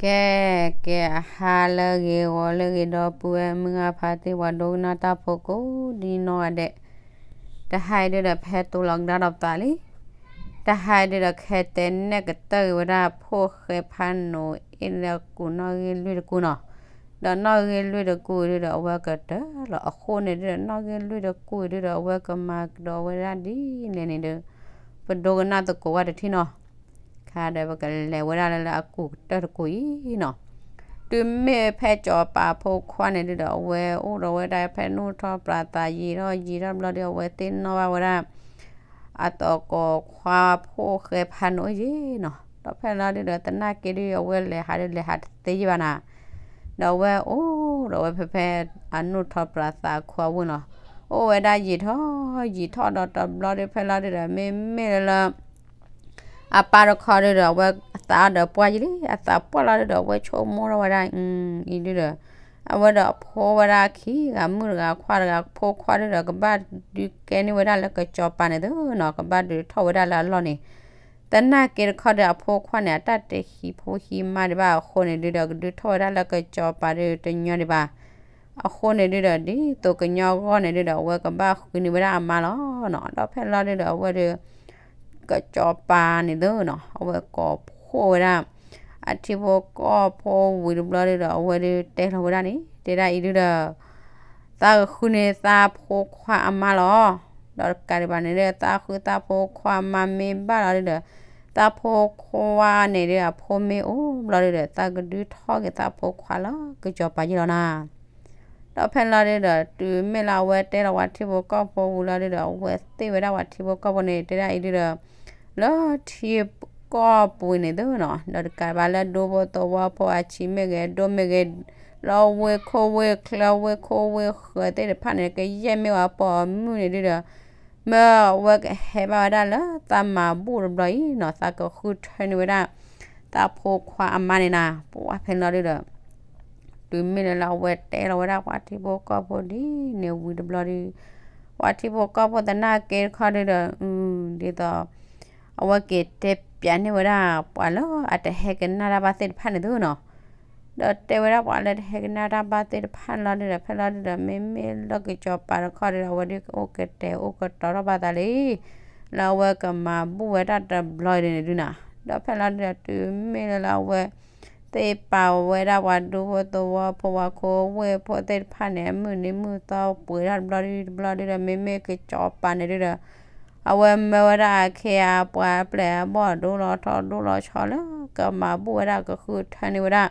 ကဲ, ကဲအဟါလၢအဂ့ၤ ဂီၤလၢအဂ့ၤ ဒီပုၢ်ဝဲၢ်မုၢ်ဂၤဖါတံၢ် ပှၤဒိကနၣ်တၢ်ဖိကိးဒ်နီၢ်ဂၤဒဲး, တဟါအံၤဒုဒီးဖဲတိၤလီၤကဒါဒီးပသးလံ. တဟါအံၤဒုဒီးခဲတဲနဲၣ်ကတၢၢ်က့ၤဝဲဒၣ် ဖိၣ်ဃဲဖးနိးအ့ၣ်လၢကူးနီၣ်ဂံၢ်လွံၢ်တကူၢ်နီၤ. ဒီးနီၣ်ဂံၢ်လွံၢ်တကူၢ်ဒုဒီး အဝဲကတၢၢ်လီၤ. အဃိန့ၣ်ဒုဒီး နီၣ်ဂံၢ်လွံၢ်တကူၢ်ဒုဒီး အဝဲကမၤကဒီးဝဲဒၣ်ဒ်လဲၣ်န့ၣ်ဒီး ပဒိကနၣ်သကိးဝဲတထံၣ်နီၤ. ခါဒီးပကလဲၤဝဲဒၣ်လၢလၢအကူးကတၢၢ်တကူၢ်အံၤနီၤ. တုၤမ့ၢ်ဖဲစီၤပၤဖိခွါန့ၣ်ဒုဒီး အဝဲအိၣ်ဒီးဝဲဒၣ်ဖဲနူၢ်ထီၣ်ပြးသးယံာ်ထီၣ်ယံာ်ထီၣ်ဘျီဒီး အဝဲသ့ၣ်နီၣ်ဘၣ်ဝဲဒၣ် အသကိးခွါဖိၣ်ဃဲဖးနိးအ့ၣ်နီၤ. ဒီးဖဲလီၤဒုဒီး သနာ်က့ဒု အဝဲလဲၤဟးဒုလဲၤဟးတသ့ယံာ်ဘၣ်နၤ. ဒီးအဝဲအိၣ်ဒီးဝဲဖဲဖဲအနူၢ်ထီၣ်ပြးသးအခိၣ်အဝ့ၢ်လီၤ. အိၣ်ဝဲဒၣ်ယံာ်ထီၣ်ယံာ်ထီၣ်ဒီးတဘျီဒု ဖဲလီၤဒုဒီး မ့မ့ၢ်လၢလၢ အပၢ်တခီဒုဒီး အဝဲအသးအီၤဒီးပှၢ်ယံာ်လံ, အသးပှၢ်လီၤဒုဒီး အဝဲဆိကမိၣ်ထီၣ်ဝဲဒၣ် အံၤဒုဒီး အဝဲဒီးအဖိဝဲဒၣ်ခံဂၤ မုၣ်တဂၤခွါတဂၤ ဖိခွါဒုဒီး ကဘၣ်ဒုကဲန့ၢ်ဝဲဒၣ်လၢကစီၤပၤန့ၣ်သုနီၤ, ကဘၣ်ဒုးထီၣ်ဝဲဒၣ်လၢအလီၢ်န့ၣ်. သနာ်က့တခီဒီး အဖိခွါန့ၣ် အတၢ်တဟံးဖိဟံးမါဒံးဘၣ်အဃိန့ၣ်ဒုဒီး ကဒုးထီၣ်ဝဲဒၣ်လၢကစီၤပၤဒုတညီဒံးဘၣ်. အဃိန့ၣ်ဒုဒီး ဒ်သိးကညီဂီၢ်န့ၣ်ဒုဒီး အဝဲကဘၣ်ဃုန့ၢ်ဝဲဒၣ်အမါလီၤနီၤ. ဒီးဖဲလီၤဒုဒီး အဝဲဒီး ကစီၤပၤန့ၣ်သုနီၤ အဝဲကိးဖှိၣ်ဝဲဒၣ် အထံဖိကီၢ်ဖိဝံၤတဘျီဒုဒီး အဝဲဒုးတဲလီၤဝဲဒၣ်န့ၣ် တဲဒၣ်အံၤဒုဒီး သးကဃုန့ၢ်သးဖိခွါအမါလီၤ. ဒီးတကးဒံးဘၣ်န့ၣ်ဒီး သးဃုသးဖိခွါအမါမ့ၢ်ဘၣ်လီၤဒုဒီး သးဖိခွါန့ၣ်ဒု အဖိမ့ၢ်အိၣ်ဘျီဒုဒီး သးကဒုးထီၣ်က့ၤသးဖိခွါလၢကစီၤပၤယံာ်လီၤနၤ. ဒီးဖဲလီၤဒုဒီး တုၤမ့ၢ်လၢအဝဲတဲလီၤပှၤထံဖိကီၢ်ဖိဝံၤလီၤဒုဒီး အဝဲသ့ၣ်ဝဲဒၣ်ပှၤထံဖိကီၢ်ဖိန့ၣ် တဲဒၣ်အံၤဒုဒီး လၢထံကီၢ်ပူၤန့ၣ်သုနီၤ ဒီးတကးဘၣ်လၢဒူဖိသဝီဖိအဆံးမ့ၢ်ဂ့ၤ ဒိၣ်မ့ၢ်ဂ့ၤ လၢဝ့ၢ်ခိၣ်ဝ့ၢ်ချၢ ဝ့ၢ်ခိၣ်ဝ့ၢ်ဃၢၤသ့ၣ်တဖၣ်န့ၣ် ကယဲၢ်မ့ၢ်ဝဲပိာ်မုၣ်န့ၣ်ဒုဒီး မ့ၢ်အဝဲကဟဲဘၣ်ဝဲဒၣ်လၢသးမၤဘူၣ်တဘျီအံၤနီၤ သးကဃုထၢန့ၢ်ဝဲဒၣ် သးဖိခွါအမါန့ၣ်နၤ ပှၤဖဲလီၤဒုဒီး တုၤမ့ၢ်လၢလၢအဝဲတဲလီၤဝဲဒၣ် ပှၤထံဖိကီၢ်ဖိဒ်န့ၣ်ဝံၤတဘျီဒီး ပှၤထံဖိကီၢ်ဖိသနာ်က့တခီဒုဒီး ဒ်သိး အဝဲက့ၤတဲပျးန့ၢ်ဝဲဒၣ် ပှၤလၢအတဟဲကနၣ်တၢ်ဘၣ်သ့ၣ်တဖၣ်န့ၣ်သုနီၤ ဒီးတဲဝဲဒၣ်ပှၤလၢတဟဲကနၣ်တၢ်ဘၣ်သ့ၣ်တဖၣ်န့ၣ်လီၤဒုဒီး ဖဲလီၤဒုဒီး မ့မ့ၢ်လၢကစီၤပၤတခီဒုဒီး အဝဲဒုးအိၣ်ကတဲာ်အိၣ်ကတီၤထီၣ်ဘၣ်သးလံ လၢအဝဲကမၤဘူၣ်ဝဲဒၣ်တဘျီဒုန့ၣ်ဒုနီၤ ဒီးဖဲလီၤဒုဒီး တုၤမ့ၢ်လၢလၢအဝဲ သ့ၣ်ပာ်ဝဲဒၣ်ပှၤဒူဖိသဝီဖိ ပှၤခိၣ်ဝ့ၢ်ဖိသ့ၣ်တဖၣ်န့ၣ် အမုၢ်နံၤမုၢ်သီပှဲၤဒၣ်တဘျီဒုတဘျီဒုဒီး မ့မ့ၢ်ကစီၤပၤန့ၣ်ဒုဒီး အဝဲမၢဝဲဒၣ်အခ့အပှၤအပျဲၢ်အဘီၣ် ဒိလီၤထီၣ်ဒိလီၤဆီလၢ ကမၤဘူၣ်ဝဲဒၣ်ကဃုထၢန့ၢ်ဝဲဒၣ်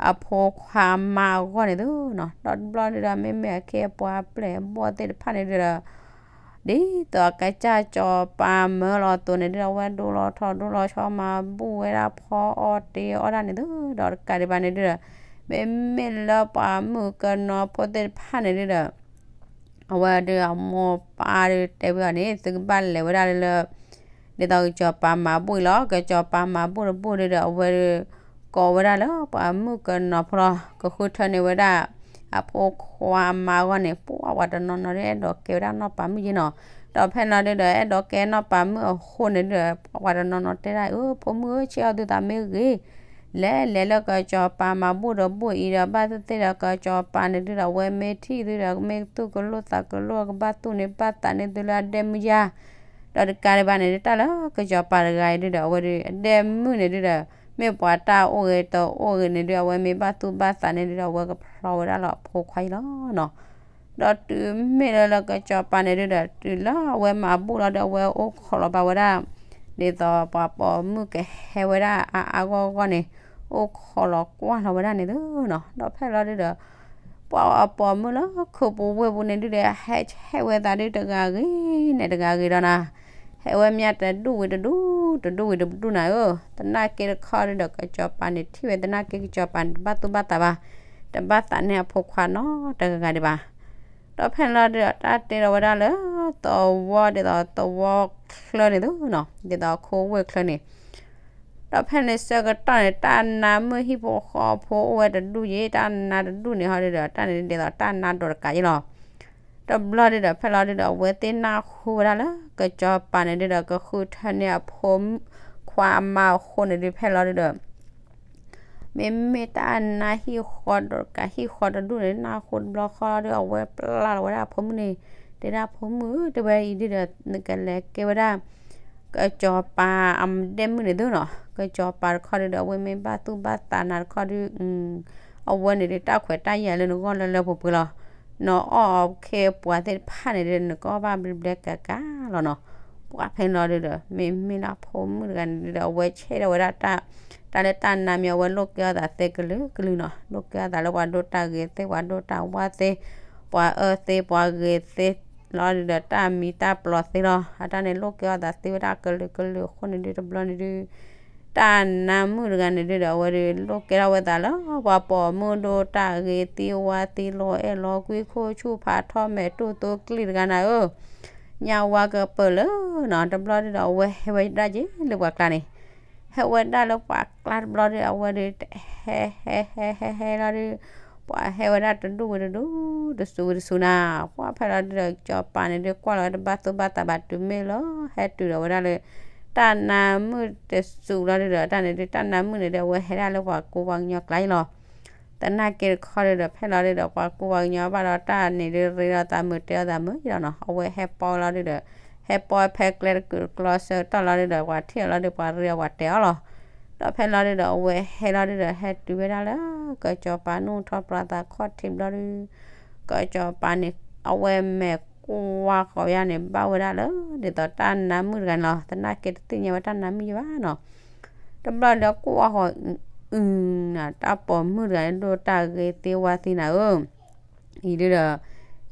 အဖိခွါအမါအဂီၢ်န့ၣ်သုနီၤ ဒီးတဘျီဒုဒီး မ့မ့ၢ်အခ့အပှၤအပျဲၢ်အဘီၣ်သ့ၣ်တဖၣ်န့ၣ်ဒုဒီး ဒ်သိးအကစၢ်စီၤပၤမၢလီၤအသိးန့ၣ်ဒုဒီး အဝဲဒိလီၤထီၣ်ဒိလီၤဆီ မၤဘူၣ်ဝဲဒၣ်ဖီအီၣ်တ့အီၣ်ဒၣ်န့ၣ်သု ဒီးတကးဒံးဘၣ်န့ၣ်ဒုဒီး မ့မ့ၢ်လၢပှၤမုၣ်ကနီၤဖိသ့ၣ်တဖၣ်န့ၣ်ဒုဒီး အဝဲဒုးအမိၢ်ပၢ်ဒုးတဲဝဲအီၤန့ၣ် သုကဘၣ်လဲၤဝဲဒၣ်လၢ ဒ်သိးကစီၤပၤမၤဘူၣ်အံၤလီၤ. ကစီၤပၤမၤဘူၣ်တဘူၣ်ဒုဒီး အဝဲဒုး ကိးဝဲဒၣ်လၢပှၤမုၣ်ကနီၤဖိလီၤ. ကဃုထၢန့ၢ်ဝဲဒၣ် အဖိခွါအမါအဂီၢ်န့ၣ် ပှၤတနီၤနီၤဒုး အဲၣ်ဒိးကဲဝဲဒၣ်နီၢ်ပၤမုၣ်ယ့နီၤ. ဒီးဖဲလီၤဒုဒီး အဲၣ်ဒိးကဲနီၢ်ပၤမုၣ်အဃိန့ၣ်ဒုဒီး ပှၤတနီၤနီၤတဲဒၣ် အၢ ဖိမုၣ်ဧၢ ဆံးအီၤသုသးမ့ၢ်ဂ့ၤ လဲၤလဲၤလၢကစီၤပၤမၤဘူၣ်တဘူၣ်အံၤဒီး ဘၣ်သ့ၣ်သ့ၣ်ဒီးကစီၤပၤန့ၣ်ဒုဒီး အဝဲမ့ၢ်ထံၣ်သုဒီး မ့ၢ်သူၣ်ကလိာ်သးကလိာ် ကဘၣ်သူၣ်န့ၢ်ဘၣ်သးန့ၢ်သုလၢအဒဲမုၢ်ယါ ဒီးတကးဒံးဘၣ်န့ၣ်ဒု တၢ်လၢကစီၤပၤတဂၤအံၤဒုဒီး အဝဲဒုး အဒဲမုၢ်န့ၣ်ဒုဒီး မ့ၢ်ပှၤတၢ်အိၣ်ဂ့ၤတအိၣ်ဂ့ၤန့ၣ်ဒု အဝဲမ့ၢ်ဘၣ်သူၣ်ဘၣ်သးန့ၣ်ဒုဒီး အဝဲကဖျီဝဲဒၣ်လၢအဖိခွါအံၤလီၤနီၤ. ဒီးတုၤမ့ၢ်လၢလၢကစီၤပၤန့ၣ်ဒုဒီး တုၤလၢအဝဲမၤဘူၣ်လီၤဒီး အဝဲအိၣ်ခိးလီၤဘၣ်ဝဲဒၣ် ဒ်သိးပှၤပိာ်မုၣ်ကဟဲဝဲဒၣ်အါအါဂီၢ်ဂီၢ်န့ၣ် အိၣ်ခိးလီၤကွၢ်လီၤဝဲဒၣ်န့ၣ်သုနီၤ. ဒီးဖဲလီၤဒုဒီး ပှၤအပိာ်မုၣ်လၢခိၣ်ပူၤဝ့ၢ်ပူၤန့ၣ်ဒုဒီး ဟဲဟဲဝဲသးဒုတဂၤဂ့ၤန့ၣ်တဂၤဂ့ၤဒီးနၤ ဟဲဝဲမးတဒူၣ်ဝံၤတဒူၣ် တဒူၣ်ဝံၤတဒူၣ်နၤဧၢ. သနာ်က့တခီဒုဒီး ကစီၤပၤန့ၣ် ထံၣ်ဝဲသနာ်က့ကစီၤပၤန့ၣ် တဘၣ်သူၣ်ဘၣ်သးဘၣ်, တဘၣ်သးန့ၢ်အဖိခွါနီတဂၤဂၤဒံးဘၣ်. ဒီးဖဲလီၤဒုဒီး တၢ်တဲလီၤဝဲဒၣ်လၢ သဝီဒ်သိးသဝီချၢန့ၣ်သုနီၤ, ဒ်သိးခိၣ်ဝ့ၢ်ချၢန့ၣ် ဒီးဖဲန့ၣ်ဆၢကတီၢ်န့ၣ် တၢ်နါမုၢ်ဟံၣ်ဖိဃီဖိအိၣ်ဝဲတဒူၣ်ယ့ၣ်, တၢ်နါတဒူၣ်န့ၣ်ဟီဒုဒီး တၢ်န့ၣ်ဒ်သိးတၢ်နါဒိးတကးယ့ၣ်လီၤ. တဘျီဒုဒီး ဖဲလီၤဒုဒီး အဝဲသ့ၣ်နၢ်ဟူဝဲဒၣ်လၢ ကစီၤပၤန့ၣ်ဒုဒီး ကဃုထၢန့ၢ်အဖိခွါအမါအဃိန့ၣ်ဒု ဖဲလီၤဒုဒီး မ့မ့ၢ်တၢ်နါဟံၣ်ဃီဒီးကးဟံၣ်ဃီတဒူၣ်န့ၣ် နၢ်ဟူတဘျီဃီလီၤဒီး အဝဲပျၢ်လီၤဝဲဒၣ်ဖိမုၣ်န့ၣ်, တဲဒၣ်ဖိမုၣ်ဧၢ တဲဝဲအံၤဒုဒီး နကလဲၤကဲဝဲဒၣ် ကစီၤပၤအဒဲမုၣ်န့ၣ်သုနီၤ, ကစီၤပၤတခီဒုဒီး အဝဲမ့ၢ်ဘၣ်သူၣ်ဘၣ်သးနၤတခီဒု အဝဲန့ၣ်ဒုးတၢ်ခွဲးတၢ်ယာ်လၢနဂီၢ်လၢလၢပှဲၤပှဲၤလီၤ. နအီၣ်အခ့အပှၤသ့ၣ်တဖၣ်န့ၣ်ဒုး နကအီၣ်ဘၣ်ဘျဲဘျဲကၤကၤလီၤနီၤ. ပှၢ်ဖဲလီၤဒုဒီး မ့မ့ၢ်လၢဖိမုၣ်တဂၤန့ၣ်ဒုဒီး အဝဲဆဲးထီၣ်ဝဲဒၣ်တၢ် တၢ်လၢတၢ်နါမံၤ အဝဲလိာ်ကဲအီၣ်သးသ့ကလုာ်ကလုာ်နီၤ, လိာ်ကဲအီၣ်သးလၢပှၤဒိၣ်တၢ်ဂ့ၤသ့ ပှၤဒိၣ်တၢ်ဝါသ့ ပှၤအၢသ့ ပှၤဂ့ၤသ့လီၤဒုဒီး တၢ်မံၤတၢ်ပျီသ့လီၤ. အတၢ်န့ၣ်လိာ်ကဲအီၣ်သးသ့ဝဲဒၣ်ကလုာ်ကလုာ်အဃိန့ၣ်ဒု တဘျီန့ၣ်ဒု တၢ်နါမုၣ်တဂၤန့ၣ်ဒုဒီး အဝဲဒုးလိာ်ကဲထီၣ်ဝဲသးလၢ ပှၤပိာ်မုၣ်ဒိၣ်တၢ်ဂ့ၤသ့ဝါသ့ လီၤအဲၣ်လီၤကွံခိၣ်ဆူၣ်ဖးထီၣ်မဲာ်တူၢ်သိကျံၣ်တဂၤနၤဧၢ, ညါဝါကပၢၢ်လၢနီၤ. တဘျီဒုဒီး အဝဲဟဲဝဲဒၣ်က့ၤလၢပှၤကျါန့ၣ် ဟဲဝဲဒၣ်လၢပှၤကျါတဘျီဒီး အဝဲဒုး ဟဲဟဲဟဲဟဲဟဲလီၤဒုး ပှၤဟဲဝဲဒၣ်တဒူၣ်ဝံၤတဒူၣ် တစူၤဝံၤတစူၤနၤ. ပှၢ်ဖဲလီၤဒုဒီး စီၤပၤန့ၣ်ဒုးကွၢ်လီၤဝဲတဘၣ်သူၣ်ဘၣ်သးဘၣ်တုၤမ့ၢ်လၢ ဟဲတုၤဒီးဝဲဒၣ်လၢ တၢ်နါမုၣ်တစူၤလီၤဒုဒီး တၢ်န့ၣ်ဒုး တၢ်နါမုၣ်န့ၣ်ဒုး အဝဲဟဲဒၣ်လၢပှၤကူပှၤကညီကျါအံၤလီၤ. သနာ်က့တခီဒုဒီး ဖဲလီၤဒုဒီး ပှၤကူပှၤကညီဘၣ်ဒီးတၢ်န့ၣ်ဒုး ရ့ဒီးသးမုာ်တဲအီၤသးမုာ်အံၤလီၤနီၤ. အဝဲဟဲပီလီၤဒုဒီး ဟဲပီဖဲကျဲတကုာ်တကျီဆၢကတီၢ်လီၤဒုဒီး ပှၤထံၣ်အီၤလီၤဒုး ပှၤရ့အီၤပှၤတဲအီၤလီၤ. ဒီးဖဲလီၤဒုဒီး အဝဲဟဲလီၤဒုဒီး ဟဲတုၤဝဲဒၣ်လၢ ကစီၤပၤနူၢ်ထီၣ်ပျီသးခီၣ်ထံးဘျီဒု ကစီၤပၤန့ၣ် အဝဲမဲာ်ကွၢ်ဃီၤဝဲဒၣ်န့ၣ် ဘၣ်ဝဲဒၣ်လၢ ဒ်သိးတၢ်နါမုၣ်တဂၤန့ၣ်လီၤ. သနာ်က့တသ့ၣ်ညါဝဲတၢ်နါမုၣ်ယဘၣ်နီၤ. တဘျီဒီးကွၢ်ဃီၤ အုနၤ တၢ်ပိာ်မုၣ်တဂၤန့ၣ် ဒိၣ်တၢ်ဂ့ၤသ့ဝါသ့နၤဧၢ အံၤဒုဒီး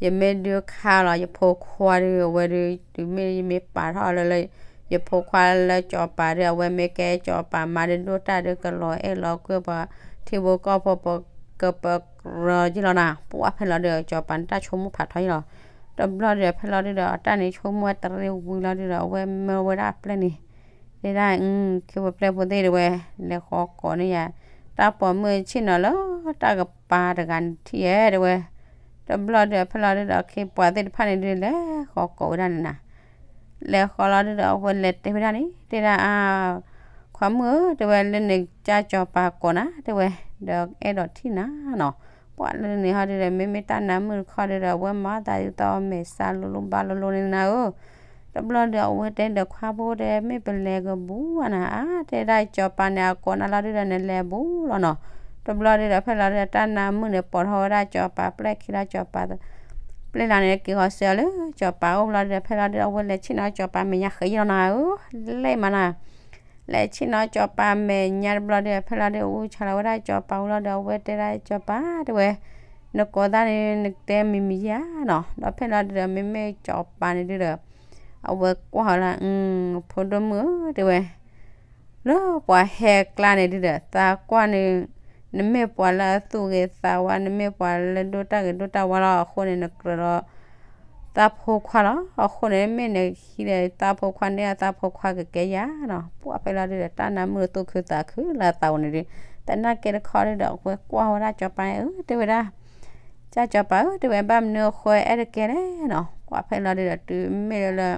ယမ့ၢ်ဒုးခါလီၤ ယဖိခွါဒုး အဝဲဒုး တုၤမ့ၢ်ယမ့ၢ်ပာ်ထီၣ်လၢလၢ ယဖိခွါလၢစီၤပၤဒုး အဝဲမ့ၢ်ကဲစီၤပၤမါဒုး ဒိၣ်တၢ်ဒုးကလီၤအဲၣ်လီၤကွံပှၤထံဖိကီၢ်ဖိ ပကပကြၢယ့ၢ်လီၤနၤ. ပှၢ်ဖဲလီၤဒုဒီး စီၤပၤန့ၣ်တၢ်ဆိကမိၣ်ဖးထီယ့ၢ်လီၤ. တဘျီဒုဒီး ဖဲလီၤဒုဒီး အတၢ်န့ၣ်ဆိကမိၣ်ဝဲတရံးဝံၤလီၤဒုဒီး အဝဲမၢဝဲဒၣ်အပျဲၢ်န့ၣ် တဲဒၣ် ခ့ဖိပျဲၢ်ဖိသ့ၣ်တဲဝဲ လဲၤဃီကိးန့ၢ်ယၤ တၢ်ပိာ်မုၣ်ဆ့ၣ်နီၤလၢတၢ်ကပၤတဂၤန့ၣ်ထံၣ်ဧဲတဲဝဲ. တဘျီဒုဒီး ဖဲလီၤဒုဒီး ခ့ပှၤသ့ၣ်တဖၣ်န့ၣ်ဒုး လဲၤဃီကိးဝဲဒၣ်န့ၣ်နၤ လဲၤဃီလီၤဒုဒီး အဝဲလဲၤတဲဝဲဒၣ်န့ၣ် တဲဒၣ်အါ ခွါမုၣ်ဧၢ တဲဝဲ လၢန့ၣ်ကၢ်စီၤပၤကိးနၤ တဲဝဲ ဒီးအဲၣ်ဒိးထံၣ်နၤနီၤ. ပှၢ်လၢန့ၣ်ဟီဒုဒီး မ့မ့ၢ်တၢ်နါမုၣ်တခီဒုဒီး အဝဲမၤသးဒ်သိးမဲာ်ဆါလိၤလိၤဘါလိၤလိၤန့ၣ်နၤဧၢ. တဘျီဒုး အဝဲတဲဒီး ခွါဖိတဲ မ့ၢ်ပလဲၤကဘူးဧါနၤ အါ တဲဒၣ်စီၤပၤန့ၣ် အကိးနၤလီၤဒုဒီး နလဲၤဘူးလီၤနီၤ. တဘျီဒုဒီး ဖဲလီၤဒုဒီး တၢ်နါမုၣ်န့ၣ် ပိာ်ထီၣ်ဝဲဒၣ်စီၤပၤပျဲၢ်ခံလီၤ စီၤပၤ ပျဲၢ်လီၤန့ၣ် က့ၤဃီၤစၢၤအီၤလၢစီၤပၤအိၣ်ဘျီဒုဒီး ဖဲလီၤဒုဒီး အဝဲလဲၤဆ့ၣ်နီၤစီၤပၤမဲာ်ညါဃဲးယ့ၢ်လီၤနၤဧၢ, လဲၤမးနၤ လဲၤဆ့ၣ်နီၤစီၤပၤမဲာ်ညါတဘျီဒုဒီး ဖဲလီၤဒုဒီး အူဆါလီၤဝဲဒၣ်စီၤပၤဝံၤလီၤဒီး အဝဲတဲဒၣ်စီၤပၤတဲဝဲ နကိးသးန့ၣ် နတဲမံၤမံၤယါနီၤ. ဒီးဖဲလီၤဒုဒီး မ့မ့ၢ်စီၤပၤန့ၣ်ဒုဒီး အဝဲကွၢ်လၢ ဖိဒိၣ်မုၣ်ဧၢ တဲဝဲ လၢပှၤဟဲကျါန့ၣ်ဒုဒီး သးကွၢ်န့ၣ် နမ့ၢ်ပှၤလၢအသူၣ်ဂ့ၤသးဝါ နမ့ၢ်ပှၤလၢဒိၣ်တၢ်ဂ့ၤဒိၣ်တၢ်ဝါလီၤအဃိန့ၣ် နကြၢးဒီး သးဖိခွါလီၤ. အဃိန့ၣ် မ့ၢ်နဟံးဒီးသးဖိခွါန့ၣ် သးဖိခွါကကဲယၤနီၤ. ပှၢ်ဖဲလီၤဒုဒီး တၢ်နါမုၣ်သူၣ်ခုသးခုလၢအသးအိၣ်န့ၣ်ဒု သနာ်က့တခီဒုဒီး အဝဲကွၢ်ဝဲဒၣ်စီၤပၤန့ၣ် အၢ တဲဝဲဒၣ် ကၢ်စီၤပၤဧၢ တဲဝဲ ဘၣ်မနုၤအဃိအဲၣ်တကဲလဲၣ်နီၤ. ပှၢ်ဖဲလီၤဒုဒီး တုၤမ့ၢ်လၢ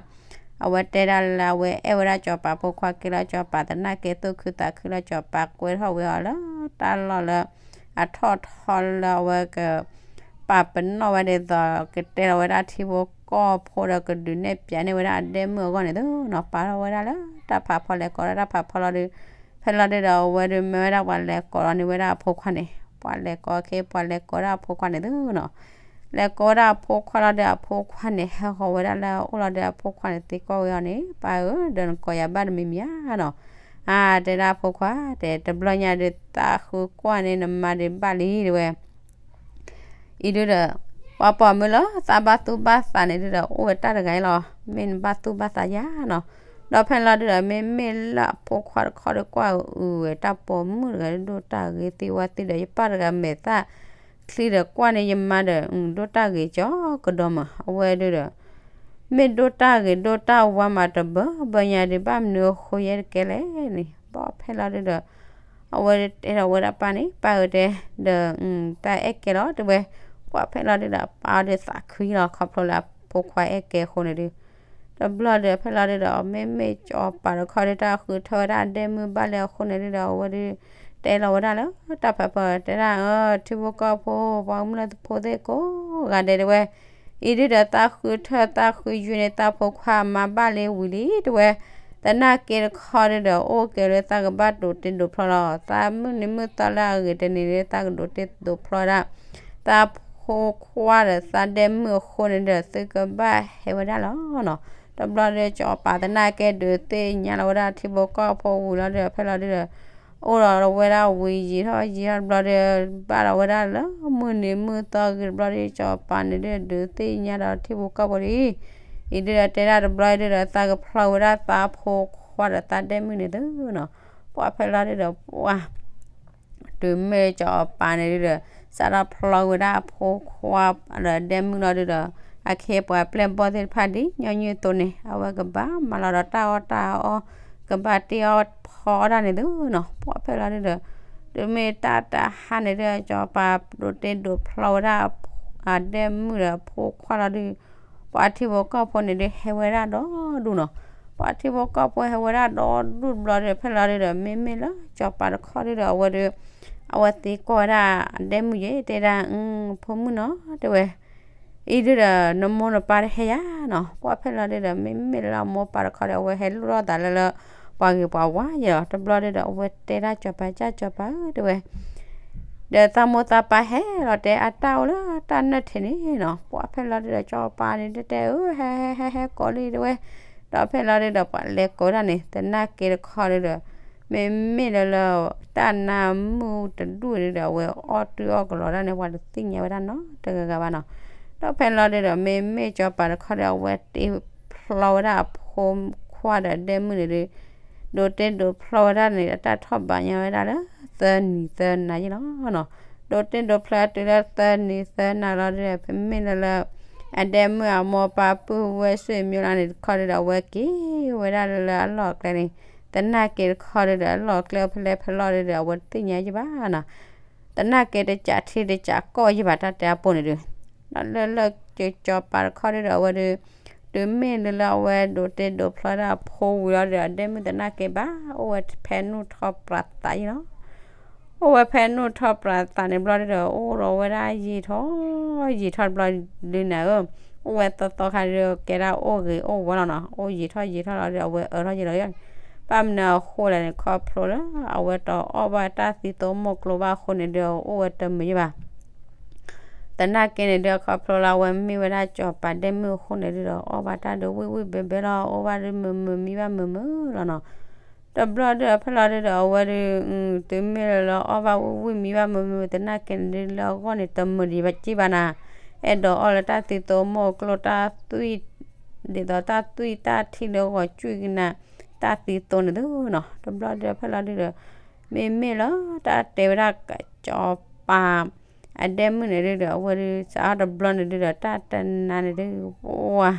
အဝဲတဲဒၣ်လၢအဝဲအဲၣ်ဝဲဒၣ်စီၤပၤဖိခွါက့ၤလီၤ စီၤပၤသနာ်က့သူၣ်ခုသးခုလၢစီၤပၤကွဲထီၣ်ဝဲအီၤလၢ တၢ်လီၢ်လၢ အထီၣ်ထီလၢအဝဲက ပာ်ပနီၣ်ဝဲဒ်သိး ကတဲလီၤဝဲဒၣ်ထံဖိကီၢ်ဖိဒီးကဒုးနဲၣ်ပၠးန့ၢ်ဝဲဒၣ်အဒဲမုၣ်အဂီၢ်န့ၣ်သုနီၤ. ပာ်ထီၣ်ဝဲဒၣ်လၢတၢ်ဖးဖီလဲၤကိးဒီးတၢ်ဖးဖီလီၤဒု ဖဲလီၤဒုဒီး အဝဲဒုးမၢဝဲဒၣ်ပှၤလဲၤကိးလီၤန့ၢ်ဝဲဒၣ်အဖိခွါန့ၣ် ပှၤလဲၤကိးခ့ ပှၤလဲၤကိးဒၣ်အဖိခွါန့ၣ်သုနီၤ. လဲၤကိးဝဲဒၣ်အဖိခွါလီၤဒီး အဖိခွါန့ၣ် ဟဲဃီၤဝဲဒၣ်လၢအအိၣ်လီၤဒီး အဖိခွါန့ၣ်သံကွၢ်ဝဲအီၤန့ၣ် ပၢ်ဧၢ ဒီးနကိးယၤဘၣ်တမံၤမံၤဧါနီၤ. အါ တဲဒၣ်အဖိခွါ တဲ တဘျီညါဒုး သးဃုကွၢ်န့ၣ် နမါဒုးဘၣ်လံ တဲဝဲ အံၤဒုဒီး ပှၤပိာ်မုၣ်လၢသးဘၣ်သူၣ်ဘၣ်သးန့ၣ်ဒုဒီး အိၣ်ဝဲတၢ်တဂၤအံၤလီၤ. မ့ၢ်နဘၣ်သူၣ်ဘၣ်သးယါနီၤ. ဒီးဖဲလီၤဒုဒီး မ့မ့ၢ်လၢအဖိခွါတခီဒီးကွၢ်အုဝဲ တၢ်ပိာ်မုၣ်တဂၤဒုးဒိၣ်တၢ်ဂ့ၤသ့ဝါသ့ဒီး ယပၢ်တဂၤမဲာ်သၣ်ချံဒီးကွၢ်န့ၣ် ယမါဒီး ဒိၣ်တၢ်ဂ့ၤကၠီကဒီးမး အဝဲဒုဒီး မ့ၢ်ဒိၣ်တၢ်ဂ့ၤဒိၣ်တၢ်ဝါမးတဘၢဘၢညါဒုး ဘၣ်မနုၤအဃိယဲတကဲလဲၣ်န့ၣ် ဘၣ်ဖဲလီၤဒုဒီး အဝဲတဲထီၣ်ဝဲဒၣ်ပၢ်န့ၣ် ပၢ်ဧၢတဲ ဒီး တၢ်အဲၣ်ကဲလီၤတဲဝဲ ကွၢ်ဖဲလီၤဒုဒီး ပၢ်အီၤဒုးသးခုလီၤ ခီဖျိလၢအဖိခွါအဲၣ်ကဲအဃိန့ၣ်ဒု တဘျီဒီးဖဲလီၤဒုဒီး မ့မ့ၢ်စီၤပၤတခီဒု တၢ်ဃုထၢဝဲဒၣ်အဒဲမုၣ်ဘၣ်လံအဃိန့ၣ်ဒုဒီး အဝဲဒုး တဲလီၤဝဲဒၣ်လၢတၢ်ဖးဖီ တဲဒၣ် ထံဖိကီၢ်ဖိ ပှၤကမျၢၢ်ဖိသ့ၣ်ကိးဂၤဒဲးတဲဝဲ, အံၤဒုဒီးသးဃုထၢၣ်သးဃုယွဲန့ၣ် သးဖိခွါမါဘၣ်လံဝံၤလံတဲဝဲ, သနာ်က့တခီဒုဒီး အိၣ်က့ၤလၢသးကဘၣ်ဒိးတ့ဒိးဖျီလီၤ. သးမုၢ်နံၤမုၢ်သီလၢအဂ့ၤတနံၤလၢသးကဒိးတ့ဒိးဖျီဒၣ် သးဖိခွါဒီးသးဒဲမုၣ်အဃိန့ၣ်ဒီး သုကဘၣ်ဟဲဝဲဒၣ်လီၤနီၤ. တဘျီဒီးစီၤပၤသနာ်က့ဒုးသ့ၣ်ညါလီၤဝဲဒၣ်ထံဖိကီၢ်ဖိဝံၤလီၤဒီး ဖဲလီၤဒုဒီး အိၣ်ဒီးဝဲဒၣ်ဝံၤယံာ်ထီၣ်ယံာ်ထီၣ်တဘျီဒီး ဘၣ်ဒီးဝဲဒၣ်လၢမုၢ်နံၤမုၢ်သီဂ့ၤတဘျီဒီး စီၤပၤန့ၣ်ဒုးဒုးသ့ၣ်ညါဒီးထံဖိကီၢ်ဖိလံ အံၤဒုဒီးတဲဒၣ်တဘျီဒုဒီး သးကဖျီဝဲဒၣ်သးဖိခွါဒီးသးဒဲမုၣ်န့ၣ်သုနီၤ. ပှၤဖဲလီၤဒုဒီး ပှၤ တုၤမ့ၢ်စီၤပၤန့ၣ်ဒုဒီး စးထီၣ်ဖျီဝဲဒၣ်အဖိခွါဒီးဒဲမုၣ်လီၤဒုဒီး အခ့အပှၤပျဲၢ်ဘီၣ်သ့ၣ်တဖၣ်ဒ်ညီနုၢ်အသိးန့ၣ် အဝဲကဘၣ်မၤလီၤဒီးတၢ်အီၣ်တၢ်အီ ကဘၣ်တ့အီၣ်ဖီအီၣ်တၢ်န့ၣ်သုနီၤ. ပှၤဖဲလီၤဒုဒီး တုၤမ့ၢ်တၢ်တဟါန့ၣ်ဒုဒီး စီၤပၤဒိးတ့ဒိးဖျီဝဲဒၣ် အဒဲမုၣ်ဒီးအဖိခွါလီၤဒု ပှၤထံဖိကီၢ်ဖိန့ၣ်ဒုးဟဲဝဲဒၣ်ဒီဒူၣ်နီၤ. ပှၤထံဖိကီၢ်ဖိဟဲဝဲဒၣ်ဒီဒူၣ်တဘျီဒီး ဖဲလီၤဒုဒီး မ့မ့ၢ်လၢစီၤပၤတခီဒုဒီး အဝဲဒုး အဝဲသံကွၢ်ဝဲဒၣ်အဒဲမုၣ်ယဲ တဲဒၣ် ဖိမုၣ်နီၤ တဲဝဲ အံၤဒုဒီး နမိၢ်နပၢ်တဟဲယၤနီၤ. ပှၤဖဲလီၤဒုဒီး မ့မ့ၢ်လၢအမိၢ်ပၢ်တခီဒီး အဝဲဟဲလိၣ်ထီၣ်သးလၢလၢ ပှၤဂ့ၤပှၤဝါယဲလီၤ. တဘျီဒုဒီး အဝဲတဲဒၣ်စီၤပၤ ကၢ်စီၤပၤဧၢ တဲဝဲ ဒီးသးမိၢ်သးပၢ်ဟဲလီၤတဲအတၢ်အိၣ်လၢတၢ်နၢၣ်ထံးန့ၣ်နီၤ. ပှၤဖဲလီၤဒုဒီး စီၤပၤန့ၣ်တဲတဲအၢ ဟဲဟဲဟဲဟဲကိးလံတဲဝဲ. ဒီးဖဲလီၤဒုဒီး ပှၤလဲၤကိးဒၣ်န့ၣ် သနာ်က့တခီဒုဒီး မ့မ့ၢ်လၢလၢ တၢ်နါမုၢ်တဒူၣ်ဒုဒီး အဝဲအီၣ်တုၤအီၣ်ကလီဒၣ်န့ၣ် ပှၤတသ့ၣ်ညါဝဲဒၣ်နီတဂၤဂၤဘၣ်နီၤ. ဒီးဖဲလီၤဒုဒီး မ့မ့ၢ်စီၤပၤတခီဒီး အဝဲတ့ဖျီဝဲဒၣ်အဖိခွါဒီးဒဲမုၣ်န့ၣ်ဒု ဒိးတ့ဒိးဖျီဝဲဒၣ်န့ၣ် အတၢ်ထီၣ်ဘးညါဝဲဒၣ်လၢ သၢနံၤသၢနၤယဲလီၤနီၤ. ဒိးတ့ဒိးဖျီတုၤလၢသၢနံၤသၢနၤလီၤဒုဒီး မ့မ့ၢ်လၢလၢ အဒဲမုၣ်အမိၢ်ပၢ်ပုၢ်ဝဲၢ်ဆွေမျိုးလၢန့ၣ်တခီဒုဒီး အဝဲက့ၤဝဲဒၣ်လၢလၢအလီၢ်အကျဲန့ၣ် သနာ်က့တခီဒုဒီး အလီၢ်အကျဲဖဲလဲၣ်ဖဲလဲၣ်ဒုဒီး အဝဲတသ့ၣ်ညါယဲဘၣ်နီၤ. သနာ်က့တကးထံတကးကီၢ်ယဲဘၣ် တၢ်တဲအပူၤန့ၣ်ဒု ဒီးလၢလၢကစီၤပၤတခီဒုဒီး အဝဲဒု တုၤမ့ၢ်လၢလၢအဝဲဒိးတ့ဒိးဖျီဒၣ်အဖိဝံၤလီၤဒီး အဒဲမုၣ်သနာ်က့ဘၣ် အိၣ်ဝဲဖဲနူၢ်ထီၣ်ပြးသးယဲလီၤ. အိၣ်ဝဲဖဲနူၢ်ထီၣ်ပြးသးန့ၣ်ဘျီဒုဒီး အိၣ်ဒီးဝဲဒၣ်ယံာ်ထီၣ်ယံာ်ထီၣ်တဘျီဒုန့ၣ်ဧၢ, အိၣ်ဝဲသီသီခါဒုဒီး ကဲဒၣ်အိၣ်ဂ့ၤအိၣ်ဝါလီၤနီၤ, အိၣ်ယံာ်ထီၣ်ယံာ်ထီၣ်လီၤဒီး အဝဲအၢထီၣ်ယံာ်လီၤ. ဘၣ်မနုၤအဃိလဲၣ်န့ၣ် ခီဖျိလၢ အဝဲတအီၣ်ဘၣ်တၢ်သံသိမိၢ်ကျိဘၣ်အဃိန့ၣ်ဒုဒီး အိၣ်ဝဲတမုာ်ယဲဘၣ်. သနာ်က့န့ၣ်ဒုဒီး ခီဖျိလၢအဝဲမ့ၢ်ဝဲဒၣ်စီၤပၤဒဲမုၣ်အဃိန့ၣ်ဒုဒီး အီၣ်ဘၣ်တၢ်ဒုးဝံၣ်ဝံၣ်ဘဲဘဲလီၤ, အီၣ်ဘၣ်ဒုးမုာ်မုာ်မံဘၣ်မုာ်မုာ်လီၤနီၤ. တဘျီဒုဒီး ဖဲလီၤဒုဒီး အဝဲဒု တုၤမ့ၢ်လၢလၢအီၣ်ဘၣ်ဝံၣ်ဝံၣ်မံဘ၁ၣ်မုာ်မုာ် သနာ်က့န့ၣ်ဒု လၢအဂီၢ်န့ၣ် တမုာ်ဒံးဘၣ်က့ဘၣ်နၤ, အဲၣ်ဒိးအီၣ်လၢတၢ်သံသိမိၢ်ကျိတၢ်သွံၣ်, ဒ်သိးတၢ်သွံၣ်တၢ်ထံလၢဂီၤကွံာ်ကနၤ တၢ်သံသိန့ၣ်သုနီၤ. တဘျီဒုဒီး ဖဲလီၤဒုဒီး မ့မ့ၢ်လၢတၢ်တဲဝဲဒၣ်စီၤပၤ အဒဲမုၣ်န့ၣ်ဒုဒီး အဝဲဒု စးထီၣ်တဘျီန့ၣ်ဒုဒီး တၢ်တနၤန့ၣ်ဒု ပှၤ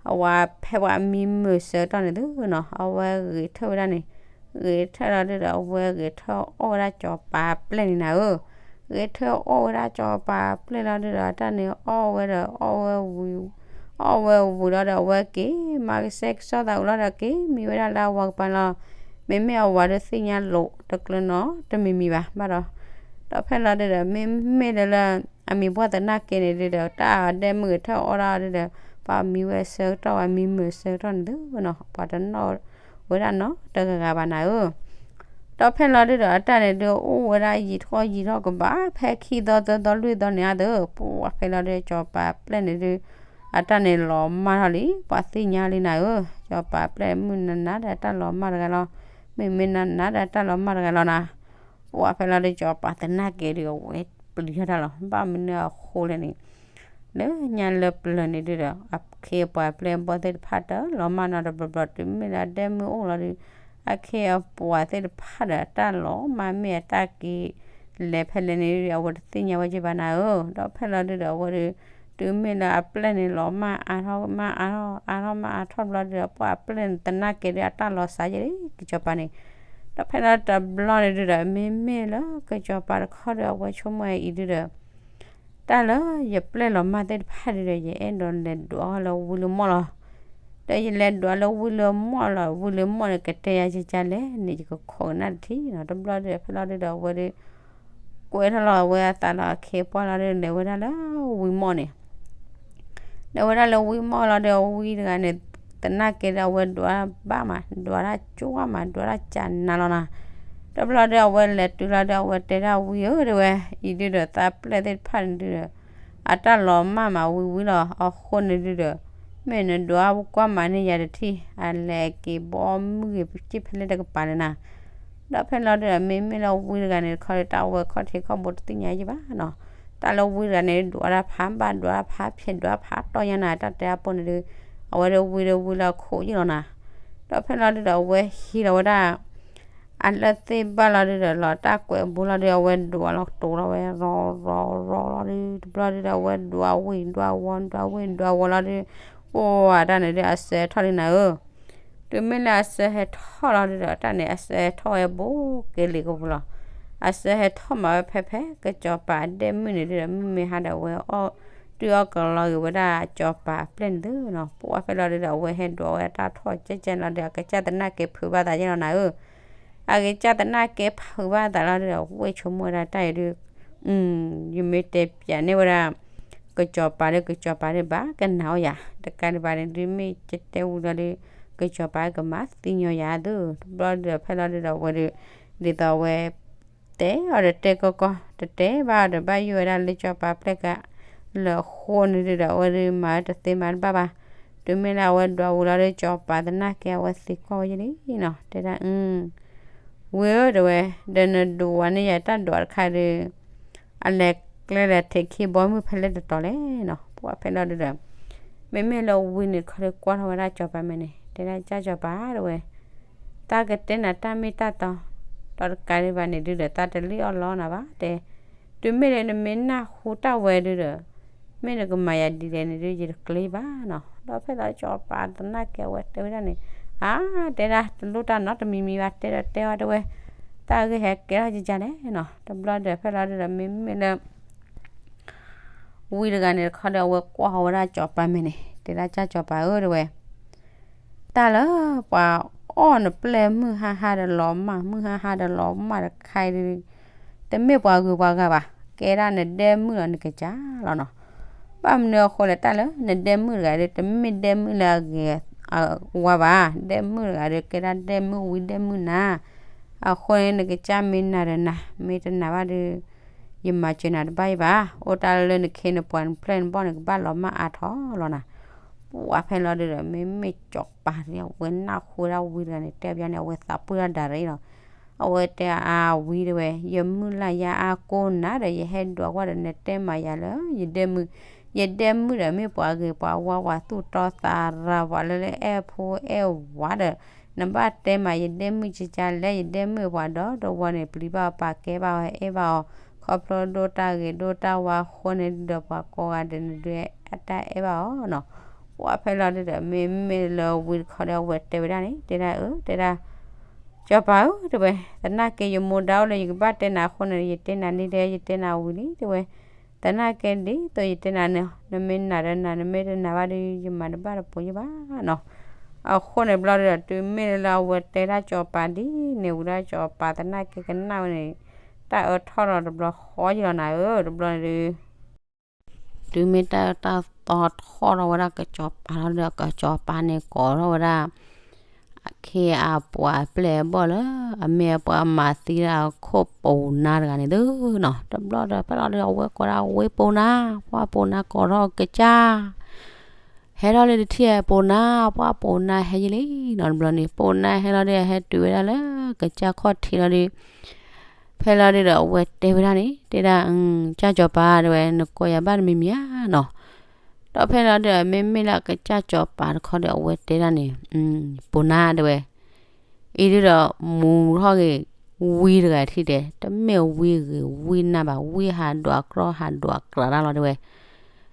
အဝဲဖဲပှၤမံမုာ်ဆၢကတီၢ်န့ၣ်သုနီၤ, အဝဲဂဲၤထၢၣ်ဝဲဒၣ်န့ၣ်, ဂဲၤထၢၣ်လီၤဒုဒီး အဝဲဂဲၤထၢၣ်အီၣ်ဝဲဒၣ်စီၤပၤပျဲၢ်န့ၣ်နၤဧၢ, ဂဲၤထၢၣ်အီၣ်ဝဲဒၣ်စီၤပၤပျဲၢ်လီၤဒုဒီး တၢ်န့ၣ်အီၣ်ဝဲဒီး အီၣ်ဝဲဝံၤ, အီၣ်ဝဲဝံၤလီၤဒီး အဝဲက့ၤမၤကစဲကစီၣ်သးဝံၤလီၤဒီး က့ၤမံဝဲဒၣ်လၢအဝၤကပၤလီၤ. မ့မ့ၢ်အဝၤဒုသ့ၣ်ညါလိာ်တကျၢၤနီတမံၤမံၤဘၣ်, ဘၣ်ဒီး ဒီးဖဲလီၤဒုဒီး မ့မ့ၢ်လၢလၢ အမံၤပှၢ်သနာ်က့န့ၣ်ဒုဒီး တၢ်ဒဲမုၣ်ဂဲၤထၢၣ်အီၣ်ဒၣ်ဒုဒီး ပှၤမံဝဲဆၢကတီၢ် ပှၤမံမုာ်ဆၢကတီၢ်န့ၣ်သုနီၤ, ပှၤတနီၣ်ဝဲဒၣ်နီတဂၤဂၤဘၣ်နၤဧၢ. ဒီးဖဲလီၤဒုဒီး အတၢ်န့ၣ်ဒု အိၣ်ဝဲဒၣ်ယံာ်ထီၣ်ယံာ်ထီၣ်ကဘၣ် ဖဲခံသီသၢသီလွံၢ်သီန့ၣ်အသိး ပှၤဖဲလီၤဒု စီၤပၤပျဲၢ်န့ၣ်ဒု အတၢ်န့ၣ်လီၤမၢ်ထီၣ်လံ, ပှၤသ့ၣ်ညါလံနၤဧၢ, စီၤပၤပျဲၢ်မုၢ်နၤနၤဒီးတၢ်လီၤမၢ်တဂၤလီၤ, မုၢ်မ့ၢ်နၤနၤဒီးတၢ်လီၤမၢ်တဂၤလီၤနၤ. ပှၤဖဲလီၤဒု စီၤပၤသနာ်က့ဒု အဝဲပျံၤထီၣ်တၢ်လီၤ, ဘၣ်မနုၤအဃိလဲၣ်န့ၣ် လၢညါလၢပျၢၤန့ၣ်ဒုဒီး အခ့အပှၤပျဲၢ်ဘီၣ်သ့ၣ်တဖၣ်တလီၤမၢ်နီတဘျီဘျီ တုၤမ့ၢ်လၢအဒဲမုၣ်အိၣ်လီၤဒု အခ့အပှၤသ့ၣ်တဖၣ်ဒီး တၢ်လီၤမၢ်မ့ၢ်အတၢ်က့ၤလဲၤဖဲလဲၣ်န့ၣ်ဒု အဝဲတသ့ၣ်ညါဝဲက့ဘၣ်နၤဧၢ. ဒီးဖဲလီၤဒုဒီး အဝဲဒု တုၤမ့ၢ်လၢအပျဲၢ်န့ၣ်လီၤမၢ်အါထီၣ်မၢ်အါထီၣ် အါထီၣ်မၢ်အါထီၣ်ဘျီဒုဒီး ပှၤပျဲၢ်န့ၣ်သနာ်က့ဒု အတၢ်လီၤစးယဲၢ်လံ ကစီၤပၤန့ၣ်. ဒီးဖဲလီၤတဘျီန့ၣ်ဒုဒီး မ့မ့ၢ်လၢကစီၤပၤတခီဒီး အဝဲဆိကမိၣ်အံၤဒုဒီး တၢ်လၢယပျဲၢ်လီၤမၢ်သ့ၣ်တဖၣ်ဒုဒီး ယအဲၣ်ဒိးလဲၤဒုးအီၣ်လၢဝံၤလၢမီၢ်လီၤ. ဒီးယလဲၤဒွးလၢဝံလၢမီၢ်လီၤ, ဝံလၢမီၢ်န့ၣ် ကတဲယၤကကလဲၣ်န့ၣ် ယကခိးကနၣ်တထံၣ်နီၤ. တဘျီဒီး ဖဲလီၤဒုဒီး အဝဲဒီး ကွဲထီၣ်လီၤအဝဲအသးလီၤ, အခ့အပှၢ်လီၤဒီး လဲၤဝဲဒၣ်လၢဝံမီၢ်န့ၣ် လဲၤဝဲဒၣ်လၢဝံမီၢ်လီၤဒီး ဝံတဂၤန့ၣ် သနာ်က့ဒီး အဝဲဒွးဘၣ်မး, ဒွးတၢ်ကၠိမး, ဒွးတၢ်ကၠးနၤလီၤနီၤ. တဘျီဒီး အဝဲလဲၤတုၤလီၤဒီး အဝဲတဲဒၣ်ဝံဧၢ တဲဝဲ, အံၤဒုဒီး သးပျဲၢ်သ့ၣ်တဖၣ်န့ၣ်ဒုဒီး အတၢ်လီၤမၢ်မးဝံဝံလီၤ. အဃိန့ၣ်ဒုဒီး မ့ၢ်နဒွးကွၢ်မၤန့ၢ်ယၤတထံၣ်, အလဲၤက့ၤဘီမုၢ်ဂ့ၤပစံၣ်ဖဲလဲၣ်တကပၤလၢနၤ. ဒီးဖဲလီၤဒုဒီး မ့မ့ၢ်လၢဝံတဂၤန့ၣ်တခီဒီး တၢ်ဝဲခီၣ်ထံးခီၣ်ဘိတသ့ၣ်ညါယံၣ်ဘၣ်နီၤ. တၢ်လၢဝံတဂၤန့ၣ် ဒွးတၢ်ဖးဘၣ်, ဒွးတၢ်ဖးဖျဲး, ဒွးတၢ်ဖးတီၢ်ညါနၤ, တၢ်တဲအပူၤန့ၣ်ဒု အဝဲဒီးဝံဒီးဝံလၢအခိၣ်ယံၣ်လီၤနၤ. ဒီးဖဲလီၤဒုဒီး အဝဲဟံးလီၤဝဲဒၣ် အလၢၢ်သ့ၣ်ဘၣ်လီၤဒုဒီး လီၤတၢ်ကွဲးအဘူးလီၤဒီး အဝဲဒွးလီၤတိၤလီၤဝဲ ရီရီရီလီၤဒု, တဘျီဒုဒီး အဝဲဒွးဝံၣ်ဒွးဝီၤ ဒွးဝံၣ်ဒွးဝီၤလီၤဒု, ပှၤတၢ်န့ၣ်ဒု အစၢဟဲထီၣ်လံနၤဧၢ. တုၤမ့ၢ်လၢအစၢဟဲထီၣ်လီၤဒုဒီး တၢ်န့ၣ် အစၢဟဲထီၣ်ဝဲဘူးက့ၤလံကပူၤလီၤ. အစၢဟဲထီၣ်မၤဝဲဖဲဖဲ ကစီၤပၤအဒဲၣ်မုၣ်န့ၣ်ဒုဒီး မ့မ့ၢ်ဟါဒီး အဝဲအီၣ်တုၤအီၣ်ကလီဂ့ၤဝဲဒၣ်စီၤပၤအပျဲၢ်န့ၣ်သုနီၤ. ပှၤဖဲလီၤဒုဒီး အဝဲဟဲဒွးဝဲတၢ်ထီၣ်ကဲကဲလီၤဒီး အကစၢ်သနာ်က့ဖုးဘၣ်သးယဲၢ်လီၤနၤဧၢ. အကစၢ်သနာ်က့ဖုးဘၣ်သးလီၤဒုဒီး ဝဲဆိကမိၣ်ဝဲဒၣ်တၢ်အံၤဒု ယမ့ၢ်တဲပျးန့ၢ်ဝဲဒၣ် ကစီၤပၤဒီး ကစီၤပၤဒီး ဘၣ်ကနၣ်အီၤယၤ, တကးဒံးဘၣ်န့ၣ်ဒု မ့ၢ်ယတဲဝံၤလီၤဒီး ကစီၤပၤကမၤသံညီယၤသု. တဘျီဒုဒီး ဖဲလီၤဒုဒီး အဝဲဒီး ဒ်သိးအဝဲ တဲအီၤဒီးတဲကီကီ, တတဲဘၣ်အီၤဒီး ဘၣ်ယိၣ်ဝဲဒၣ်လၢစီၤပၤပျဲၢ်ကး လၢအဃိန့ၣ်ဒုဒီး အဝဲဒုမၤဝဲတသ့မၤတဘၣ်ဘၣ်. တုၤမ့ၢ်လၢအဝဲဒွးဝံၤလီၤဒီး စီၤပၤသနာ်က့ အဝဲသံကွၢ်ဝဲယဲၢ်လံနီၤ, တဲဒၣ် ဝံဧၢ တဲဝဲ, ဒီးနဒွးန့ၢ်ယၤတၢ်ဒွးတခါဒီး အလဲၤကျဲလဲၤထံးခံဘီမုၢ်ဖဲလဲၣ်တတီၤလဲၣ်နီၤ. ပှၤဖဲလီၤဒုဒီး မ့မ့ၢ်လၢဝံန့ၣ်တခီဒီး ကွၢ်ထီၣ်ဝဲဒၣ်စီၤပၤမဲာ်န့ၣ် တဲဒၣ် ကၢ်စီၤပၤ တဲဝဲ, တၢ်ကတဲနၤတၢ်မ့ၢ်တၢ်တီ, ဒီးတကးဒံးဘၣ်န့ၣ်ဒုဒီး တၢ်တလံၣ်အီၣ်လီနၤဘၣ်တဲ. တုၤမ့ၢ်လၢနမ့ၢ်နၢ်ဟူတၢ်ဝဲဒုဒီး မ့ၢ်နကမၤယၤဒ်လဲၣ်န့ၣ်ဒု ယတကျ့ဘၣ်နီၤ. ဒီးဖဲလီၤစီၤပၤသနာ်က့ အဝဲတဲဝဲဒၣ်န့ၣ်, အါ, တဲဒၣ်တလိၣ်တၢ်နီတမံၤမံၤဘၣ်, တဲဒီးတဲအီၤတဲဝဲ, တၢ်ဂ့ၢ်ဟဲကဲထီၣ်ကကလဲၣ်နီၤ. တဘျီဒီး ဖဲလီၤဒုဒီး မ့မ့ၢ်လၢ ဝံတဂၤန့ၣ်တခီဒီး အဝဲကွၢ်ဃီၤဝဲဒၣ်စီၤပၤမဲာ်န့ၣ် တဲဒၣ် ကၢ်စီၤပၤဧၢ တဲဝဲ, တၢ်လၢပှၤအီၣ်နပျဲၢ်မုၢ်ဟါဟါဒီးလီၤမၢ်, မုၢ်ဟါဟါဒီးလီၤမၢ်တခါအံၤဒု တမ့ၢ်ပှၤဂုၤပှၤဂၤဘၣ်, ကဲဒၣ်နဒဲမုၣ်လီၤနကစၢ်လီၤနီၤ. ဘၣ်မနုၤအဃိလဲၣ်, တၢ်လၢနဒဲမုၣ်တဂၤဒီး တမ့ၢ်ဒဲမုၣ်လၢအဂ့ၤအဝါဘၣ်, ဒဲမုၣ်တဂၤဒီး ကဲဒၣ်ဒဲမုၣ်ဝံဒဲမုၣ်နၤ. အဃိန့ၣ် နကစၢ်မ့ၢ်နာ်ဒီးနာ်, မ့ၢ်တနာ်ဘၣ်ဒီး ယမၤစၢၤနၤတဘၣ်အံၤဘၣ်. အိၣ်တၢ်လၢနခ့နပှၤနပျဲၢ်နဘီၣ်န့ၣ် ကဘၣ်လီၤမၢ်အါထီၣ်လီၤနၤ. ပှၤဖဲလီၤဒုဒီး မ့မ့ၢ်စီၤပၤန့ၣ် အဝဲနၢ်ဟူဝဲဒၣ်ဝံတဂၤန့ၣ် တဲဘၣ်န့ၣ် အဝဲသးပှၢ်ဒၣ်ဒၣ်ရ့လီၤ. အဝဲတဲအါဝံတဲဝဲ, ယမုၢ်လၢ်ယါအါကိးနၤဒီး ယဟဲဒွးကွၢ်ဒီး နတဲမၤယၤလၢယဒဲမုၣ်, ယဒဲမုၣ်ဒီး မ့ၢ်ပှၤဂ့ၤပှၤဝါ ပှၤသူၣ်တီသးရၤ ပှၤလၢလၢအဲၣ်ဖိအဲၣ်ဝၤဒီး နဘၣ်တဲမၤယဒဲမုၣ်ကကလဲၣ်, ယဒဲမုၣ်ပှၤဒီတဝီန့ၣ် ပျံၤဘၣ်အီၤ ပာ်ကဲဘၣ်အီၤ အဲၣ်ဘၣ်အီၤ, ခီဖျိဒိၣ်တၢ်ဂ့ၤဒိၣ်တၢ်ဝါအဃိန့ၣ်ဒီး ပှၤကိးဂၤဒဲးန့ၣ်ဒုး အတၢ်အဲၣ်ဘၣ်အီၤနီၤ. ပှၤဖဲလီၤဒုဒီး မ့မ့ၢ်လၢဝံတခီဒီး အဝဲတဲဝဲဒၣ်န့ၣ် တဲဒၣ်အၢ တဲဒၣ် စီၤပၤဧၢ တဲဝဲ, သနာ်က့ယမိၢ်ဒါအိၣ်လၢယကဘၣ်တဲနၤအဃိန့ၣ် ယတဲနၤလံဒီး ယတဲနၤဝံၤလံ တဲဝဲ, သနာ်က့ဒ်သိးယတဲနၤန့ၣ် နမ့ၢ်နာ်ဒီးနာ် နမ့ၢ်တနာ်ဘၣ်ဒီး ယမၤတဘၣ်တပိၤယဘၣ်နီၤ. အဃိန့ၣ်ဘျီဒီး တုၤမ့ၢ်လၢအဝဲတဲဒၣ်စီၤပၤဒ်န့ၣ်ဝံၤဒီး စီၤပၤသနာ်က့ကနၣ်ဝဲန့ၣ် တၢ်အၢထီၣ်ဒီးတဘျီဃီယလီၤနၤဧၢ တဘျီန့ၣ်ဒုး တုၤမ့ၢ်တၢ်အၢတၢ်သီထီၣ်ထီၣ်ဝဲဒၣ်ကစီၤပၤလီၤဒီး ကစီၤပၤန့ၣ်ကိးထီၣ်ဝဲဒၣ် အခ့အပှၤအပျဲၢ်အဘီၣ်လၢ အမ့ၢ်အပှၤမၤသံဒၣ်အခိၣ်ပိာ်နါတဂၤန့ၣ်သုနီၤ. တဘျီဒီး ဖဲလီၤဒီး အဝဲကိးဒၣ်ဝဲပိာ်နါ, ပှၤပိာ်နါကိးထီၣ်ကစၢ် ဟဲထီၣ်လၢတထံၣ်ပိာ်နါ, ပှၤပိာ်နါဟဲယံၤလံနီၤ. တဘျီန့ၣ် ပိာ်နါဟဲလီၤဒီး ဟဲတုၤဝဲဒၣ်လၢကစၢ်ခီၣ်ထံးလီၤဒီး ဖဲလီၤဒုဒီး အဝဲတဲဝဲဒၣ်န့ၣ် တဲဒၣ် ကစၢ်စီၤပၤ တဲဝဲ နကိးယၤဘၣ်တမံၤမံၤဧါနီၤ. ဒီးဖဲလီၤဒုဒီး မ့မ့ၢ်လၢကစၢ်စီၤပၤတခီဒီး အဝဲတဲဒၣ်န့ၣ် ပိာ်နါ တဲဝဲ အံၤဒုဒီး မူထီၣ်ဂ့ၤ ဝံတဂၤထံၣ်တဲ, တမ့ၢ်ဝံဂ့ၤဝံနၢ်ဘၣ်, ဝံဟးဒွးကြီဟးဒွးကြီတၢ်လီၤတဲဝဲ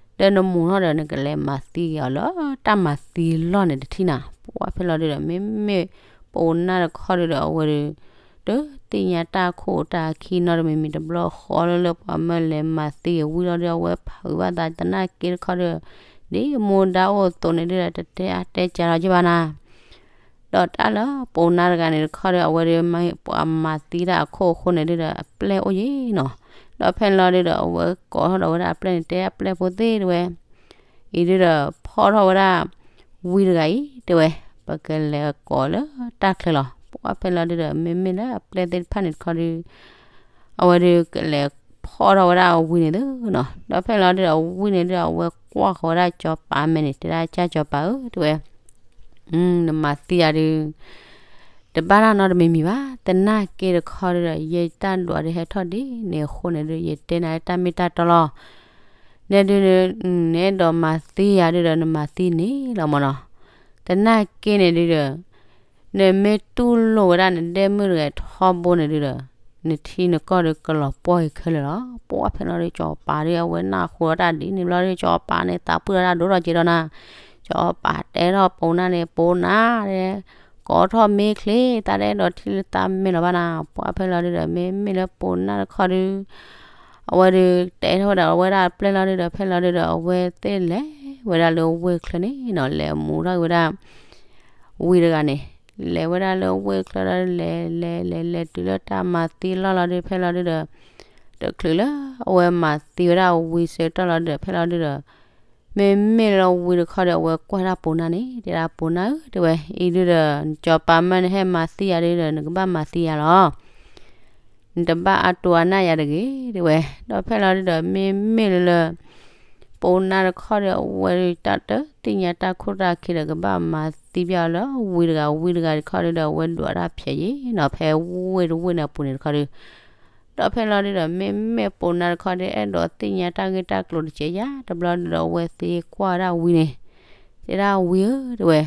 ဒီးနမူထီၣ်ဒီး နကလဲၤမၤသံက့ၤအီၤလၢတၢ်မၤသံလီၢ်န့ၣ်တထံၣ်နၤ. ပှၤဖဲလီၤဒုဒီး မ့မ့ၢ်ပိာ်နါတခီဒုဒီး အဝဲဒီး တသ့ၣ်ညါတၢ်ခိၣ်တၢ်ခံနီတမံၤမံၤ တဘျီဃီလၢလၢပှၤမၢလဲၤမၤသံဝံၤလီၤဒီး အဝဲဖုးဘၣ်သးသနာ်က့တခီဒီး ဒ်အမူဒါအိၣ်အသိးန့ၣ်ဒုဒီး တတဲအါတဲကၢလီၤက့ၤဘၣ်နၤ. ဒီးတၢ်လၢပိာ်နါတဂၤန့ၣ်တခီဒီး အဝဲဒီးမ့ၢ်ပှၤမၤသံတၢ်အခိၣ်အဃိန့ၣ်ဒုဒီး အပျဲၢ်အိၣ်ယဲနီၤ. ဒီးဖဲလီၤဒုဒီး အဝဲကိးထီၣ်ဒီးဝဲဒၣ်အပျဲၢ်န့ၣ် တဲအပျဲၢ်ဖိသ့ၣ်တဲဝဲ, အံၤဒုဒီး ဖီၣ်ထီၣ်ဝဲဒၣ်ဝံတဂၤအံၤတဲဝဲ, ပကလဲၤကိးလၢတၢ်ချၢလီၤ. ပှၢ်ဖဲလီၤဒုဒီး မ့မ့ၢ်လၢအပျဲၢ်သ့ၣ်တဖၣ်န့ၣ်တခီဒီး အဝဲဒီးကလဲၤဖီၣ်ထီၣ်ဝဲဒၣ်ဝံန့ၣ်သ့နီၤ. ဒီးဖဲလီၤဒုဒီး ဝံန့ၣ်ဒုဒီး အဝဲကွၢ်ဃီၤဝဲဒၣ်စီၤပၤမဲာ်န့ၣ် တဲဒၣ်ကၢ်စီၤပၤဧၢ တဲဝဲ, နမၤသံယၤဒု တဘၣ်တၢ်နီတမံၤမံၤဘၣ်. သနာ်က့တခီဒုဒီး ယတၢ်ဒွးဒုးဟဲထီၣ်ဒ်န့ၣ်အဃိန့ၣ်ဒု ယတဲနၤလၢတၢ်မ့ၢ်တၢ်တီလီၤ. နဲဒု နအဲၣ်ဒိးမၤသံယၤဒုဒီး နမၤသံန့ၣ်လီၤမၢ်နီၤ. သနာ်က့န့ၣ်ဒုဒီး နမ့ၢ်တူၢ်လိာ်ဝဲဒၣ်နဒဲမုၣ်တဂၤထီဘိန့ၣ်ဒုဒီး နထံနကီၢ်ဒုကလီၤပှီၢ်က့ၤခဲလၢာ်လီၤ. ပှၢ်ဖဲလီၤဒု စီၤပၤဒု အဝဲနၢ်ဟူလီၤတၢ်ဒ်န့ၣ်ဘျီဒု စီၤပၤန့ၣ် သးပှၢ်တၢ်ဒိၣ်ထီၣ်က့ၤဒီးနၤ. စီၤပၤတဲထီၣ်ပိာ်နါန့ၣ် ပိာ်နါ ကိးထီၣ်မ့ၢ်ချ့ သးတအဲၣ်ဒိးထံၣ်လၢသးမဲာ်လီၤဘၣ်နၤ. ပှၢ်ဖဲလီၤဒုဒီး မ့မ့ၢ်လၢပိာ်နါတခီဒု အဝဲဒု တဲထီၣ်ဝဲဒၣ်ဝဲဒၣ်အပျဲၢ်လီၤဒုဒီး ဖဲလီၤဒုဒီး အဝဲသ့ၣ်လဲၤဝဲဒၣ်လၢဝ့ၢ်ချၢန့ၣ်နီၤ လဲၤမူထီၣ်က့ၤဝဲဒၣ် ဝံတဂၤန့ၣ် လဲၤဝဲဒၣ်လၢဝ့ၢ်ချၢဒီး လဲၤလဲၤလဲၤလဲၤတုၤလၢတၢ်မၤသံလီၢ်လီၤဒု ဖဲလီၤဒုဒီး တချုးလၢအဝဲမၤသံဝဲဒၣ်ဝံဆၢကတီၢ်လီၤဒုဒီး ဖဲလီၤဒုဒီး မ့မ့ၢ်လၢဝံတခီဒီး အဝဲကွၢ်ဒၣ်ပိာ်နါန့ၣ် တဲဒၣ်ပိာ်နါဧၢ တဲဝဲ အံၤဒုဒီး နစီၤပၤမၢနဟဲမၤသံယၤဒုဒီး နကဘၣ်မၤသံယၤလီၤ. နတဘၣ်အါတိၢ်အါနၢ်ယၤတဂ့ၤ တဲဝဲ. ဒီးဖဲလီၤဒုဒီး မ့မ့ၢ်လၢ ပိာ်နါတခီဒီး အဝဲဒုတၢ်တသ့ၣ်ညါတၢ်ခိၣ်တၢ်ခံဒီး ကဘၣ်မၤသံပျီလၢဝံတဂၤ ဝံတဂၤတခီဒုဒီး အဝဲဒွးတၢ်ဖျဲးယံၤနီၤ ဖဲဝ့ၢ်တဝ့ၢ်န့ၣ်အပူၤန့ၣ်တခီဒု ဒီးဖဲလီၤဒုဒီး မ့မ့ၢ်ပိာ်နါတခီဒီး အဲၣ်ဒိးသ့ၣ်ညါတၢ်ဂ့ၢ်တၢ်ကျိၤတကဲးယၤတဘျီဒုဒီး အဝဲသ့ၣ်ကွၢ်ဝဲဒၣ်ဝံန့ၣ် တဲဒၣ်ဝံဧၢ တဲဝဲ,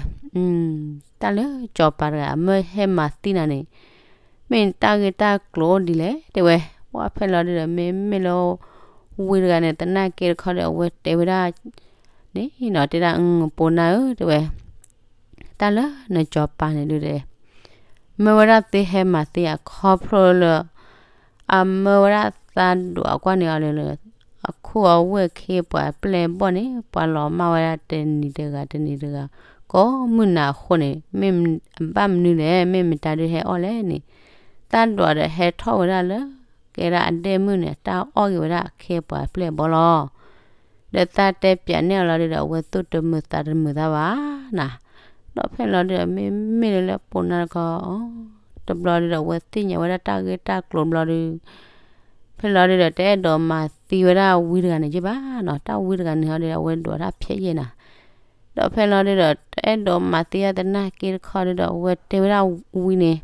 တၢ်လၢစီၤပၤတဂၤအမၢဟဲမၤသံနၤန့ၣ် မ့ၢ်တၢ်ဂ့ၢ်တၢ်ကျိၤအိၣ်ဒ်လဲၣ် တဲဝဲ. ပှၢ်ဖဲလီၤဒုဒီး မ့မ့ၢ်လၢ ဝံတဂၤန့ၣ် သနာ်က့တခီဒီး အဝဲတဲဝဲဒၣ် န့ၣ်နီၤ တဲဒၣ် ပိာ်နါဧၢ တဲဝဲ တၢ်လၢနစီၤပၤန့ၣ်ဒုဒီး မၢဝဲဒၣ်သုဟဲမၤသံအခီဖျိလၢ အမၢဝဲဒၣ်သးဒိးအကွၢ်န့ၣ်အီၤလၢ အခူၣ်အဝ့ၢ်ခ့ပှၤပျဲၢ်ဘီၣ်န့ၣ် ပှၤလီၤမၢ်ဝဲဒၣ်တနံၤတဂၤတနံၤတဂၤ ကိးမုၢ်နၤအဃိန့ၣ် မ့ၢ်အဘၣ်မနုၤလဲၣ် မ့ၢ်မတၤဒုဟဲအီၣ်လဲၣ်န့ၣ် သးဒိးဒီးဟဲထီၣ်ဝဲဒၣ်လၢ ကဲဒၣ်အဒဲမုၣ်န့ၣ် တၢ်အီၣ်က့ၤဝဲဒၣ်အခ့ပှၤပျဲၢ်ဘီၣ်လီၤ. ဒီးသးတဲပၠးန့ၢ်အီၤလီၤဒုဒီး အဝဲသူၣ်တမုာ်သးတမုာ်သးဘၣ်နၤ. ဒီးဖဲလီၤဒုဒီး မ့မ့ၢ်လၢပိာ်နါတခီ တဘျီဒုဒီး အဝဲသ့ၣ်ညါဝဲဒၣ်တၢ်ဂ့ၢ်တၢ်ကျိၤဘျီဒု ဖဲလီၤဒုဒီး တအဲၣ်ဒိးမၤသံဝဲဒၣ်ဝံတဂၤန့ၣ်ယ့ၣ်ဘၣ်နီၤ တၢ်ဝံတဂၤန့ၣ်ဟီဒုဒီး အဝဲဒိးတၢ်ဖျဲးယဲၢ်နၤ ဒီးဖဲလီၤဒုဒီး တအဲၣ်ဒိးမၤသံအသနာ်က့တခီဒုဒီး အဝဲတဲဝဲဒၣ်ဝံန့ၣ်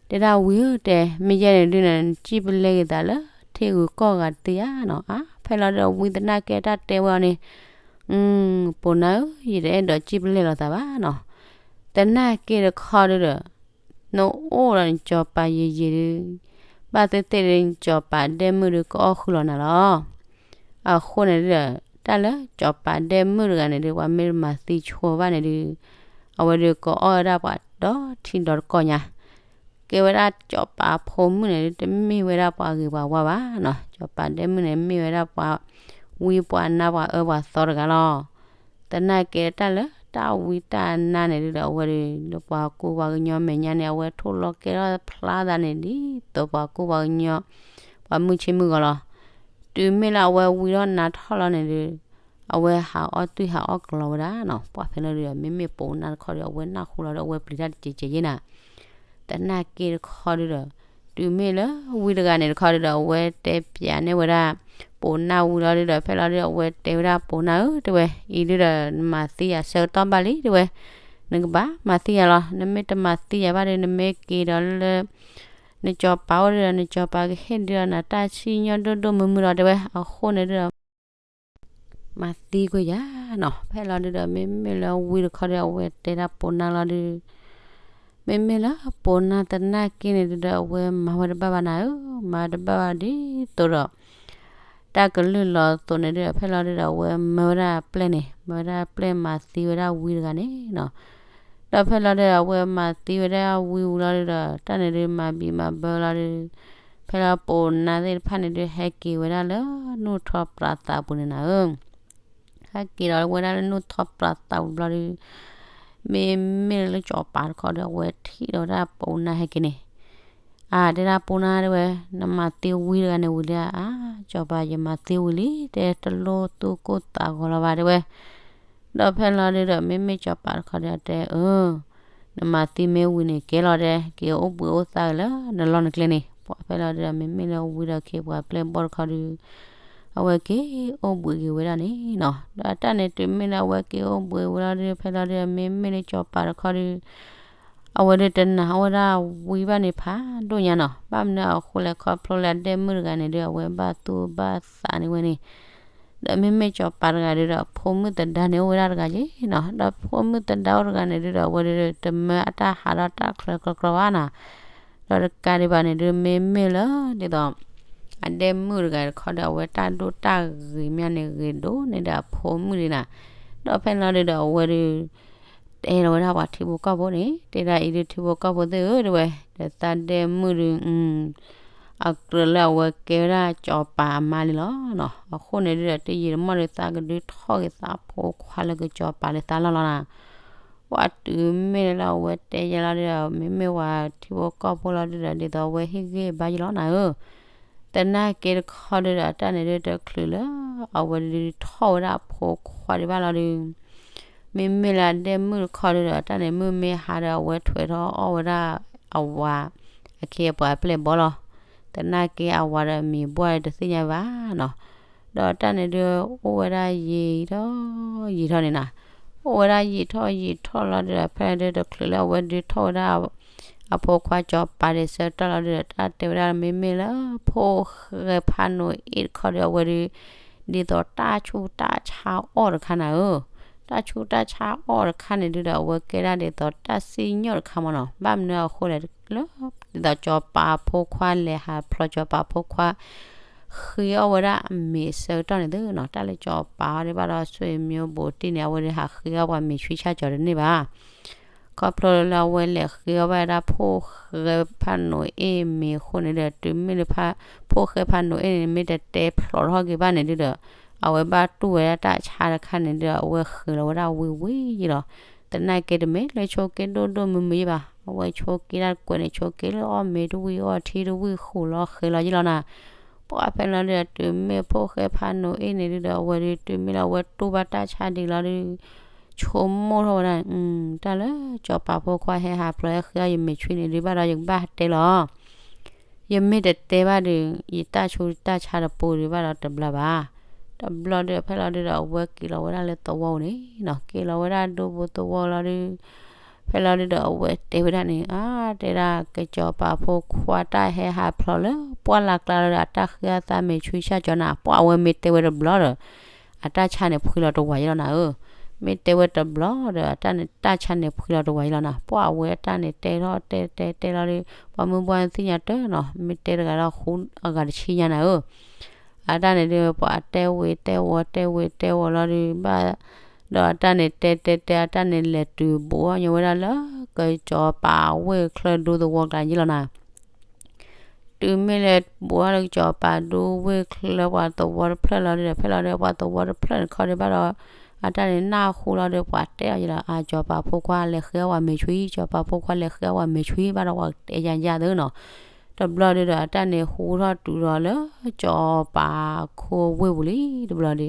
တဲဒၣ်ဝံဧၢ တဲ မ့ၢ်ယဲန့ၣ်ဒုန့ၣ် နစံၣ်ပလဲက့ၤသးလၢထံဂုၤကီၢ်ဂၤတသ့ဧါနီၤ. အါ ဖဲလီၤဒုဒီး ဝံသနာ်က့တၢ်တဲဝဲအီၤန့ၣ် ပိာ်နါဧၢ ယတအဲၣ်ဒိးစံၣ်ပလဲလီၤသးဘၣ်နီၤ. သနာ်က့တခီဒုဒီး နအိၣ်ဒီးနစီၤပၤယံာ်ယံာ်ဒု ဘၣ်သ့ၣ်သ့ၣ်ဒု နစီၤပၤဒဲမုၣ်ဒု ကအီၣ်ဃုာ်လီၤနၤလီၤ. အဃိန့ၣ်ဒုဒီး တၢ်လၢစီၤပၤဒဲမုၣ်တဂၤန့ၣ်ဒု ပှၤမ့ၢ်တမၤသံဆိဘၣ်န့ၣ်ဒု အဝဲဒုကအီၣ်ဝဲဒၣ်ပှၤဒီထံဒီတကီၢ်ညါ ကဲဝဲဒၣ်စီၤပၤဖိမုၣ်န့ၣ်ဒု တမ့ၢ်ဝဲဒၣ်ပှၤဂ့ၤပှၤဝါဘၣ်နီၤ. စီၤပၤဒဲမုၣ်န့ၣ် မ့ၢ်ဝဲဒၣ်ပှၤဝံပှၤနါပှၤအၢပှၤသီတဂၤလီၤ. သနာ်က့တၢ်လၢတၢ်ဝံတၢ်နါန့ၣ်ဒုဒီး အဝဲဒု လၢပှၤကူပှၤကညီမဲာ်ညါန့ၣ် အဝဲထိၣ်လီၤကဲထီၣ်ဖျါသးန့ၣ် ဒ်သိးပှၤကူပှၤကညီ ပှၤမုၢ်ဆ့ၣ်မုၢ်ဂီၤလီၤ. တုၤမ့ၢ်လၢအဝဲဝံထီၣ်နါထီၣ်လီၤန့ၣ်ဒု အဝဲဟးအီၣ်သွံၣ်ဟးအီၣ်ကလီဝဲဒၣ်နီၤ. ပှၢ်ဖဲလီၤဒုဒီး မ့မ့ၢ်ပိာ်နါတခီဒီး အဝဲနၢ်ဟူလီၤဒီး အဝဲပျံၤတၢ်တကဲးကဲးယဲၢ်နၤ သနာ်က့တခီဒုဒီး တုၤမ့ၢ်လၢဝံတဂၤန့ၣ်တခီဒုဒီး အဝဲတဲပၠးန့ၢ်ဝဲဒၣ် ပိာ်နါဝံလီၤဒုဒီး ဖဲလီၤဒုဒီး အဝဲတဲဝဲဒၣ်ပိာ်နါဧၢ တဲဝဲ အံၤဒုဒီး နမၤသံယၤဆၢကတီၢ်ဘၣ်လံ တဲဝဲ နကဘၣ်မၤသံယၤလီၤ. နမ့ၢ်တမၤသံယၤဘၣ်ဒီး နမ့ၢ်က့ၤဒီးလၢ နစီၤပၤအိၣ်ဒုဒီး နစီၤပၤကဟ့ၣ်ဒုဒီးနၤတၢ်စံၣ်ညီၣ်ဒိၣ်ဒိၣ်မုၢ်မုၢ်လီၤ တဲဝဲ. အဃိန့ၣ်ဒုဒီး မၤသံကွံာ်ယၤနီၤ. ဖဲလီၤဒုဒီး မ့မ့ၢ်လၢဝံတခီဒီး အဝဲတဲဒၣ်ပိာ်နါလီၤဒု မ့မ့ၢ်လၢပိာ်နါသနာ်က့န့ၣ်ဒုဒီး အဝဲမၤဝဲတဘၣ်ဘၣ်နၤဧၢ, မၤတဘၣ်ဘၣ်ဒ်သိးဒီး တၢ်ကလုၢ်လီၤအသိးန့ၣ်ဒုဒီး ဖဲလီၤဒုဒီး အဝဲမၢဝဲဒၣ်ပျဲၢ်န့ၣ်, မၢဝဲဒၣ်ပျဲၢ်မၤသံဝဲဒၣ်ဝံတဂၤန့ၣ်နီၤ. ဒီးဖဲလီၤဒုဒီး အဝဲမၤသံဝဲဒၣ်ဝံဝံလီၤဒုဒီး တၢ်န့ၣ်ဒုမၤဘံးမၤဘၢလီၤဒု ဖဲလီၤပိာ်နါသ့ၣ်တဖၣ်န့ၣ်ဒု ဟဲက့ၤဝဲဒၣ်လၢနူၢ်ထီၣ်ပြးသးပူၤန့ၣ်နၤဧၢ. ဟဲက့ၤဒီးဝဲဒၣ်လၢနူၢ်ထီၣ်ပြးသးဝံၤဘျီဒီး မ့မ့ၢ်လၢစီၤပၤတခီဒီး အဝဲထံၣ်ဒီးဝဲဒၣ်ပိနါဟဲက့ၤန့ၣ်, အါ တဲဒၣ်ပိနါတဲဝဲ, နမၤသံဝံတဂၤန့ၣ်ဝံၤလံဧါ. အါ စီၤပၤ ယမၤသံဝံၤလံ, တဲတလိၣ်သူၣ်ကိၢ်သးဂီၤလီၤဘၣ် တဲဝဲ. ဒီးဖဲလီၤဒုဒီး မ့မ့ၢ်စီၤပၤတခီဒီးတဲ အၢ နမၤသံမ့ၢ်ဝံၤန့ၣ် ကဲလီၤတဲ က့ၤအိၣ်ဘှံးအိၣ်သါလၢနလီၢ်နကျဲန့ၣ်. ပှၤဖဲလီၤဒုဒီး မ့မ့ၢ်လၢဝံဒီးခ့ပှၤပျဲၢ်ဘီၣ်တခီဒီး အဝဲက့ၤအိၣ်ဘှံးက့ၤဝဲဒၣ်န့ၣ်နီၤ. ဒီးတၢ်န့ၣ်တုၤမ့ၢ်လၢအဝဲက့ၤအိၣ်ဘှံးဝဲလီၤဒု ဖဲလီၤဒုဒီး မ့မ့ၢ်လၢစီၤပၤတခီဒီး အဝဲဒုတနာ်ဝဲဒၣ်ဝံဘၣ်န့ၣ်ဖးဒိၣ်ညါနီၤ. ဘၣ်မနုၤအဃိလဲၣ်ခီဖျိလၢအဒဲမုၣ်တဂၤန့ၣ်ဒု အဝဲဘၣ်သူၣ်ဘၣ်သးန့ၢ်ဝဲန့ၣ် ဒီးမ့မ့ၢ်စီၤပၤတဂၤဒုဒီး ဖိမုၣ်သဒါန့ၣ်အိၣ်ဝဲဒၣ်တဂၤက့ၤနီၤ. ဒီးဖိမုၣ်သဒါအိၣ်တဂၤန့ၣ်ဒုဒီး အဝဲဒုတမၢအတၢ်ဟးထီၣ်တၢ်ချၢကြီကြီဘၣ်နီၤ. ဒီးတကးဒံးဘၣ်န့ၣ်ဒု မ့မ့ၢ်လၢဒ်သိး အဒဲမုၣ်တဂၤတခီဒီး အဝဲတၢ်ဒိၣ်တၢ်ဂ့ၤမးန့ၣ် ဂ့ၤဒိၣ်န့ၢ်ဒီးအဖိမုၣ်ဒံးနီၤ. ဒီးဖဲလီၤဒုဒီး အဝဲဒု တဲလီၤဝဲဒၣ်ပှၤထံဖိကီၢ်ဖိန့ၣ် တဲဒၣ်အံၤဒု ထံဖိကီၢ်ဖိသ့ၣ်ဧၢ တဲဝဲ, ဒီးသးဒဲမုၣ်ဒု အကြၢးလၢအဝဲကဲဝဲဒၣ်စီၤပၤအမါလံလီၤနီၤ. အဃိန့ၣ်ဒုဒီး တယံာ်တမီၢ်ဒု သးကဒုထီၣ်က့ၤသးဖိခွါလၢကစီၤပၤလၢသးလီၢ်လီၤနီၤ. ပှၤတုၤမ့ၢ်လၢအဝဲတဲယဲလီၤဒုဒီး မ့မ့ၢ်ပှၤထံဖိကီၢ်ဖိလီၤဒုဒီး ဒ်သိးအဝဲဟ့ၣ်ဂံၢ်ဘါယလီၤနၤဧၢ သနာ်က့တခီဒုဒီး တၢ်န့ၣ်ဒုတချုးလၢ အဝဲဒုထီၣ်ဝဲဒၣ်အဖိခွါဒံးဘၣ်လီၤဒု မ့မ့ၢ်လၢအဒဲမုၣ်တခီဒုဒီး တၢ်န့ၣ်မုၢ်မ့ၢ်ဟါဒီး အဝဲထွဲထီၣ်အီၣ်ဝဲဒၣ်အဝၤ အခ့အပှၤအပျဲၢ်ဘီၣ်လီၤ. သနာ်က့အဝၤဒီးအမံၤဘှၣ်တသ့ၣ်ညါဘၣ်နီၤ. ဒီးတၢ်န့ၣ်ဒု အိၣ်ဝဲဒၣ်ယံာ်ထီၣ်ယံာ်ထီၣ်န့ၣ်နီၤ. အိၣ်ဝဲဒၣ်ယံာ်ထီၣ်ယံာ်ထီၣ်လီၤဒုဒီး ဖဲဒုတချုးလၢအဝဲဒုထီၣ်ဝဲဒၣ် အဖိခွါစီၤပၤဒံးဆၢကတီၢ်လီၤဒုဒီး တၢ်တဲဝဲဒၣ်မ့မ့ၢ်လၢ ဖိၣ်ဃဲဖးနိၤအ့ၣ်တခီဒီး အဝဲဒု ဒ်သိးတၢ်ဆူးတၢ်ဆါအီၣ်တခါနၤဧၢ. တၢ်ဆူးတၢ်ဆါအီၣ်တခါန့ၣ်ဒုဒီး အဝဲကဲဒၣ်ဒ်သိးတၢ်စံၣ်ညီၣ်တခါမ့ၢ်နီၤ. ဘၣ်မနုၤအဃိလဲၣ်လၢ ဒ်သိးစီၤပၤဖိခွါလဲၤဟးဖျိးစီၤပၤဖိခွါ ဃ့အီၣ်ဝဲဒၣ်အမ့ၤဆၢကတီၢ်န့ၣ်သ့နီၤ. တၢ်လၢစီၤပၤအီၤဒံးဘၣ်ဒီး ဆွေမျိုးဘိးတံၢ်န့ၣ် အဝဲဒုးဟးဃ့အီၣ်ပှၤမ့ၤဆှံဆၣ်ကၠီၤတန့ၢ်ဘၣ်. ခီဖျိလၢအဝဲလဲၤဃ့အီၣ်ဘၣ်ဝဲဒၣ်ဖိၣ်ဃဲဖးနိၤအ့ၣ်မ့ၤအဃိန့ၣ်ဒီး တုၤမ့ၢ်လၢ ဖိၣ်ဃဲဖးနိၤအ့ၣ်န့ၣ် မ့ၢ်တတဲဖျိးထီၣ်က့ၤဘၣ်န့ၣ်ဒုဒီး အဝဲဘၣ်တူၢ်ဝဲဒၣ်တၢ်ဆါတခါန့ၣ်ဒုဒီး အဝဲဃ့လီၤဝဲဒၣ်ဝံၤဝံၤယံလီၤ. သနာ်က့တမ့ၢ်လၢဆိးက့ဒိၣ်ဒိၣ်မုၢ်မုၢ်ယံဘၣ်. အဝဲဆိးက့ဒၣ်တကွဲးန့ၣ် ဆိးက့လၢအီၣ်မ့ၤတဝံၣ်အီထံတဝံၣ် ဃိးလီၤဃ့လီၤယံလီၤနၤ. ပှၤဖဲလီၤဒုဒီး တုၤမ့ၢ်ဖိၣ်ဃဲဖးနိၤအ့ၣ်န့ၣ်ဒုဒီး အဝဲဒု တုၤမ့ၢ်လၢအဝဲတူၢ်ဘၣ်တၢ်ဆါဒံးလီၤဒု ဆိကမိၣ်ထီၣ်ဝဲဒၣ် တၢ်လၢစီၤပၤဖိခွါဟဲဟးဖျိးဟဲဃ့အီၣ်ယမ့ၤဆှံန့ၣ်ဒုဘၣ်ဒီး ယကဘၣ်ဟးတဲလီၤ. ယမ့ၢ်တတဲဘၣ်ဒီး ယတၢ်ဆူးတၢ်ဆါတပူၤဒုဘၣ်ဒီးတဘျီဘၣ်. တဘျီဒုး ဖဲလီၤဒုးဒီး အဝဲက့ၤလီၤဝဲဒၣ်လၢသဝီန့ၣ်နီၤ, က့ၤလီၤဝဲဒၣ်ဒူပူၤသဝီလီၤဒုး, ဖဲလီၤဒုးဒီး အဝဲတဲဝဲဒၣ်န့ၣ် အါ တဲဒၣ် ကစီၤပၤဖိခွါတၢ်ဟဲဟးဖျိးလၢပှၢ်လၢ်ကျါလီၤဒီး အတၢ်ဃ့အသးမ့ၢ်ဆှံဆၣ်ကၠီၤနၤ, ပှၢ်အဝဲမ့ၢ်တဲဝဲတဘျီဒီး အတၢ်ဆါန့ၣ်ဖှံလီၤတဝးယလီၤနၤဧၢ, မ့ၢ်တဲဝဲတဘျီဒီး အတၢ်န့ၣ် တၢ်ဆါန့ၣ်ဖှံလီၤတဝးယလီၤနၤ, ပှၢ်အဝဲအတၢ်န့ၣ်တဲထီၣ်တဲတဲတဲလီၤဒုး ပှၤမုၢ်ဘှီၣ်န့ၣ်သ့ၣ်ညါတၢ်နီၤ, မ့ၢ်တဲတဂၤဒီးဃူအဂၤတဆံညါနၤဧၢ. အတၢ်န့ၣ်ဒုး ပှၤတဲဝံၤတဲဝီၤတဲဝံၤတဲဝီၤလီၤဒုးဘၣ်, ဒီးအတၢ်န့ၣ်တဲတဲတဲ အတၢ်န့ၣ်လဲၤတုၤဘူးထီၣ်ညီဝဲဒၣ်လၢ ကစီၤပၤဝ့ၢ်ချၢဒူသဝီကျါယလီၤနၤ. တုၤမ့ၢ်လၢဘူးထီၣ်လၢကစီၤပၤဒူဝ့ၢ်ချၢပှၤသဝီတဖျၢၣ်လီၤဒုးဒီး ဖဲလီၤဒုးပှၤသဝီတဖျၢၣ်န့ၣ်ခီဒုးဘၣ်ဒီး အတၢ်န့ၣ်နၢ်ဟူလီၤဒုး ပှၤတဲအီၤယလီၤ အါ ကစီၤပၤဖိခွါလဲၤဃ့အီၣ်ပှၤမ့ၤဆှံ, ကစီၤပၤဖိခွါလဲၤဃ့အီၣ်ပှၤမ့ၤဆှံဘၣ်ဒီး ပှၤတဲယၤယၤသ့နီၤ. တဘျီဒုးဒီး အတၢ်န့ၣ်ဟူထီၣ်တုၤဒီးလၢ ကစီၤပၤခိဝ့ၢ်ပူၤလံတဘျီဒုး,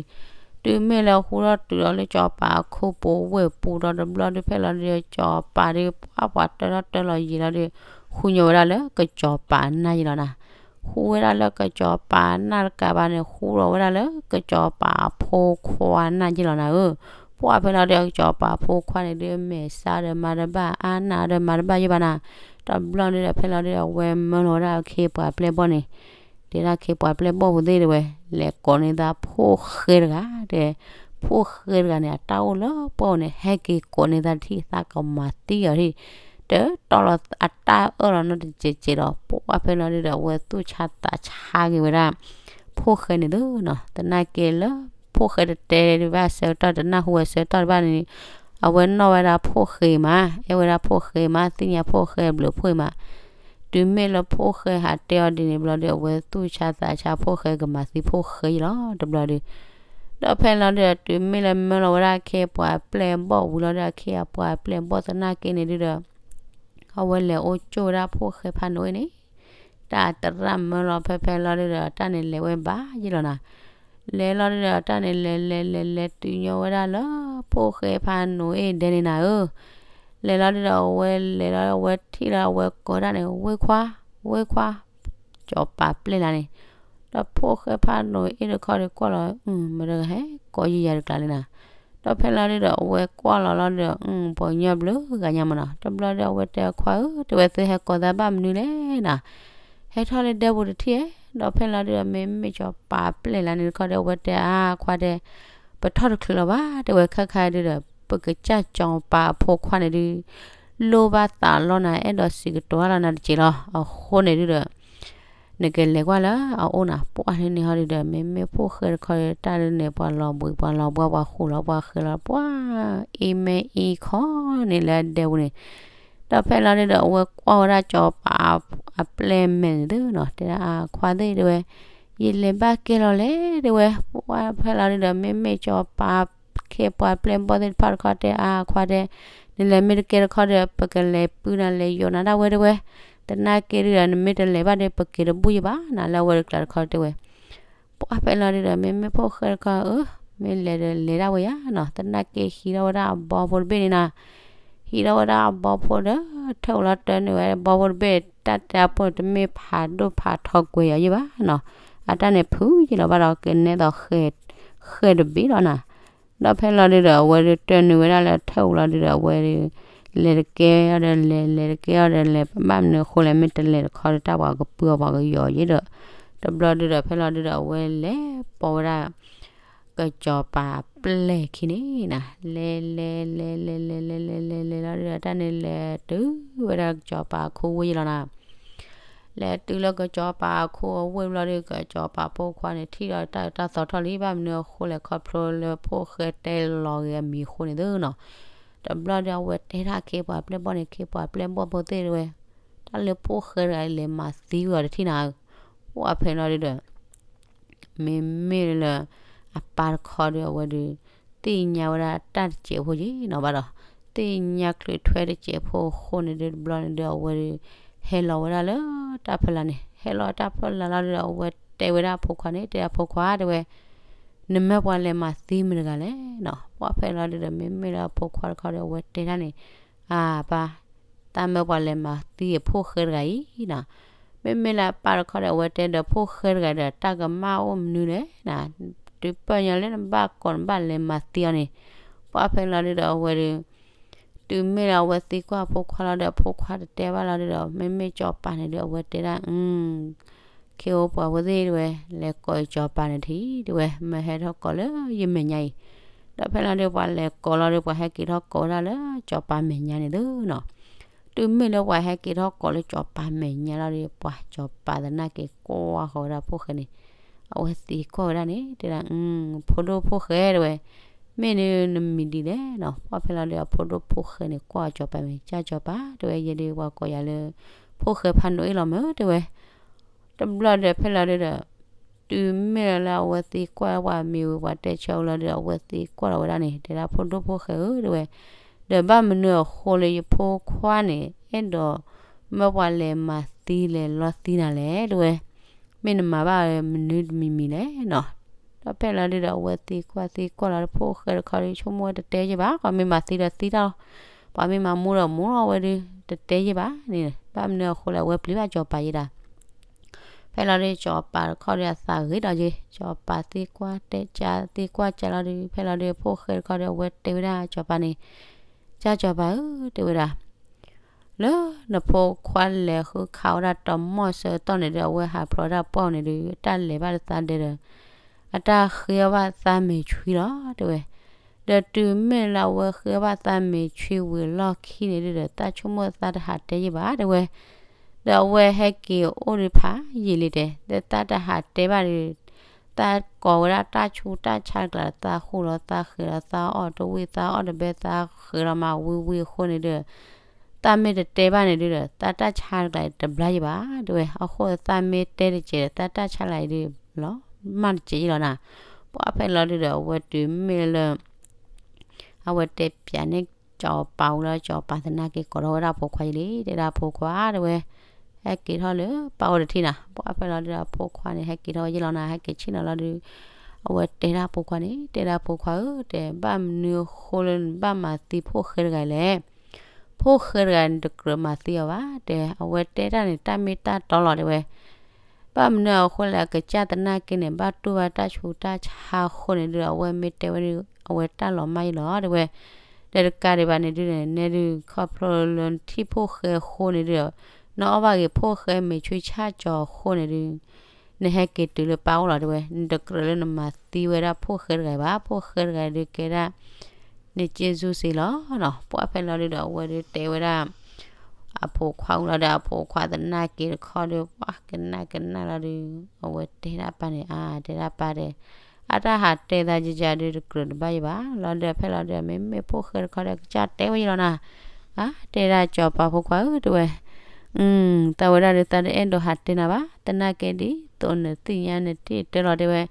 တုၤမ့ၢ်လၢဟူထီၣ်တုၤဒီးလၢကစီၤပၤခိပူၤဝ့ၢ်ပူၤဒီးတဘျီဒုး ဖဲလီၤဒုး ကစီၤပၤဒုး ပှၤပှၤတၢထီၣ်တၢလီၤယံာ်လီၤဒုး ဟူညီဝဲဒၣ်လၢကစီၤပၤနၢ်ယလီၤနၤ. ဟူဝဲဒၣ်လၢကစီၤပၤနၢ်တကးဘၣ်န့ၣ် ဟူဒီးဝဲဒၣ်လၢကစီၤပၤဖိခွါနၢ်ယလီၤနၤဧၢ. ပှၢ်ဖဲလီၤဒုး ကစီၤပၤဖိခွါန့ၣ်ဒုး မဲာ်ဆါဒီးမၤတဘၣ် အါနၢ်ဒီးမၤတဘၣ်ယဘၣ်နၤ. တဘျီဒုးဒီး ဖဲလီၤဒုးဒီး အဝဲမၢလီၤဝဲဒၣ်အခ့ပှၤပျဲၢ်ဘီၣ်န့ၣ် တဲဒၣ်ခ့ပှၤပျဲၢ်ဘီၣ်ပူၤသ့ၣ်တဝဲ လဲၤကိးန့ၢ်သးဖိၣ်ဃဲတဂၤ တဲ ဖိၣ်ဃဲတဂၤန့ၣ် အတၢ်အိၣ်လၢပှၢ်ပူၤန့ၣ် ဟဲက့ၤကိးန့ၢ်သးတထံၣ် သးကမၤသံအီၤထံၣ် တတီၢ်လီၤအတၢ်အၢၣ်လီၤနီတစဲးစဲးဒီး ပှၢ်ဖဲလီၤဒုးဒီး အဝဲသူၣ်ဆါသးဆါက့ၤဝဲဒၣ် ဖိၣ်ဃဲန့ၣ်သ့နီၤ. သနာ်က့လၢ ဖိၣ်ဃဲတတဲဒံးဘၣ်ဆၢကတီၢ် တနၢ်ဟူဝဲဆၢကတီၢ်တဘၣ်န့ၣ် အဝဲနီၣ်ဝဲဒၣ်ဖိၣ်ဃဲမး အဲၣ်ဝဲဒၣ်ဖိၣ်ဃဲမး သ့ၣ်ညါဖိၣ်ဃဲဘျုးဖှိၣ်မး. တုၤမ့ၢ်လၢဖိၣ်ဃဲဟးတဲအီၤဒ်န့ၣ်ဘျီဒုး အဝဲသူၣ်ဆါသးဆါ ဖိၣ်ဃဲကမၤသံဖိၣ်ဃဲယလီၤ တဘျီဒုး ဒီးဖဲလီၤဒုဒီး တုၤမ့ၢ်လၢမၢလီၤဝဲဒၣ်ခ့ပှၤပျဲၢ်ဘီၣ်ဝံၤလီၤဒီး အခ့အပှၤပျဲၢ်ဘီၣ်သနာ်က့န့ၣ်ဒုဒီး အဝဲလဲၤအိၣ်ကၠိဝဲဒၣ်ဖိၣ်ဃဲဖးနိအ့ၣ်န့ၣ် တၢ်တရၣ်မၢလီၤဖဲဖဲလီၤဒုဒီး တၢ်န့ၣ်လဲၤဝဲဘၣ်ယ့ၢ်လီၤနၤ. လဲၤလီၤဒုဒီး တၢ်န့ၣ်လဲၤလဲၤလဲၤလဲၤတုၤညီဝဲဒၣ်လၢ ဖိၣ်ဃဲဖးနိအ့ၣ်ဒဲန့ၣ်နၤဧၢ. လဲၤလီၤဒုဒီး အဝဲလဲၤလီၤ အဝဲထံၣ်လီၤ အဝဲကိးဒၣ်န့ၣ် ဝ့ၢ်ခွါ, ဝ့ၢ်ခွါ, စီၤပၤပျဲၢ်လၢန့ၣ် ဒီးဖိၣ်ဃဲဖးနိအ့ၣ်တခီဒီးကွၢ်လီၤ မတၤတဂၤဟဲကိးယံာ်ယၤတကျါလၢနၤ. ဒီးဖဲလီၤဒုဒီး အဝဲကွၢ်လီၤလီၤဒုဒီး ပှၤကညီဘျုးဂၤညါမးနီၤ. တဘျီဒီး အဝဲတဲခွါဧၢ တဲဝဲ သုဟဲကိးသးဘၣ်မနုၤလဲၣ်နၤ. ဟဲထီၣ်လၢဒဲပူၤတထံၣ်ဧါ. ဒီးဖဲလီၤဒုဒီး မ့မ့ၢ်စီၤပၤပျဲၢ်လၢန့ၣ်တခီဒီး အဝဲတဲအါခွါတဲ ပထီၣ်တချုးလီၤဘၣ် တဲဝဲ ခါခါဒုဒီး ပကစၢ်စီၤပၤအဖိခွါန့ၣ်ဒု လိၣ်ဘၣ်သးလီနၤ အဲၣ်ဒိးစံးကတိၤလီၤနၤတက့ၢ်လီၤ. အဃိန့ၣ်ဒုဒီး နကလဲၤကွၢ်လၢအအိၣ်နၤ ပှၢ်လၢန့ၣ်ဟီဒုဒီး မ့မ့ၢ်ဖိၣ်ဃဲတခီဒီး တၢ်လၢန့ၣ် ပှၤလီၤဘှံး ပှၤလီၤဘှါ ပှၤဃိးလီၤ ပှၤဃဲလီၤ ပှၢ်အ့ၣ်မဲအ့ၣ်ခီန့ၣ်လၢအဒဲပူၤန့ၣ်. ဒီးဖဲလီၤဒုဒီး အဝဲကွၢ်ဝဲဒၣ်စီၤပၤအပျဲၢ်မဲာ်န့ၣ်သုနီၤ တဲဒၣ်အါခွါသ့ၣ်တဲဝဲ ယလဲၤဘၣ်ကဲလီၤလဲၣ် တဲဝဲ. ပှၢ်ဖဲလီၤဒုဒီး မ့မ့ၢ်စီၤပၤ ခ့ပှၤပျဲၢ်ဘီၣ်သ့ၣ်တဖၣ်တခီတဲအါခွါတဲ နလဲၤမ့ၢ်တကဲတခီဒီး ပကလဲၤပုၢ်နၤလဲၤယိးနၤဒၣ်ဝဲတဲဝဲ. သနာ်က့ဒုဒီး နမ့ၢ်တလဲၤဘၣ်ဒီး ပက့ၤတဘူၣ်ယဘၣ်နၤ လၢအဝဲတကျါတခီတဲဝဲ. ပှၢ်ဖဲလီၤဒုဒီး မ့မ့ၢ်ဖိၣ်ဃဲတခီဧၢ မ့ၢ်လဲၤဒီးလဲၤဒၣ်ဝဲယါနီၤ သနာ်က့ဟံးထီၣ်ဝဲဒၣ်အဘီဖိတဘ့ၣ်န့ၣ်နၤ ဟံးထီၣ်ဝဲဒၣ်အဘီဖိဒီး ထၢၣ်လီၤတၢၢ်န့ၢ်ဝဲဘီဖိတဘ့ၣ် တၢ်တဲအဖိန့ၣ်တမ့ၢ်ဖးဒိၣ်ဖးထီကွဲၤယၤယ့ၢ်ဘၣ်နီၤ အတၢ်န့ၣ်ဖုယ့ၢ်လီၤဘၣ်ဒီး ကနဲသိးဃဲတဘ့ၣ်လီၤနၤ. ဒီးဖဲလီၤဒုဒီး အဝဲဒုးတၢၢ်န့ၢ်ဝဲဒၣ်လၢထၢၣ်ပူၤလီၤဒုဒီး အဝဲဒုး လဲၤတကဲအီၤဒီးလဲၤ လဲၤတကဲအီၤဒီးလဲၤ ဘၣ်မနုၤအဃိလဲၣ် မ့ၢ်တလဲၤတခီဒီးတၢ်ပှၤကပုၢ်အီၤပှၤကယီၤယ့ၢ်ဒီး တဘျီဒုဒီး ဖဲလီၤဒုဒီး အဝဲလဲၤပိာ်ဝဲဒၣ် ကစီၤပၤပျဲၢ်ခံန့ၣ်နၤ လဲၤလဲၤလဲၤလဲၤလဲၤလဲၤလဲၤလဲၤလဲၤလီၤဒုဒီး တၢ်န့ၣ်လဲၤတုၤဝဲဒၣ်ကစီၤပၤအခိဝ့ၢ်ယ့ၢ်လီၤနၤ. လဲၤတုၤလၢကစီၤပၤအခိအဝ့ၢ်ဘျီဒုး ကစီၤပၤဖိခွါန့ၣ် ထံၣ်ဒီးတၢ်အၢတၢ်သီထီၣ်လံ ဘၣ်မနုၤအဃိလဲၣ် ခီဖျိလၢဖိၣ်ဃဲတဲလီၤဂ့ၤအမံၤအဃိန့ၣ်သုနီၤ. တဘျီဒုး အဝဲတဲဒၣ်ခ့ပှၤပျဲၢ်ဘီၣ်န့ၣ် ခ့ပှၤပျဲၢ်ဘီၣ်ဖိသ့ၣ်တဲဝဲ တၢ်လၢဖိၣ်ဃဲတဂၤလဲၤမၤသံဝဲအီၤတထံၣ်နၤဧၢ. ပှၢ်ဖဲလီၤဒုဒီး မ့မ့ၢ်လၢ အပၢ်တခီဒီး အဝဲဒုး သ့ၣ်ညါဝဲဒၣ်တၢ်တစဲးဖိယ့ၢ်နီၤဘၣ်ဒီး သ့ၣ်ညါချုးထွဲတစဲးဖိအဃိန့ၣ်ဒုး တဘျီန့ၣ်ဒုး အဝဲဒုး ဟဲလီၤဝဲဒၣ်လၢတၢ်ဖီလာ်န့ၣ် ဟဲလီၤတၢ်ဖီလာ်လီၤဒုဒီး အဝဲတဲဝဲဒၣ်အဖိခွါန့ၣ် တဲဒၣ်ဖိခွါတဲဝဲ နမၢပှၤလဲၤမၤသံမတၤတဂၤလဲၣ်နီၤ. ပှၢ်ဖဲလီၤဒုဒီး မ့မ့ၢ်လၢအဖိခွါတခီဒီး အဝဲတဲဒၣ်န့ၣ် အပၢ် သးမၢပှၤလဲၤမၤသံအဖိၣ်ဃဲတဂၤအံၤနီၤ. မ့မ့ၢ်လၢအပၢ်တခီဒီး အဝဲတဲဒီးဖိၣ်ဃဲတဂၤဒီး တၢ်ကမၣ်အိၣ်မနုၤလဲၣ်နၤ. တုၤပၢၢ်ညီလၢနဘၣ်ကိးနဘၣ်လဲၤမၤသံအီၤန့ၣ်. ပှၢ်ဖဲလီၤဒုဒီး အဝဲဒုး တုၤမ့ၢ်လၢအဝဲသံကွၢ်အဖိခွါလီၤဒီး အဖိခွါတတဲဘၣ်လီၤဒုဒီး မ့မ့ၢ်စီၤပၤန့ၣ်ဒုး အဝဲတဲဒၣ် ခ့အိၣ်ပှၤဖိသ့ၣ်တဲဝဲ လဲၤကိးစီၤပၤန့ၣ်ထံၣ်တဲဝဲ မၢဟဲထီၣ်ကိးလၢယမဲာ်ညါအံၤ. ဒီးဖဲလီၤဒုး ပှၤလဲၤကိးလီၤဒုး ပှၤဟဲက့ၤထီၣ်ကိးဝဲဒၣ်လၢစီၤပၤမဲာ်ညါန့ၣ်သုနီၤ. တုၤမ့ၢ်လၢပှၤဟဲက့ၤထီၣ်ကိးလၢစီၤပၤမဲာ်ညါလီၤဒုး ပှၤစီၤပၤသနာ်က့ကွၢ်ဃီၤဝဲဒၣ်ဖိၣ်ဃဲန့ၣ် အဝဲသံကွၢ်ဝဲဒၣ်န့ၣ် တဲဒၣ် ဖိဒိၣ်ဖိၣ်ဃဲတဲဝဲ မ့ၢ်နမံၤဒ်လဲၣ်နီၤ. ပှၢ်ဖဲလီၤဒုး အဖိဒိၣ်ဖိၣ်ဃဲန့ၣ် ကွၢ်စီၤပၤမဲာ် ကၢ်စီၤပၤ တဲဝဲ ယဲဒုးပှၤကိးယၤလၢ ဖိၣ်ဃဲဖးနိအ့ၣ်လီၤမၢတဲဝဲ. တဘျီဒီးဖဲလီၤဒုဒီး တုၤမ့ၢ်လၢအဝဲသံကွၢ်ပှၤမ့ၢ်ဝဲပှၤတဲဆၢအီၤလီၤဒုး အဝဲသံကွၢ်လီၤဝဲဒၣ်န့ၣ် တဲဒၣ်ဖိဒိၣ်ဖိၣ်ဃဲဧၢတဲဝဲ, ဒီးဘၣ်မနုၤအဃိလၢယဖိခွါန့ၣ် အဲၣ်ဒိးမၢပှၤလဲၤမၤသံလဲၤလီသံနၤလဲၣ်တဲဝဲ, မ့ၢ်နမၤဘၣ်မနုၤတမံၤမံၤလဲၣ်နီၤ. ဒီးဖဲလီၤဒုဒီး အဝဲသံကွၢ်သံကွၢ်လီၤ ဖိၣ်ဃဲတခီဒီး ဆိကမိၣ်ဝဲတတဲယဲၢ်ဘၣ်, ပှၤမ့ၢ်မၤသံဒီးသံတၢ်လီၤ, ပှၤမ့ၢ်မၤမူဒီးမူလီၤဝဲဒုး တတဲယဲၢ်ဘၣ်န့ၣ်, ဘၣ်မနုၤအဃိလဲၣ် အဝဲပျံၤဘၣ်စီၤပၤယဲဒၣ် ဖဲလီၤဒုး စီၤပၤတခီဒီးအသးဂ့ၤဒီးက့ၤ, စီၤပၤသံကွၢ်တဲကၢသံကွၢ်ကၢလီၤဒုး ဖဲလီၤဒုး ဖိၣ်ဃဲတခီဒီး အဝဲတဲဝဲဒၣ်စီၤပၤန့ၣ်, ကၢ်စီၤပၤဧၢ တဲဝဲဒၣ်, လၢနဖိခွါလဲၤဃုခးဝဲဒၣ်တမီၢ်ဆၢကတီၢ်န့ၣ်ဒီး အဝဲဟးဖျိးဝဲဒၣ်ပှၢ်န့ၣ်ဒီး အတၢ်လဲၤဘၣ်တသးဒဲဒီး အတၢ်ဃ့ဘၣ်သးမ့ၢ်ဆွံလီၤ တဲဝဲ. ဒီးတုၤမ့ၢ်လၢအဝဲဃ့ဘၣ်သးမ့ၢ်ဆွံဝံၤလီၢ်ခံန့ၣ်ဒုးဒီး သးဆိကမိၣ်သးတဟးတဲယဲၢ်ဘၣ် တဲဝဲ. ဒီးအဝဲဟဲက့ၤအိၣ်ဒုးဖးယံာ်လံတဲ, ဒီးသးတဟးတဲဘၣ်ဒီး သးကိးဝဲဒၣ်တၢ်ဆူးတၢ်ဆါတကျါ သးဃူလီၤသးဃဲၤလီၤ သးအီၣ်တဝံၣ် သးအီၣ်တဘဲ သးဃဲၤလီၤမးဝံၤဝံၤအဃိန့ၣ်ဒီး သးမ့ၢ်တတဲဘၣ်န့ၣ်ဒုးဒီး သးတၢ်ဆါတကျါအံၤတဘျါယံာ်ဘၣ် တဲဝဲ. အဃိသးမ့ၢ်တဲတကဲးဒီး သးတၢ်ဆါတကျါအံၤဒုး လီၤမၢ်တကဲးယံာ်လီၤနၤ. ပှၢ်ဖဲလီၤဒုဒီး အဝဲတုၤမ့ၢ်လၢ အဝဲတဲပၠးန့ၢ်စီၤပၤဝံၤလီၤ စီၤပၤသနာ်က့ကိးထီၣ်ဝဲဒၣ်အဖိခွါယလံ, တဲဒၣ်အဖိခွါတဲဝဲ, ဟဲက့ၤထီၣ်လၢပၢ်အိၣ်တထံၣ်နၤ. ပှၢ်ဖဲလီၤဒုဒီး အဖိခွါန့ၣ် ဟဲက့ၤထီၣ်ဝဲယလီၤနၤ, ဟဲက့ၤဆ့ၣ်နီၤလီၤဒု, အဝဲတဲဒၣ်အဖိခွါန့ၣ်, တဲဒၣ်အဖိခွါဧၢ, တဲဘၣ်မနုၤအဃိလၢနဘၣ်မၤသံဖိၣ်ဃဲတဂၤလဲၣ်. ဖိၣ်ဃဲတဂၤန့ၣ် တကြၢးမၤသံအီၤဘၣ်, တဲအဝဲတဲတၢ်န့ၣ် တၢ်မ့ၢ်တၢ်တီလီၤ တဲဝဲ ဘၣ်မနုၤအဃိလဲၣ် အကစၢ်သနာ်က့န့ၣ် ဘၣ်တူၢ်ဘၣ်တၢ်ဆူးတၢ်ဆါအဃိန့ၣ်ဒုဒီး အဝဲမ့ၢ်တဲဝဲဒု အဝဲတၢ်လီၤမၢ်ယလီၤ တဲဝဲ. ဒီးတကးဒံးဘၣ်န့ၣ်ဒုန့ၣ် နဲဒု ခီဖျိလၢနထံၣ်ဖိၣ်ဃဲအဃိန့ၣ်ဒုဒီး နအီၣ်ဘၣ်ဂ့ၤဖိၣ်ဃဲမ့ၤဆူဆၣ်ကၠီၤအဃိန့ၣ်ဒု နဟဲက့ၤတုၤလၢပၢ်အိၣ်လီၤ တဲဝဲ. နတကြၢးလၢနမၤသံဝဲဒၣ်ဖိၣ်ဃဲတဂၤဘၣ်, ဖိၣ်ဃဲတဂၤဒုကဲဒၣ် နက့ၢ်စူစ့လီၤ. ပှၢ်ဖဲလီၤဒုဒီး အဝဲဒုတဲဝဲဒၣ် အဖိခွါဝံၤလီၤဒီး အဖိခွါသနာ်က့တခီဒု ပှၢ်ကနၣ်ကနၣ်လီၤဒု အဝဲတဲဒၣ်ပၢ်န့ၣ် အါ တဲဒၣ်ပၢ်ဒီး အတၢ်ဟးတဲသးယယၤဒု တကြၢးတဘၣ်ယဘၣ်လီၤဒီး ဖဲလီၤဒု မ့မ့ၢ်ဖိၣ်ဃဲတခီဒီး ကစၢ်တဲဝဲယလီၤနၤ, အါ တဲဒၣ်စီၤပၤဖိခွါဧၢ တဲဝဲ သးဝဲဒၣ်ဒုးသးတအဲၣ်ဒိးဟးတဲနၤဘၣ်, သနာ်က့ဒ်သိးနသ့ၣ်ညါနထံၣ်တဲလီၤ တဲဝဲ,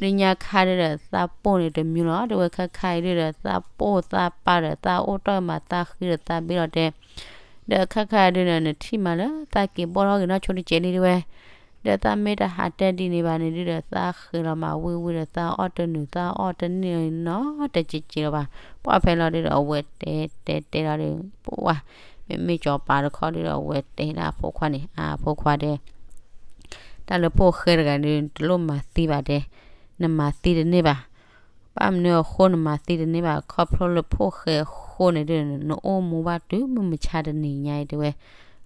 လၢညါခါဒုဒီး သးပိၢ်န့ၣ်တမံၤလီၤ တဲဝဲ, ခဲခါအံၤဒုဒီး သးပိၢ်သးပၢ်ဒီး သးအိၣ်တ့ၢ်မး သးဃံဒီးသးဘ့လီၤတဲ, ဒီးခဲခါဒုန့ၣ် နထံၣ်မးလၢသးက့ၤဘီၣ်ထီၣ်ဂ့ၤနီၢ်ဆိတစဲးလံ တဲဝဲ, ဒီးသးမ့ၢ်တဟးတဲဒ်န့ၣ်ဘၣ်န့ၣ်ဒုဒီး သးဃဲၤလီၤမးဝံၣ်ဝံၣ်ဒီး သးအီၣ်တန့ၢ်နီတစဲးစဲးလီၤဘၣ်. ပှၢ်ဖဲလီၤဒုဒီး အဝဲတဲတဲတဲလီၤဒု ပှၢ် မ့မ့ၢ်စီၤပၤတခီဒုဒီး အဝဲတဲဒၣ်အဖိခွါန့ၣ် အဖိခွါတဲ တၢ်လၢဖိၣ်ဃဲတဂၤဒု တလိၣ်မၤသံဘၣ်တဲ, နမၤသံတန့ၢ်ဘၣ်. ဘၣ်မနုၤအဃိနမၤသံတန့ၢ်ဘၣ် ခီဖျိလၢဖိၣ်ဃဲအဃိန့ၣ်ဒု နအိၣ်မူဘၣ်တုၤမုၢ်မဆါတနံၤညါအံၤ တဲဝဲ,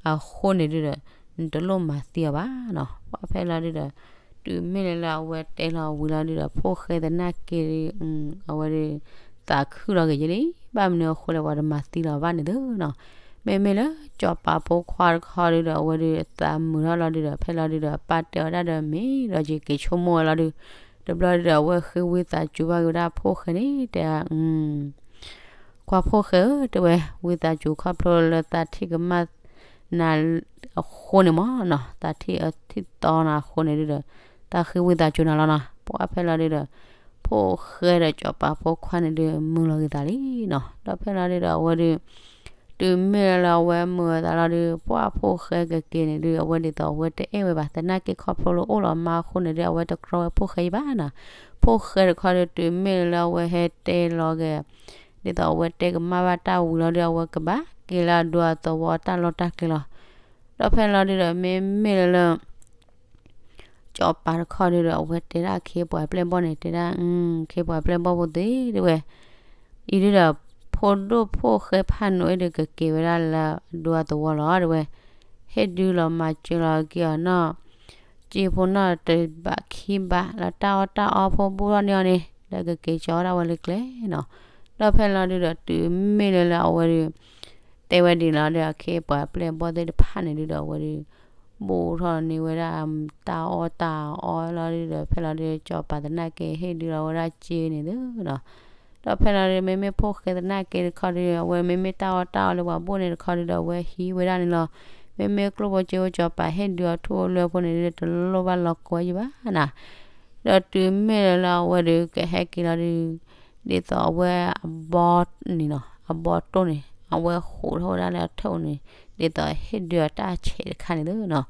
အဃိန့ၣ်ဒုဒီး နတလိၣ်မၤသံအီၤဘၣ်နီၤ. ပှၢ်ဖဲလီၤဒုဒီး တုၤမ့ၢ်လၢလၢအဝဲတဲလီၤဝံၤလီၤဒုဒီး ဖိၣ်ဃဲသနာ်က့ အဝဲဒု သးခုလီၤက့ၤယလံ, ဘၣ်မနုၤအဃိလဲၣ် ပှၤတမၤသံလီၤဘၣ်န့ၣ်သုနီၤ. မ့မ့ၢ်လၢစီၤပၤဖိခွါတခီဒုဒီး အဝဲဒုသးမုာ်ထီၣ်လီၤဒုဒီး ဖဲလီၤဒုဒီး အပၢ်တဲအီၤဒၣ်ဒီး မ့ၢ်ဒီးယက့ၤဆိကမိၣ်ဝဲလီၤဒု, တဘျီဒုဒီး အဝဲဃ့ဝံသးစူၤဘၣ်က့ၤဝဲဒၣ်ဖိၣ်ဃဲန့ၣ် တဲ ခွါဖိၣ်ဃဲဧၢ တဲဝဲ, ဝံသးစူၤခီဖျိလၢသးထံၣ်ကမၣ်နၤအဃိန့ၣ်မ့ၢ်နီၤ, သးထံၣ်အထံၣ်သီနၤအဃိန့ၣ်ဒုဒီး သးဃ့ဝံသးစူၤနၤလီၤနီၤ. ပှၢ်ဖဲလီၤဒုဒီး ဖိၣ်ဃဲဒီးစီၤပၤဖိခွါန့ၣ်ဒု မုာ်လီၤက့ၤသးလံနီၤ. ဒီးဖဲလီၤဒုဒီး အဝဲဒု တုၤမ့ၢ်လၢအဝဲမုာ်အသးလီၤဒု ပှၢ်ဖိၣ်ဃဲကက့ၤန့ၣ်ဒု အဝဲဒ်သိးအဝဲတအဲၣ်ဝဲဘၣ် သနာ်က့ခီဖျိလၢအိၣ်လီၤမါအဃိန့ၣ်ဒု အဝဲတကြီဝဲဖိၣ်ဃဲအံၤဘၣ်နီၤ. ဖိၣ်ဃဲတခီဒု တုၤမ့ၢ်လၢအဝဲဟဲတဲလီၤက့ၤ ဒ်သိးအဝဲတဲကမၣ်ဘၣ်တၢ်ဝံၤလီၤဒု အဝဲကဘၣ်က့ၤလၢအဒူအသဝီတၢ်လီၢ်တၢ်ကျဲလီၤ. ဒီးဖဲလီၤဒုဒီး မ့မ့ၢ်လၢ စီၤပၤတခီဒုဒီး အဝဲတဲဒၣ်အခ့အပှၤအပျဲၢ်ဘီၣ်န့ၣ် တဲဒၣ် အခ့အပှၤအပျဲၢ်ဘီၣ်ဖိသ့ၣ် တဲဝဲ, အံၤဒုဒီး ဖိဒိၣ်ဖိၣ်ဃဲဖးနူးအ့ၣ်ဒုးကက့ၤဝဲဒၣ်လၢအဒူအသဝီလီၤ တဲဝဲ, ဟ့ၣ်ဒုလီၤမၤစၢၤလီၤက့ၤအီၤနီၢ် စ့ဖိနီၢ်တဘးခံဘး လၢတၢ်အီၣ်တၢ်အီဖိဘူးထီၣ်န့ၢ်အီၤန့ၣ် ဒီးကက့ၤကၠီဝဲဒၣ်ဝဲလၢကျဲနီၤ. ဒီးဖဲလီၤဒုဒီး တုၤမ့ၢ်လၢလၢအဝဲဒု တဲဝဲဒ်န့ၣ်လီၤဒီး အခ့အပှၤအပျဲၢ်ဘီၣ်သ့ၣ်တဖၣ်န့ၣ်ဒုဒီး အဝဲဒု ဘူးထီၣ်န့ၢ်ဝဲဒၣ်တၢ်အီၣ်တၢ်အီလီၤဒုဒီး ဖဲလီၤဒု စီၤပၤသနာ်က့ဟ့ၣ်ဒုလီၤဝဲဒၣ်စ့န့ၣ်သုနီၤ. ဒီးဖဲလီၤဒု မ့မ့ၢ်ဖိၣ်ဃဲသနာ်က့တခီဒု အဝဲမ့မ့ၢ်တၢ်အီၣ်တၢ်အီလၢပှၤဘူးန့ၣ်တခီဒုဒီး အဝဲဟံးဝဲဒၣ်န့ၣ်လီၤ. မ့မ့ၢ်ကျိၣ်ဖိစ့ဖိစီၤပၤဟ့ၣ်ဒုအီၤထူၣ်လၢဖိန့ၣ်ဒု တလိၣ်ဘၣ်လီၤကိးဝဲယဘၣ်နီၤ. ဒီးတုၤမ့ၢ်လၢလၢအဝဲဒုကဟဲက့ၤလီၤဒု ဒ်သိးအဝဲအဘီန့ၣ်နီၤ အဘီတိၢ်န့ၣ် အဝဲဃိးထီၣ်ဝဲဒၣ်လၢအထၢၣ်န့ၣ် ဒ်သိးဟ့ၣ်ဒုအီၤတၢ်ဆဲးတခါန့ၣ်သုနီၤ.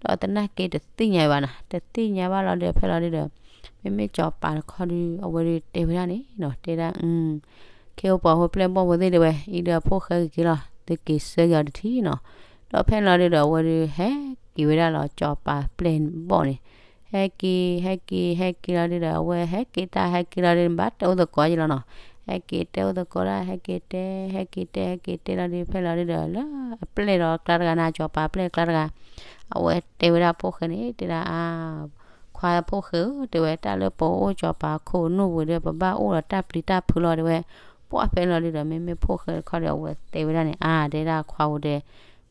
ဒီးသနာ်က့တသ့ၣ်ညါဘၣ်နီၤ တသ့ၣ်ညါဘၣ်လီၤဒုး ဖဲလီၤဒုဒီး မ့မ့ၢ်စီၤပၤတခီဒု အဝဲဒုတဲဝဲဒၣ်န့ၣ်နီၤ တဲဒၣ် ခ့အိၣ်ပှၤဖိပျဲၢ်ဘီၣ်ဖိသ့ၣ်တဲဝဲ အံၤဒုးအဖိၣ်ဃဲကက့ၤလီၤ သုက့ၤဆၢက့ၤအီၤတထံၣ်နီၤ. ဒီးဖဲလီၤဒုဒီး အဝဲဒုးဟဲက့ၤဝဲဒၣ်လီၤ စီၤပၤပျဲၢ်ဘီၣ်န့ၣ် ဟဲက့ၤ ဟဲက့ၤ ဟဲက့ၤလီၤဒုဒီး အဝဲဟဲက့ၤတၢ်ဟဲက့ၤလီၤဒု နဘၣ်တဲအိၣ်သကိးယလီၤနီၤ. ဟဲက့ၤတဲအိၣ်သကိးဒၣ် ဟဲက့ၤတဲ ဟဲက့ၤတဲ ဟဲက့ၤတဲလီၤဒု ဖဲလီၤဒုဒီး လၢအပျဲၢ်ဒီးကျါတဂၤန့ၣ် စီၤပၤပျဲၢ်ကျါတဂၤ အဝဲတဲဝဲဒၣ်ဖိၣ်ဃဲန့ၣ် တဲဒၣ်အါ ခွါဖိၣ်ဃဲဧၢ တဲဝဲ တၢ်လၢပအိၣ်စီၤပၤခိၣ်နူာ်ဝံၤဒီး ပဘၣ်အိၣ်ဒီးတၢ်ပျံၤတၢ်ဖုးလီၤတဲဝဲ. ပှၢ်ဖဲလီၤဒုဒီး မ့မ့ၢ်ဖိၣ်ဃဲတခီဒီး အဝဲတဲဝဲဒၣ်န့ၣ် အါ တဲဒၣ်ခွါဧၢတဲ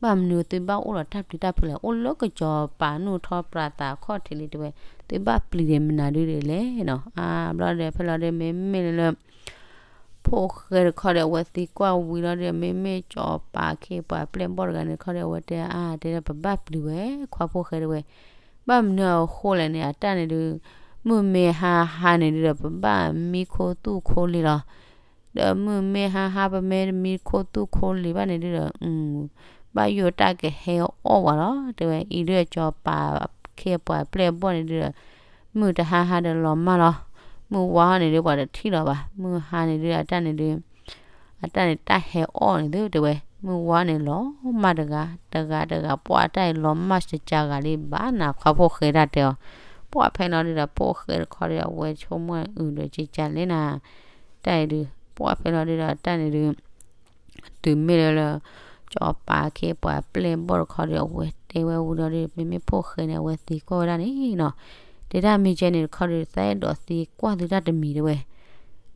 ဘၣ်မနုၤသုဘၣ်အိၣ်ဒီးတၢ်ပျံၤတၢ်ဖုးလဲၣ် အိၣ်လၢကစီၤပၤနူၢ်ထီပြးသးခီၣ်ထံးလံတဲဝဲ သုဘၣ်ပျံၤဒံးမနုၤဒုဒီးလဲၣ်နီၤ. အါ ဘျီဒီး ဖဲလီၤဒု မ့မ့ၢ်လၢ ဖိၣ်ဃဲတခီဒီး အဝဲသံကွၢ်ဝံၤလီၤဒီး မ့မ့ၢ်စီၤပၤခ့ပှၤပျဲၢ်ဘီၣ်တဂၤန့ၣ်တခီဒီး အဝဲတဲအါ တဲဒၣ်ပဘၣ်ပျံၤဝဲ ခွါဖိၣ်ဃဲတဲဝဲ ဘၣ်မနုၤအဃိလဲၣ်န့ၣ် အတၢ်န့ၣ်ဒုး မုၢ်မ့ၢ်ဟါဟါန့ၣ်ဒုဒီး ပဘၣ်မံခိၣ်သူၣ်ခိၣ်လံၤလီၤ. ဒီးမုၢ်မ့ၢ်ဟါဟါ ပမ့ၢ်တမံခိၣ်သူၣ်ခိၣ်လံၤဘၣ်န့ၣ်ဒုဒီး ဘၣ်ယိၣ်တၢ်ကဟဲအီၣ်ဝဲလီၤ တဲဝဲ. အံၤဒုဒီး စီၤပၤခ့ပှၤပျဲၢ်ဘီၣ်န့ၣ်ဒုဒီး မုၢ်တဟါဟါဒီးလီၤမၢ်လီၤ. မုၢ်ဝါဟီန့ၣ်ဒု ပှၤတထံၣ်လီၤဘၣ်. မုၢ်ဟါန့ၣ်ဒု အတၢ်န့ၣ်ဒု အတၢ်န့ၣ်တၢ်ဟဲအီၣ်န့ၣ်သု တဲဝဲ. မုၢ်ဝါန့ၣ်လီၤမၢ်တဂၤ တဂၤတဂၤ ပှၢ်တၢ်အံၤလီၤမၢ်စကၤဂၤလံဘၣ်နၤ ခွါဖိၣ်ဃဲတၢ်တဲအီၤ. ပှၢ်ဖဲလီၤဒုဒီး ဖိၣ်ဃဲတခီဒီး အဝဲဆိကမိၣ်အုးဒီးကကလဲၣ်နၤ တၢ်အံၤဒု ပှၢ်ဖဲလီၤဒုဒီး တၢ်န့ၣ်ဒု တုၤမ့ၢ်လၢလၢ စီၤပၤခ့ပှၤပျဲၢ်ဘီၣ်တခီဒီး အဝဲတဲဝဲဝံၤဒီးဒု မ့မ့ၢ်ဖိၣ်ဃဲန့ၣ် အဝဲသံကွၢ်ဝဲဒၣ်န့ၣ်နီၤ, တဲဒၣ်မ့ၢ်ကဲန့ၣ်တခီဒီး သးအဲၣ်ဒိးသံကွၢ်သုတၢ်တမံၤတဲဝဲ.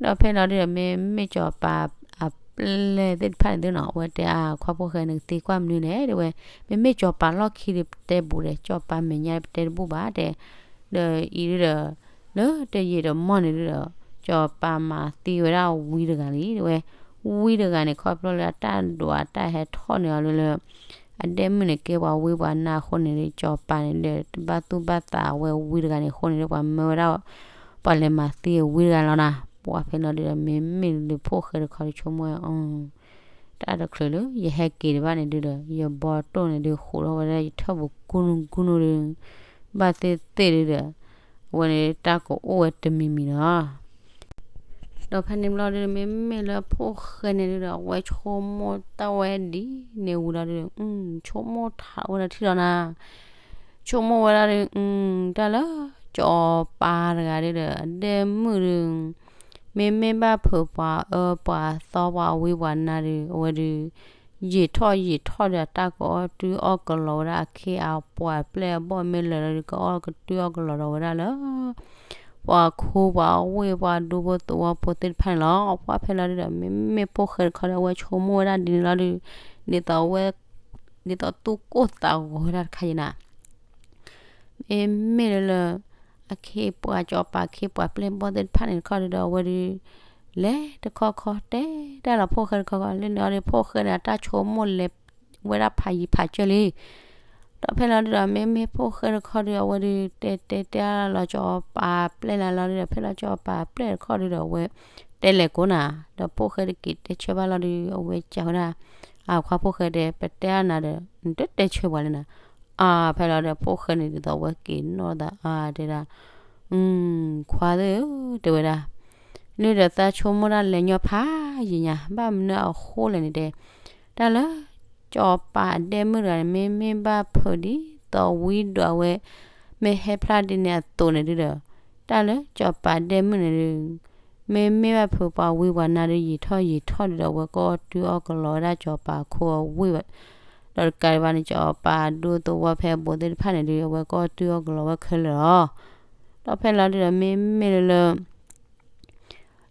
ဒီးဖဲလီၤဒုဒီး မ့မ့ၢ်စီၤပၤအပျဲၢ်သ့ၣ်တဖၣ်န့ၣ်သုနီၤ အဝဲတဲအခွါဖိၣ်ဃဲန့ၣ် ကသံကွၢ်မနုၤလဲၣ်တဲဝဲ. မ့မ့ၢ်စီၤပၤလီၢ်ခံဒီး ပတဲဘူးဒီး စီၤပၤမဲာ်ညါပတဲတဘူးဘၣ်တဲ ဒီးအံၤဒုဒီး လၢတယံာ်တမီၢ်န့ၣ်ဒုဒီး စီၤပၤမၤသံဝဲဒၣ်ဝံတဂၤလံတဲဝဲ. ဝံတဂၤန့ၣ် ခီဖျိလၢအတၢ်ဒွးတၢ်ဟဲထီၣ်န့ၢ်အီၤလၢလၢ အဒဲမုၣ်န့ၣ်ကဲပှၤဝံပှၤနါအဃိန့ၣ်ဒီး စီၤပၤန့ၣ်ဒီး တဘၣ်သူၣ်ဘၣ်သးဝဲဝံတဂၤန့ၣ်အဃိန့ၣ်ဒီး ပှၤမၢဝဲဒၣ် ပှၤလဲၤမၤသံဝံတဂၤလီၤနၤ. ပှၢ်ဖဲလီၤဒုဒီး မ့မ့ၢ်လၢဖိၣ်ဃဲတခီဒီးဆိကမိၣ်ဝဲ တၢ်တချုးလၢယဟဲက့ၤဒံးဘၣ်န့ၣ်ဒုဒီး ယဘီတိၢ်န့ၣ်ဒု ဃိးထီၣ်ဝဲဒၣ်ယထၢၣ်ပူၤကူနူကူနူဒီး ဘၣ်သ့ၣ်သ့ၣ်ဒုဒီး အဝဲန့ၣ်တၢ်ကအိၣ်ဝဲတမံၤမံၤလီၤ. ဒီးဖဲန့ၣ်ဘျီဒု မ့မ့ၢ်လၢဖိၣ်ဃဲန့ၣ်ဒုဒီး အဝဲဆိကမိၣ်တၢ်ဝဲဒ်န့ၣ်ဝံၤလီၤဒု ဆိကမိၣ်ထးဝဲဒၣ်ထံၣ်လီၤနၤ ဆိကမိၣ်ဝဲဒၣ်ဒု တၢ်လၢ စီၤပၤတဂၤဒုဒီး အဒဲမုၣ်ဒု မ့မ့ၢ်ဘၣ်ဖုးပှၤအၢပှၤသီပှၤဝံပှၤနါဒု အဝဲဒု ယံာ်ထီၣ်ယံာ်ထီၣ်ဒီး တၢ်ကအီၣ်တုၤအီၣ်ကလီၤဝဲဒၣ်အခ့အပှၤပျဲၢ်အဘီၣ်မ့ၢ်လၢာ်လီၤဒု ကအီၣ်ကတုၤအီၣ်ကလီၤဒီးဝဲဒၣ်လၢ ပှၤခူပှၤဝ့ၢ်ပှၤဒူဖိသဝီဖိသ့ၣ်တဖၣ်န့ၣ်လီၤ. ပှၢ်ဖဲလီၤဒုဒီး မ့မ့ၢ်ဖိၣ်ဃဲတခီဒီး အဝဲဆိကမိၣ်ဝဲဒၣ်ဒ်န့ၣ်လီၤဒု ဒ်သိးဝဲ ဒ်သိးသူၣ်ကိၢ်သးဂီၤဝဲဒၣ်တခါအံၤနၤ မ့မ့ၢ်လၢလၢ အခ့ပှၤစီၤပၤခ့ပှၤပျဲၢ်ဘီၣ်သ့ၣ်တဖၣ်န့ၣ်တခီဒုဒီး အဝဲဒု လဲၤတခီခီတဲတၢ်လီၤဖိၣ်ဃဲတခီခီ လၢန့ၣ်အီၤဒု ဖိၣ်ဃဲန့ၣ် အတၢ်ဆိကမိၣ်လဲၤဝဲဒၣ်ဖးယံၤဖးစၢၢ်လံ ဒီးဖဲလီၤဒုဒီး မ့မ့ၢ်ဖိၣ်ဃဲတခီဒု အဝဲဒု တဲတဲတဲလီၤစီၤပၤပျဲၢ်လၢလီၤဒုဒီး ဖဲလီၤစီၤပၤပျဲၢ်တခီဒုဒီး အဝဲတဲလဲၤကိးနၤ ဒီးဖိၣ်ဃဲတက့ၤတဲဆၢဘၣ်လီၤဒု အဝဲကးဝဲဒၣ် အခွါဖိၣ်ဃဲတဲ ပတဲအါနၤဒီး နတတဲဆၢပှၤလဲၣ်နၤ အဖဲလီၤဒီး ဖိၣ်ဃဲန့ၣ်ဒ်သိးဝဲက့ၤနီၣ်သး အတဲဒၣ် ခွါသ့ၣ်ဧၢ တဲဝဲဒၣ် လၢဒီးသးဆိကမိၣ်တၢ်လဲၤညီဖးယံၤညါ ဘၣ်မနုၤအဃိလဲၣ်န့ၣ်တဲ တၢ်လၢ စီၤပၤအဒဲမုၣ်တဂၤန့ၣ် မ့မ့ၢ်ဘၣ်ဖုးဒ်သိးဝံဒွးဝဲ မ့ၢ်ဟဲဖျါဒ်န့ၣ်အသိးန့ၣ်ဒုဒီး တၢ်လၢစီၤပၤဒဲမုၣ်န့ၣ်ဒု မ့မ့ၢ်ဘၣ်ဖုးပှၤဝံပှၤနါဒု ယံာ်ထီၣ်ယံာ်ထီၣ်ဒုဒီး အဝဲကအီၣ်တုၤအီၣ်ကလီၤဝဲဒၣ်စီၤပၤခိအဝ့ၢ် ဒီးတကးဒံးဘၣ်န့ၣ် စီၤပၤဒူသဝီဖဲအဘူးသ့ၣ်တဖၣ်န့ၣ်ဒု အဝဲကအီၣ်တုၤအီၣ်ကလီၤဝဲခဲလၢာ်လီၤ. ဒီးဖဲလီၤဒုဒီး မ့မ့ၢ်လၢလၢ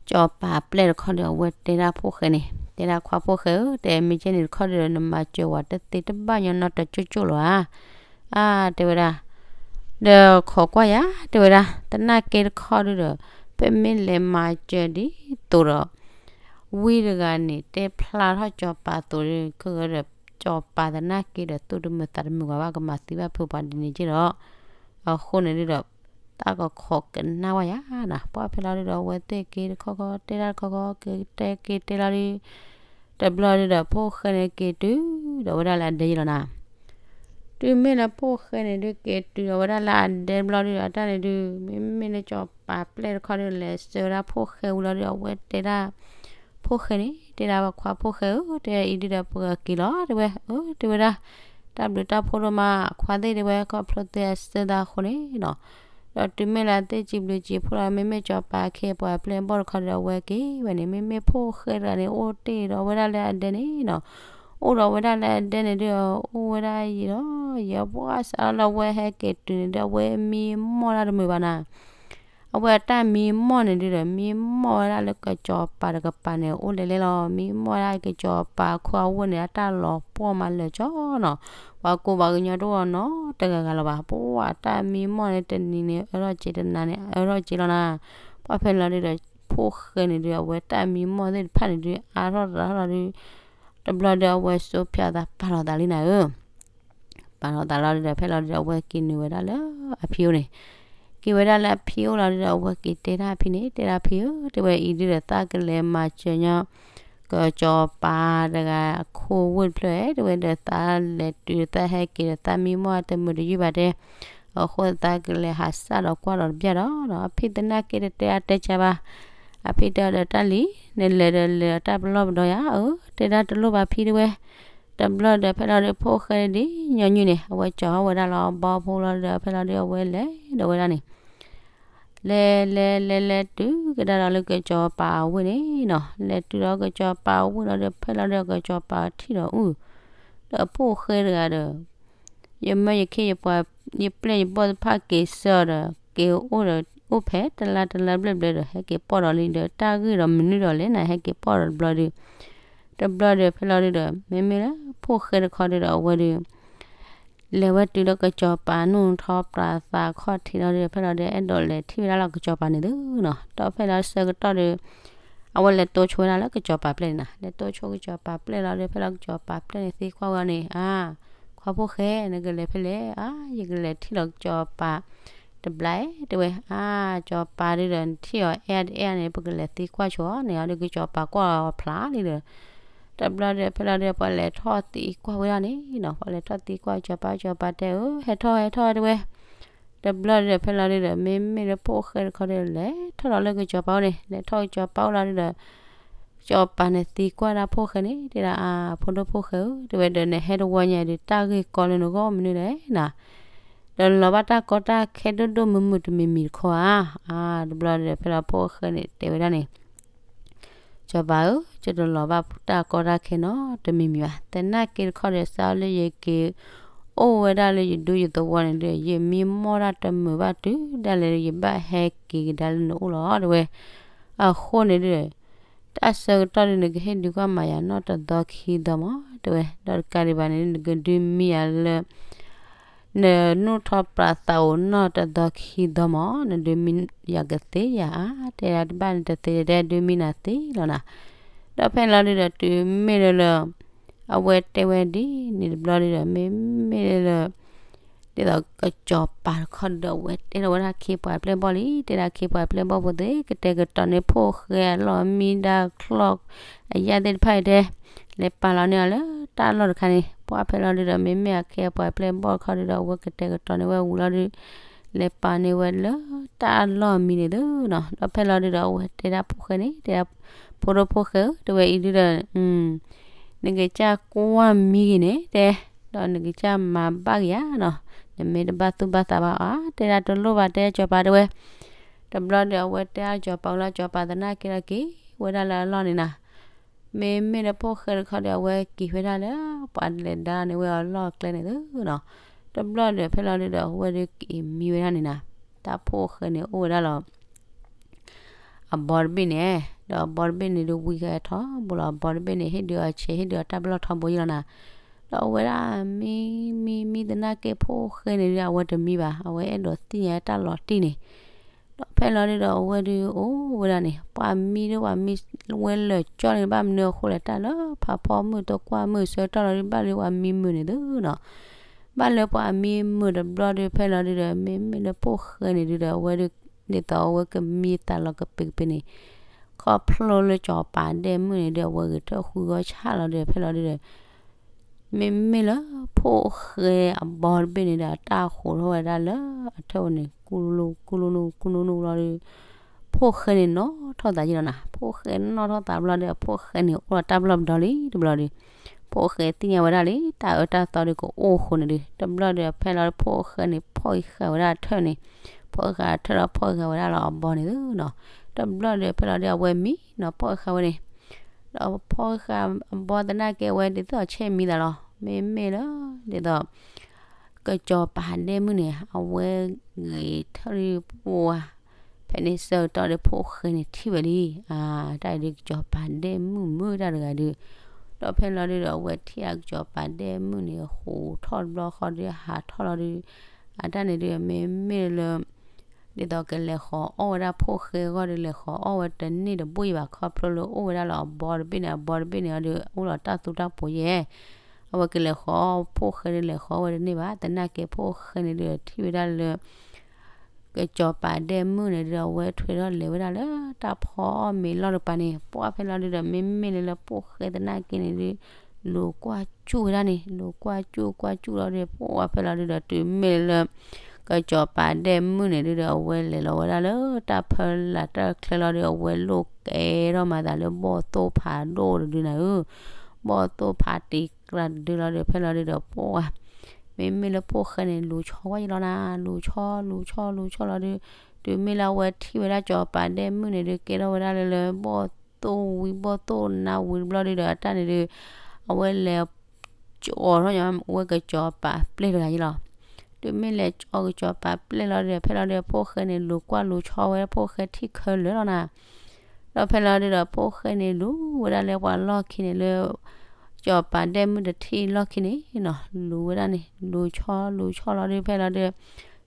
စီၤပၤပျဲၢ်တခီဒီး အဝဲတဲဒၣ်ဖိၣ်ဃဲန့ၣ် တဲဒၣ်ခွါဖိၣ်ဃဲဧၢ တဲမ့ၢ်ကဲန့ၣ်တခီဒီး နမၤစၢၤဝဲတသ့တဘၣ်ညီနီတကၠိၣ်ကၠိၣ်လီၤဧါ အါ တဲဝဲဒၣ် ဒီးခိးကွၢ်ယၤ တဲဝဲဒၣ် သနာ်က့တခီဒုဒီး ပမ့ၢ်လဲၤမၤစၢၤဒ်သိးဒီး ဝံတဂၤန့ၣ် တဲဖျါထီၣ်စီၤပၤသိးဒီး ကဂၤဒီး စီၤပၤသနာ်က့ဒီး သူၣ်တမုာ်သးတမုာ်ဘၣ် ကမၤသံဘၣ်ဖုးပှၤဒ်န့ၣ်က့ၢ်ဒီး အဃိန့ၣ်ဒုဒီး တၢ်ကခိးကနၣ်ဝဲယၤနၤ ပှၢ်ဖဲလီၤဒုဒီး အဝဲသ့ၣ်က့ၤတခီခီ တဲဒၣ်တခီခီ ကတဲက့ၤတဲလီၤဒု တဘျီဒုဒီး ဖိၣ်ဃဲန့ၣ်က့ၤတုၤဒီးဝဲဒၣ်လၢအဒဲယံၤလီၤနၤ တုၤမ့ၢ်လၢဖိၣ်ဃဲန့ၣ်ဒု က့ၤတုၤဒီးဝဲဒၣ်လၢအဒဲတဘျီဒုဒီး အတၢ်န့ၣ်ဒု မ့မ့ၢ်လၢစီၤပၤပျဲၢ်တခီဒု လဲၤဆှၢဝဲဒၣ်ဖိၣ်ဃဲဝံၤလီၤဒုဒီး အဝဲတဲဒၣ် ဖိၣ်ဃဲန့ၣ် တဲဒၣ်ပှၤခွါဖိၣ်ဃဲဧၢ တဲအံၤဒုဒီး ပကက့ၤလီၤ တဲဝဲ အၢ တဲဝဲဒၣ် တၢ်ဘျုးတၢ်ဖှိၣ်ဒိၣ်မး အခွါသ့ၣ်တဲဝဲ ခီဖျိသုအဆှၢသးအဃိန့ၣ်နီၤ ဒီးတုၤမ့ၢ်လၢအသ့ၣ်စံးဘျုးစံးဖှိၣ်လီၤ မ့မ့ၢ်စီၤပၤခ့ပှၤပျဲၢ်ဘီၣ်တခီဒီး အဝဲက့ၤဝဲန့ၣ် မ့မ့ၢ်ဖိၣ်ဃဲတဂၤန့ၣ် အိၣ်တ့ၢ်ဒီးဝဲဒၣ်လၢအဒဲန့ၣ်နီၤ အိၣ်ဒီးဝဲဒၣ်လၢအဒဲန့ၣ်ဒု အိၣ်ဝဲဒၣ်ယံာ်ဒီး ယပှၢ်စးလီၤလၢအဝဲဟဲက့ၤတုၤန့ၣ်ဒု အဝဲမံမီၢ်တၢ်တမုာ်ဘၣ်နၤ အဝဲအတၢ်မံမီၢ်န့ၣ်ဒုဒီး မံမီၢ်ဝဲဒၣ်လၢကစီၤပၤတကပၤန့ၣ် အိၣ်လဲၤလဲၤလီၤ မံမီၢ်ဝဲဒၣ်ကစီၤပၤခိအဝ့ၢ်န့ၣ် အတၢ်လီၤပှီၢ်မးလၢာ်ကၠီနီၤ ပှၤကူပှၤကညီတအိၣ်နီတဂၤဂၤလၢၤဘၣ် ပှၢ်တၢ်မံမီၢ်န့ၣ် တနံၤန့ၣ် အၢထီၣ်က့ၤ တနၤန့ၣ် အၢထီၣ်က့ၤလီၤနၤ ပှၢ်ဖဲလီၤဒုဒီး ဖိၣ်ဃဲန့ၣ်ဒု အဝဲတၢ်မံမီၢ်သ့ၣ်တဖၣ်န့ၣ်ဒု အါထီၣ်သးထီၣ်လီၤဒု တဘျီဒီးအဝဲစိဖၠးသးပာ်လီၤသးလံနၤဧၢ ပာ်လီၤသးလီၤဒုဒီး ဖဲလီၤဒုဒီး အဝဲက့ၤနုာ်ဝဲဒၣ်လၢအဖံအိၣ်န့ၣ် က့ၤဝဲဒၣ်လၢအဖံအိၣ်လီၤဒုဒီး အဝဲက့ၤတဲဒၣ်အဖံန့ၣ် တဲဒၣ်ဖံဧၢ တဲဝဲအံၤဒုဒီး သးကလဲၤမၤစၢၤညီ ကစီၤပၤတဂၤအခိၣ်ဝ့ၢ်တဖျၢၣ်ဧၢ တဲဝဲဒီးသးလဲၤတုၤသးဟဲက့ၤဒီး သးမံမီၢ်တမုာ်တယုၢ်ဘၣ်တဲ, အဃိသးကလဲၤဟးစၢ်ဒီးကွၢ်ဒီးတဘျီဒီး အဖံသနာ်က့တတဲအါတဲကၢဘၣ်. အဖံတဲအီၤဒီး တၢ်လံၤ နလဲၤဒီးလဲၤအတၢ်ပလီၢ်ပဒီယၤဧၢ, တဲဒၣ်တလိၣ်ဘၣ်ဖံတဲဝဲ. တဘျီဒီးဖဲလီၤဒုး ဖိၣ်ဃဲဒ်ညီနုၢ်န့ၣ် အဝဲကၠီၤဟီၣ်ဝဲဒၣ်လီၤအဘီဖိလီၤဒီး ဖဲလီၤဒုးအဝဲလဲၤဒီးဝဲဒၣ်န့ၣ် လဲၤလဲၤလဲၤလဲၤတုၤကဒါဒီးလၢကစီၤပၤအဝ့ၢ်န့ၣ်နီၤ, လဲၤတုၤဒီးကစီၤပၤအဝ့ၢ်လီၤဒီး ဖဲလီၤဒုးကစီၤပၤထံၣ်ဒီးအုၣ်, ဒီးဖိၣ်ဃဲတဂၤဒီး ယမၢယခ့ယပှၤ ယပျဲၢ်ယဘီၣ်တဖၣ်က့ၤဆၢဒီး က့ၤအိၣ်ဒီးအိၣ်ဖဲတလါတလါဘျဲၣ်ဘျဲၣ်ဒီး ဟဲက့ၤပိာ်ဒီးလံဒီး တၢ်ဂ့ၢ်ဒီးမနုၤဒီးလဲၣ်န့ၣ် ဟဲက့ၤပိာ်ဒီးတဘျီဒုး, တဘျီဒီးဖဲလီၤဒုးဒီး မ့မ့ၢ်လၢဖိၣ်ဃဲတခီဒုးဒီး အဝဲဒုး လဲၤဝဲတုၤလၢကစီၤပၤအနီၢ်ထီၣ်ပြးသးခီၣ်ထံးလီၤဒုး ဖဲလီၤဒုးအဲၣ်ဒိးလဲၤထံၣ်ဝဲဒၣ်လၢကစီၤပၤန့ၣ်သုနီၤ, ဒီးဖဲလီၤဆၢကတီၢ်ဒီး အဝဲလဲၤတိဆိဝဲဒၣ်လၢကစီၤပၤပျဲၢ်န့ၣ်နီၤ, လဲၤတိဆိကစီၤပၤပျဲၢ်လီၤဒုး ဖဲလီၤကစီၤပၤပျဲၢ်န့ၣ်သံကွၢ်ဝဲန့ၣ် အါ, ခွါဖိၣ်ဃဲ နကလဲၤဖဲလဲၣ်, အါ, ယကလဲၤထံၣ်လီၤကစီၤပၤ တဘျီတဲဝဲ, အါ, ကစီၤပၤဒုးဒီး နထံၣ်အီၤအဲၣ်တအဲၣ်န့ၣ် ပကလဲၤသံကွၢ်ဆိအီၤန့ၣ် အီၤဒုးကစီၤပၤကွၢ်အီၤဖျါလံဒီး တဘျီဒီးဖဲလီၤဒုး ပှၤလဲၤထီၣ်သံကွၢ်ဝဲဒၣ်န့ၣ်နီၤ, ပှၤလဲၤထီၣ်သံကွၢ်ကစီၤပၤ ကစီၤပၤတဲအၢ ဟဲထီၣ်ဟဲထီၣ်တဲဝဲ, တဘျီဒီးဖဲလီၤဒုးဒီး မ့မ့ၢ်လၢဖိၣ်ဃဲတခီဒီး လဲၤထီၣ်လီၤလၢကစီၤပၤအိၣ်န့ၣ် လဲၤထီၣ်ကစီၤပၤအိၣ်လီၤဒုးဒီး ကစီၤပၤန့ၣ်သံကွၢ်ဒၣ်ဖိၣ်ဃဲန့ၣ် တဲဒၣ်အါ ဖိဒိၣ်ဖိၣ်ဃဲဧၢ တဲဝဲဒီး နဟဲတဝီညါဒီး တၢ်ဂ့ၢ်ကီလၢနဂီၢ်မနုၤလဲၣ်နၤ, ဒီးနလီၤဘၣ်တၢ်ကီတၢ်ခဲဒိၣ်ဒိၣ်မုၢ်မုၢ်တမံၤမံၤတခီဧါ, အါ တဘျီဒီးဖဲလီၤဖိၣ်ဃဲန့ၣ်တဲဝဲဒၣ်န့ၣ် ကစီၤပၤဧၢ ယတလီၤဘၣ်တၢ်ကီတၢ်ခဲနီတမံၤမံၤဘၣ်, သနာ်က့တခီဒီး စးလၢယက့ၤ အိၣ်ဝဲဒၣ်လၢယဒူယသဝီန့ၣ်ဒီး ယမံမီၢ်တၢ်တမုာ်ဘၣ်တုၤဒၣ်လဲာ်ဒီး ယဘၣ်ဟဲက့ၤကဒါလၢနအိၣ်လီၤတဲဝဲ, အဃိန့ၣ်ဒီး တၢ်ဆၢကတီၢ်ဒီး နကဟ့ၣ်ဒုးကွၢ်မၤယၤနီၢ်တသီခံသီမး တဲဝဲ, ဒီးတကးဒံးဘၣ်န့ၣ် နကဒုးမံယၤလၢ နနီၢ်ထီၣ်ပြးသးအိၣ်နီၢ်တသီခံသီမး နဒုးမံယၤကသ့ယၤဧါ, တဲဒၣ်တဘၣ်န့ၣ်တသ့တဲ ဒုးမံနၤသ့လီၤနၤ, ဒီးဖဲလီၤဒုးဒီး တုၤမ့ၢ်လၢလၢ အဝဲတဲဝဲဒ်န့ၣ်တဘျီဒုးဒီး မ့မ့ၢ်လၢလၢ ဒ်သိးကစီၤပၤတခီဒီး အဝဲတဲထီၣ်ဝဲဒၣ်ခ့ပှၤပျဲၢ်ဘီၣ်လံ, တဲဒၣ်ခ့ပှၤပျဲၢ်ဘီၣ်ဖိသ့ၣ် ကတဲာ်ကတီၤန့ၢ်ဖိၣ်ဃဲအလီၢ်မံဒၣ်ချီၣ်အယၣ်သ့ၣ်တဖၣ်အံၤတဲ, လဲၤပာ်လီၤန့ၢ်အီၤလၢတၢ်လီၢ်တခါန့ၣ် ပှၤဖဲလီၤဒုးဒီး မ့မ့ၢ်အခ့အပှၤပျဲၢ်ဘီၣ်တခီဒုးဒီး အဝဲကတဲာ်ကတီၤန့ၢ်ဝဲဝံၤလီၤဒုး လဲၤပာ်န့ၢ်ဝဲလၢတၢ်လီၢ်မံန့ၣ်သုနီၤ, ဒီးဖဲလီၤဒုးဒီး အဝဲတဲဒၣ်ဖိၣ်ဃဲန့ၣ် တဲဒၣ် ဖိဒိၣ်ဖိၣ်ဃဲဧၢ တဲဝဲအံၤဒုးဒီး နကစၢ်ကွၢ်မံဂ့ၤန့ၣ်တဲ, ဒီးနကစၢ်မၤဘၣ်က့ၤဧါနီၤ, နမ့ၢ်တဘၣ်သူၣ်ဘၣ်သးဘၣ်အါ တဲဒၣ်တလိၣ်ဘၣ်တဲကစီၤပၤတဲဝဲ, တဘျီဒီးအဝဲတဲအါကစီၤပၤဝံၤလီၤ ကစီၤပၤသနာ်က့ဒီးက့ၤဝဲဒၣ်လၢအလီၢ်န့ၣ်နၤ, မ့မ့ၢ်လၢဖိၣ်ဃဲတခီဒီး အဝဲက့ၤဝဲဒၣ်လၢ ပှၤလဲၤဒါန့ၢ်ဝဲအလီၢ်ကျဲန့ၣ်သုနီၤ, တဘျီဒီးဖဲလီၤဒုးဒီး အဝဲဒုးက့ၤမံဝဲဒၣ်န့ၣ်နၤ, တၢ်ဖိၣ်ဃဲန့ၣ်အိၣ်ဝဲဒၣ်လီၤ အဘီတဘ့ၣ်န့ၣ်, ဒီးအဘီတဘ့ၣ်န့ၣ်ဒုးဝံခဲထီဘိလီၤ, အဘီတဘ့ၣ်န့ၣ် ဟ့ၣ်ဒုးအီၤဆဲး ဟ့ၣ်ဒုးအီၤတၢ်ပလီၢ်ထီဘိယံလီၤနၤ, ဒီးအဝဲဒၣ်မံမံမံသနာ်က့ဖိၣ်ဃဲန့ၣ်ဒုး အဝဲတမံဘၣ်, အဝဲအဲၣ်ဒိးသ့ၣ်ညါတၢ်လီၤတံၢ်န့ၣ်, ဒီးဖဲလီၤဒုးဒီးအဝဲဒုးအိၣ်ဝဲဒၣ်န့ၣ် ပှၤမံဒုးပှၤမံဝဲလၢာ်ကၠီန့ၣ် ဘၣ်မနုၤအဃိလဲၣ် တၢ်လၢဖးဖီမုၢ်တကွၢ်မုၢ်ဆၢကတီၢ်လီၤဒုး ဘၣ်လၢပှၤမံမုာ်န့ၣ်သုနီၤ ဘၣ်လၢပှၤမံမုာ်တဘျီဒုး ဖဲလီၤဒုးဒီး မ့မ့ၢ်လၢဖိၣ်ဃဲန့ၣ်ဒုးဒီး အဝဲဒုး ဒ်သိးအဝဲကမံသးလီၤကပ့ၤကပ့ၤန့ၣ် ခီဖျိလၢ စီၤပၤဒဲၣ်မုၣ်န့ၣ်ဒုး အဝဲဂဲၤထၢၣ်ဃုဂီၤဆၣ်လီၤဒုး ဖဲလီၤဒုးဒီး မ့မ့ၢ်လၢဖိၣ်ဃဲအဘီတဘ့ၣ်န့ၣ်ဒီး တၢ်ဟူးထီၣ်ဝဲဒၣ်လၢအထၢၣ်န့ၣ် ကူလူလူ ကူလူနူ ကူလူနူလီၤဒုး ဖိၣ်ဃဲန့ၣ်နီၣ်ထီၣ်သးယံလီၤနၤ, ဖိၣ်ဃဲနီၣ်ထီၣ်သးဘျီဒီး ဖိၣ်ဃဲန့ၣ်အိၣ်ဒီးတၢ်ပလီၢ်ပဒီလံတဘျီဒီး ဖိၣ်ဃဲသ့ၣ်ညါဝဲဒၣ်လံ တၢ်အၢတၢ်သီဒုးကအိၣ်အဃိန့ၣ်ဒုး တဘျီဒီးဖဲလီၤဒုး ဖိၣ်ဃဲန့ၣ် ဖီၣ်ဃာ်ဝဲဒၣ်အထၢၣ်န့ၣ်, ဖီၣ်ဃာ်အထၢၣ်ဒီးဖီၣ်ဃာ်ဝဲဒၣ်လီၤအဘီန့ၣ်သုနီၤ, တဘျီဒီးဖဲလီၤဒုး အဝဲမံနီၤ ဖီၣ်ဃာ်ဝဲန့ၣ် ဒီးဖီၣ်ဃာ်အဘီသနာ်က့ အဝဲဒ်သိးဆဲးမံသးလီၤ, မ့မ့ၢ်လၢ ဒ်သိး ကစီၤပၤဒဲၣ်မုၣ်န့ၣ် အဝဲဂဲၤထၢၣ်ဒုးပှၤ ဖဲန့ၣ်ဆၢကတီၢ်ဒီး ဖိၣ်ဃဲန့ၣ်ထံၣ်ဝဲလံ, အါ တၢ်အံၤဒုး ကစီၤပၤဒဲၣ်မုၣ်မုၣ်တၢ်တဂၤဒုး, ဒီးဖဲလီၤဒုးဒီး အဝဲထံၣ်အကစီၤပၤဒဲၣ်မုၣ်န့ၣ် ဟူးထီၣ်တဘျီဃီဒုး ဟးထီၣ်လီၤဒုး, အတၢ်န့ၣ်ဒုး မ့မ့ၢ်လၢ ဒ်သိးကလဲၤဃီၤအီၣ်ဝဲဒၣ်ဖိၣ်ဃဲအဂီၢ်ဒီး လဲၤဃီၤအီၣ်ဝဲတန့ၢ်တဘိယံၤဘၣ် ခီဖျိလၢအိၣ်ဝဲဒၣ်လၢအဘီတဘ့ၣ်န့ၣ်, အဘီတဘ့ၣ်န့ၣ်အီၤဒုး အိၣ်လီၤတၢ်သူတၢ်ပိၤယဲၢ်, အဝဲကလဲၤဃီၤအီၣ်ဖိၣ်ဃဲဒုး လဲၤဃီၤအီၣ်ဝဲတန့ၢ်ဘၣ်, သနာ်က့ဖိၣ်ဃဲန့ၣ်ဒုး ထံၣ်ဝဲဒၣ်လၢ ကစီၤပၤဒဲမုၣ်န့ၣ်ဒုးဒီး အဝဲထွဲထီၣ်လဲၤဝဲဒၣ်လၢတၢ်ဖီအီၣ်မ့ၤလီၢ်တကပၤန့ၣ်, ပှၢ်ဖဲလီၤဒုးဒီး မ့မ့ၢ်လၢလၢဖိၣ်ဃဲသနာ်က့န့ၣ်ဒုး လူၤကွၢ်စူၣ်ဝဲဒၣ်န့ၣ်, လူၤကွၢ်စူၣ်ကွၢ်စူၣ်လီၤဒုး ပှၢ်ဖဲလီၤဒုးဒီး တုၤမ့ၢ်လၢ ကစီၤပၤဒဲမုၣ်န့ၣ်ဒုးဒီး အဝဲလဲၤလီၤဝဲဒၣ်လၢတၢ်ဖၢလၢ်တၢ်ချၢလီၤဒုး အဝဲလိၣ်ကဲထီၣ်မၤသးလၢဘီၣ်သိၣ်ဖးဒိၣ်တဒုနၤဧၢ, ဘီၣ်သိၣ်ဖးတံၢ်ကြၢးတဒုလီၤဒုး ဖဲလီၤဒုးဒီး ပှၢ် မ့မ့ၢ်လၢဖိၣ်ဃဲန့ၣ် လူၤဆီဝဲယလီၤနၤ, လူၤဆီ လူၤဆီ လူၤဆီလီၤဒုး, တုၤမ့ၢ်လၢအဝဲထံၣ်ဝဲဒၣ်စီၤပၤဒဲမုၣ်န့ၣ်ဒုး ကဲထီၣ်ဝဲဒၣ်လၢလၢဘီၣ်သိၣ်ဝံၤဘီၣ်သိၣ်နါဝံၤတဘျီဒုးဒီး အတၢ်န့ၣ်ဒုး အဝဲလဲၤ ကၠီထီၣ်ညီဝဲကစီၤပၤပျဲၢ်တဂၤယလီၤ. တုၤမ့ၢ်လဲၤကၠီကစီၤပၤပျဲၢ်လီၤဒုး ဖဲလီၤဒုး ဖိၣ်ဃဲန့ၣ် လူၤကွၢ်လူၤဆီဝဲ ဖိၣ်ဃဲထံၣ်ခဲလၢာ်လီၤနၤ ဒီးဖဲလီၤဒုးဒီး ဖိၣ်ဃဲန့ၣ် လူၤဝဲဒၣ်လၢပှၤလီၢ်ခံန့ၣ်လၢ စီၤပၤဒဲမုၣ်တထံၣ်လီၢ်ခံန့ၣ်နီၤ, လူၤဝဲဒၣ်န့ၣ် လူၤဆီလူၤဆီလီၤဒုး ဖဲလီၤဒုး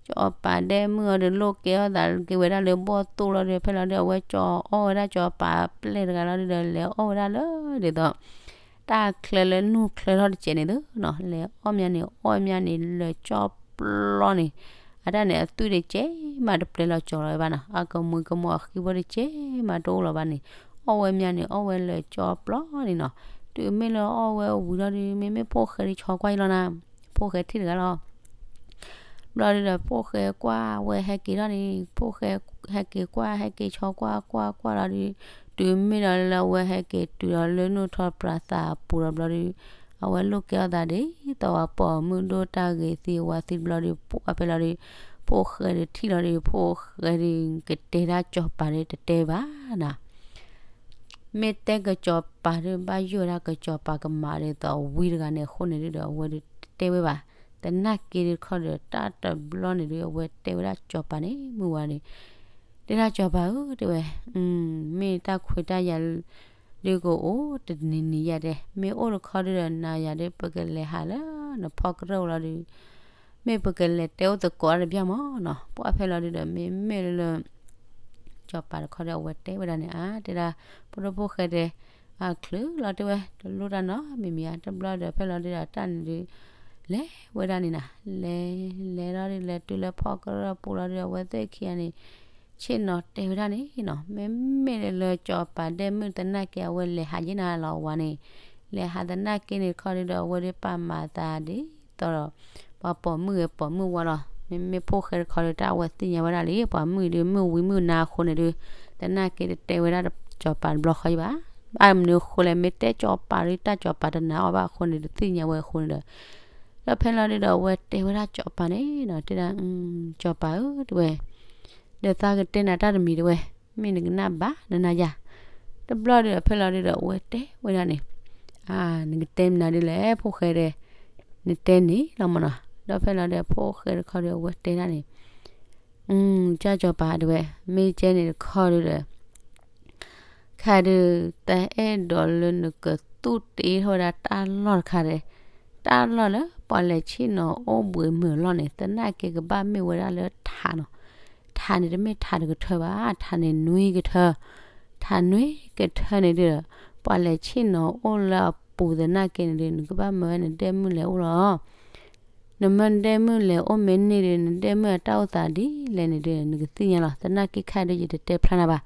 စီၤပၤဒဲမုၣ်အီၤဒုး လိၣ်ကဲထီၣ်သးက့ၤဝဲဒၣ်လၢဘီၣ်သိၣ်လီၤဒုး ဖဲလီၤဒုး အဝဲကၠီအီၣ်ဝဲဒၣ်စီၤပၤပျဲၢ်တဂၤလီၤဒုးဒီး လဲၤအီၣ်ဝဲဒၣ်လၢဒ်သိး တၢ်ချၢလၢနူၢ်ချၢထီၣ်တစဲးန့ၣ်သုနီၤ, လဲၤအီၣ်မးန့ၣ် အီၣ်မးန့ၣ် လၢာ်ကၠီပျီန့ၣ်, အတၢ်န့ၣ် အသွံၣ်တစဲးမးတပျဲလီၤကၠီလီၤဝဲဘၣ်နီၤ, အကမူၤကမူၤအဃံဖိတစဲးမးတအိၣ်လီၤဘၣ်န့ၣ်, အီၣ်ဝဲမးန့ၣ် အီၣ်ဝဲလၢာ်ကၠီပျီန့ၣ်နီၤ, တုၤမ့ၢ်လၢအီၣ်ဝဲဝံၤလီၤဒုး မ့မ့ၢ်ဖိၣ်ဃဲဒုးဆီကွၢ်ယလီၤနၤ, ဖိၣ်ဃဲထံၣ်တဂၤလီၤ ဘျီဒုးဒီး ဖိၣ်ဃဲကွၢ်ဝဲဟဲက့ၤထီၣ်န့ၣ်, ဖိၣ်ဃဲဟဲက့ၤကွၢ် ဟဲက့ၤဆီကွၢ်ကွၢ်ကွၢ်လီၤဒုး, တုၤမ့ၢ်ဒီးလၢအဝဲဟဲက့ၤတုၤဒီးလၢနူၢ်ထီၣ်ပြးသးအပူၤဒီးဘျီဒုး, အဝဲလိၣ်ကဲထီၣ်သးဒ်သိးပှၤပိာ်မုၣ်ဒိၣ်တၢ်ဂ့ၤသံဝါသံတဘျီဒုး ပှၢ်ဖဲလီၤဒုး, ဖိၣ်ဃဲဒုးထံၣ်လီၤဒုး ဖိၣ်ဃဲဒုးကတဲတၢ်စီၤပၤဒုးတတဲဘၣ်နၤ မ့ၢ်တဲကစီၤပၤဒုး ဘၣ်ယိၣ်ဝဲဒၣ်ကစီၤပၤကမၤဒ်သိးဝံတဂၤန့ၣ်အဃိန့ၣ်ဒုးဒီး အဝဲဒုးတတဲဝဲဘၣ်. သနာ်က့ဒုးတခီဒီး တၢ်တဘျီန့ၣ်ဒုး အဝဲတဲဝဲဒၣ်စီၤပၤန့ၣ် မုၢ်ဝါန့ၣ်, တဲဒၣ်စီၤပၤဧၢ တဲဝဲ, မ့ၢ်တၢ်ခွဲးတၢ်ယာ်ဒုးကအိၣ်တနံၤနံၤယဲၢ်တဲ, မ့ၢ်အိၣ်တခီဒုးဒီး နၤယၤဒုး ပကလဲၤဟးလၢနဖီကရၢၢ်လီၤဒုး မ့ၢ်ပကလဲၤတဲအိၣ်သကိးတဘျီမးနီၤ, ပှၢ်ဖဲလီၤဒုးဒီး မ့မ့ၢ်လၢ စီၤပၤတခီဒီး အဝဲတဲဝဲဒၣ်န့ၣ် အါ တဲဒၣ် ဖိဒိၣ်ဖိၣ်ဃဲတဲ, အချုးလီၤတဲဝဲ တလိၣ်တၢ်နီတမံၤမံၤဧါ, တဘျီဒီးဖဲလီၤဒုးဒီး တၢ်န့ၣ်ဒုး လဲၤဝဲဒၣ်န့ၣ်နၤ, လဲၤ လဲၤလီၤဒုး လဲၤတုၤလၢဖီကရၢၢ်ပူၤလီၤဒုးဒီး အဝဲသ့ၣ်ခံဂၤန့ၣ် ဆ့ၣ်နီၤတဲဝဲဒၣ်န့ၣ်နီၤ, မ့မ့ၢ်လၢစီၤပၤဒဲမုၣ်သနာ်က့ အဝဲလဲၤဟးယ့ၢ်နၤလီၤဝါန့ၣ်, လဲၤဟးသနာ်က့န့ၣ်တခီဒုးဒီး အဝဲဒုးပာ်မၤသးဒ်သိးဒီး ပှၤပိာ်မုၣ်ဂ့ၤပိာ်မုၣ်ဝါလီၤ. မ့မ့ၢ်ဖိၣ်ဃဲတခီဒုး တၢ်အဝဲသ့ၣ်ညါဝဲဒၣ်လံ ပှၤမုၣ်ဒုးမုၣ်ဝံမုၣ်နါအဃိန့ၣ်ဒုး သနာ်က့တတဲဝဲဒၣ်စီၤပၤတဘျီဃီအံၤဘၣ်. ဘၣ်မနုၤအဃိလဲၣ် မ့ၢ်တဲစီၤပၤဒုး တၢ်စီၤပၤတနာ်အီၤဘၣ်အဃိန့ၣ် တသ့ၣ်ညါဝဲအဃိန့ၣ်ဒီး ဒီးဖဲလီၤဒုးဒီး အဝဲတဲဝဲဒၣ်စီၤပၤန့ၣ်နီၤ, တဲဒၣ် စီၤပၤဧၢ တဲဝဲ ဒီးသးကတဲနၤတၢ်တမံၤတဲဝဲ, မ့ၢ်နကနၣ်ဘၣ်နနၤယၤ. တဘျီဒုးဒီးဖဲလီၤဒုးဒီး အဝဲတဲဝဲဒၣ်န့ၣ်, နကတဲမနုၤဒ်လဲၣ် ဖိၣ်ဃဲတဲ, နတဲန့ၣ်လီၤမနီၤ. ဒီးဖဲလီၤဒုး ဖိၣ်ဃဲတခီဒုး အဝဲတဲဒၣ်န့ၣ်, ကၢ်စီၤပၤတဲဝဲ, မ့ၢ်ကဲန့ၣ်တခီဒုးဒီး ခဲဒုး တၢ်အဲၣ်ဒိးလၢနကသူၣ်တ့ထီၣ်ဝဲဒၣ်တၢ်လီၢ်တခါဒီး တၢ်လီၢ်လၢပှၤလဲၤဆ့ၣ်နီၤအိၣ်ဘှံးမုာ်အလီၢ်န့ၣ် သနာ်က့ကဘၣ်မ့ၢ်ဝဲဒၣ်လၢထးနီၤ. ထးန့ၣ်တမ့ၢ်ထးတကထၢဘၣ်, ထးန့ၣ်နွံကထၢ, ထးနွံကထၢန့ၣ်ဒုးဒီး ပှၤလဲၤဆ့ၣ်နီၤအိၣ်လၢအပူၤသနာ်က့န့ၣ်ဒုး နကဘၣ်မၢဝဲနဒဲမုၣ်လဲၤအိၣ်လီၤ. နမၢနဒဲမုၣ်လဲၤအိၣ်မ့ၢ်န့ၢ်ဒုး နဒဲမုၣ်အတၢ်အိၣ်သးဒ်လဲၣ်န့ၣ်ဒုး နကသ့ၣ်ညါလီၤ. သနာ်က့ခဲဒုး ယတတဲဖျါနၤဘၣ်.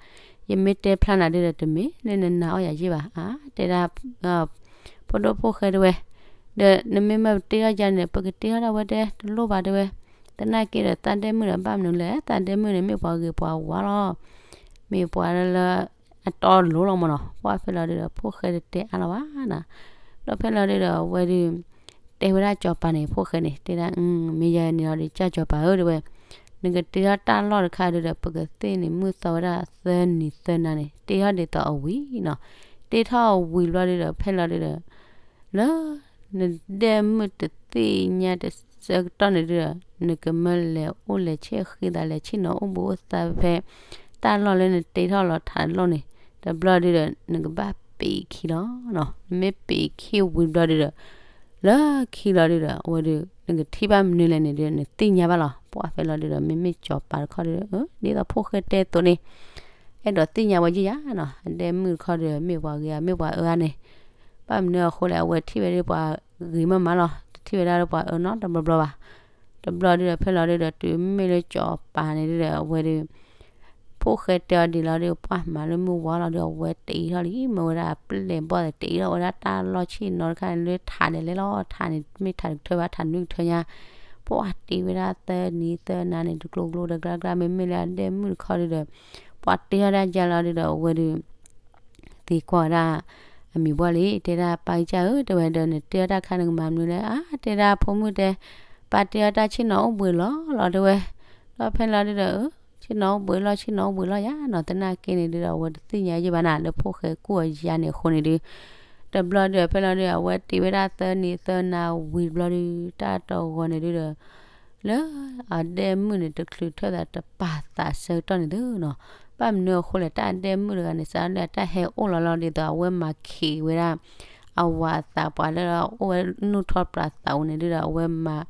ယမ့ၢ်တဲဖျါနၤဒုးဒီး တမ့ၢ်လၢနနာ်အီၣ်ယၤယ့ၢ်ဘၣ်. အါ တဲဒၣ် ဖိဒိၣ်ဖိၣ်ဃဲတဲဝဲ, ဒီးနမ့ၢ်မၢပတ့ထီၣ်ယၤန့ၣ် ပကတ့ထီၣ်ဒၣ်ဝဲတဲ တလိၣ်ဘၣ်တဲဝဲ. သနာ်က့ဒီး သးဒဲမုၣ်ဒီးဘၣ်မနုၤလဲၣ်, သးဒဲမုၣ်န့ၣ် မ့ၢ်ပှၤဂ့ၤပှၤဝါလီၤ. မ့ၢ်ပှၤလၢ အတီအလိၤလီၤမနီၤ. ပှၢ်ဖဲလီၤဒုးဒီး ဖိၣ်ဃဲတတဲအါလီၤဘၣ်နၤ. ဒီးဖဲလီၤဒုးဒီး အဝဲဒုး တဲဝဲဒၣ်စီၤပၤန့ၣ် ဖိၣ်ဃဲန့ၣ် တဲဒၣ် မ့ၢ်ယၤန့ၣ်လီၤဒီး ကၢ်စီၤပၤဧၢ တဲဝဲ, နကတ့ထီၣ်တၢ်လီၢ်တခါဒုးဒီး ပကသ့ၣ်န့ၣ် မုၢ်သီဝဲဒၣ်သၢနံၤသၢနၤန့ၣ် တ့ထီၣ်ဒ်သိးအဝံၤနီၤ. တ့ထီၣ်အဝံၤဘျီဒုးဒီး ဖဲလီၤဒုးဒီး လၢ နဒဲမုၣ်တသ့ၣ်ညါတဆၢကတီၢ်န့ၣ်ဒုးဒီး နကမၢလဲၤအိၣ်လဲၤဆ့ၣ်ဃံသးလဲၤဆ့ၣ်နီၤအိၣ်ဘှံးအိၣ်သါဖဲ တၢ်လီၢ်လၢနတ့ထီၣ်လီၤထးလီၢ်န့ၣ် တဘျီဒုးဒီး နကဘၣ်ပံာ်ခံလီၤနီၤ. နမ့ၢ်ပံာ်ခံဝံၤဘျီဒုးဒီး လၢခံလီၤဒုးဒီး အဝဲဒုး နကထံၣ်ဘၣ်မနုၤလဲၣ်န့ၣ်ဒုး နသ့ၣ်ညါဘၣ်လီၤ. ပှၢ်ဖဲလီၤဒုးဒီး မ့မ့ၢ်စီၤပၤတခီဒုး ဒ်သိးဖိၣ်ဃဲတဲအသိးန့ၣ် အဲၣ်ဒိးသ့ၣ်ညါဝဲယဲၢ်ယၤနီၤ. အဒဲမုၣ်တခီဒုး မ့ၢ်ပှၤဂ့ၤဧါ မ့ၢ်ပှၤအၢဧါန့ၣ် ဘၣ်မနုၤအဃိလဲၣ် အဝဲထံၣ်ဝဲဒၣ်ပှၤဂ့ၤမးမးလီၤ. တထံၣ်ဝဲဒၣ်ပှၤအၢနီတဘျီဘျီဘၣ်. တဘျီဒုဒီး ဖဲလီၤဒုဒီး တုၤမ့ၢ်လၢစီၤပၤန့ၣ်ဒုဒီး အဝဲဒု ဖိၣ်ဃဲတဲအီၤဒ်လီၤဒု ပှၢ်မၤလၢမုၢ်ဝါလီၤဒု အဝဲတ့ထီၣ်လံ မ့ၢ်ဝဲဒၣ်အပျဲၢ်ဘီၣ်သ့ၣ် တ့ထီၣ်ဝဲဒၣ်တၢ်လီၢ်ဆ့ၣ်နီၤတခါန့ၣ် လၢထးဒဲးလဲၣ်လီၤ ထးန့ၣ် မ့ၢ်ထးတကထၢဘၣ် ထးနွံကထၢညါ ပှၢ်တ့ဝဲဒၣ်သၢနံၤသၢနၤန့ၣ် တကျိၤကျိၤတကျါကျါ မ့မ့ၢ်လၢအဒဲၣ်မုၣ်တခီဒုဒီး ပှၢ်တ့ထီၣ်ဒၣ်ယါလီၤဒုဒီး အဝဲဒု သံကွၢ်ဝဲဒၣ် အမံၤဘှီၣ်လံ တဲဒၣ်ပၢ်ကစၢ်ဧၢ တဲဝဲဒီး နတ့ထီၣ်တၢ်ခါနကမၤမနုၤလဲၣ် အါ တဲဒၣ်ဖိမုၣ်တဲ ပၢ်တ့ထီၣ်တၢ်ဆ့ၣ်နီၤအိၣ်ဘှံးလီၤလီၤ တဲဝဲ ဒီးဖဲလီၤဒုဒီး ဆ့ၣ်နီၤအိၣ်ဘှံးလီၤ ဆ့ၣ်နီၤအိၣ်ဘှံးလီၤယါနီၤ သနာ်က့န့ၣ်ဒုဒီး အဝဲတသ့ၣ်ညါယဲၢ်ဘၣ်နၤ လၢဖိၣ်ဃဲကူၣ်အီၤယါန့ၣ်အဃိန့ၣ်ဒု တဘျီဒုဒီး ဖဲလီၤဒုဒီး အဝဲတ့ဝဲဒၣ်သၢနံၤသၢနၤဝံၤတဘျီဒု တၢ်တဂီၤန့ၣ်ဒုဒီး လၢအဒဲၣ်မုၣ်န့ၣ် တချုးထၢၣ်သးတပာ်သးဆၢကတီၢ်န့ၣ်သုနီၤ, ဘၣ်မနုၤအဃိလဲၣ် တၢ်အဒဲၣ်မုၣ်တဂၤန့ၣ် စးထီၣ်လၢအတၢ်ဟဲအိၣ်လီၤလီၤဒ်သိး အဝဲမၤခံးဝဲဒၣ် အဝၤအသးပှၤလၢအအိၣ်ဝဲနုာ်ထီၣ်ပှၤသးအိၣ်န့ၣ်ဒုဒီး အဝဲမၤ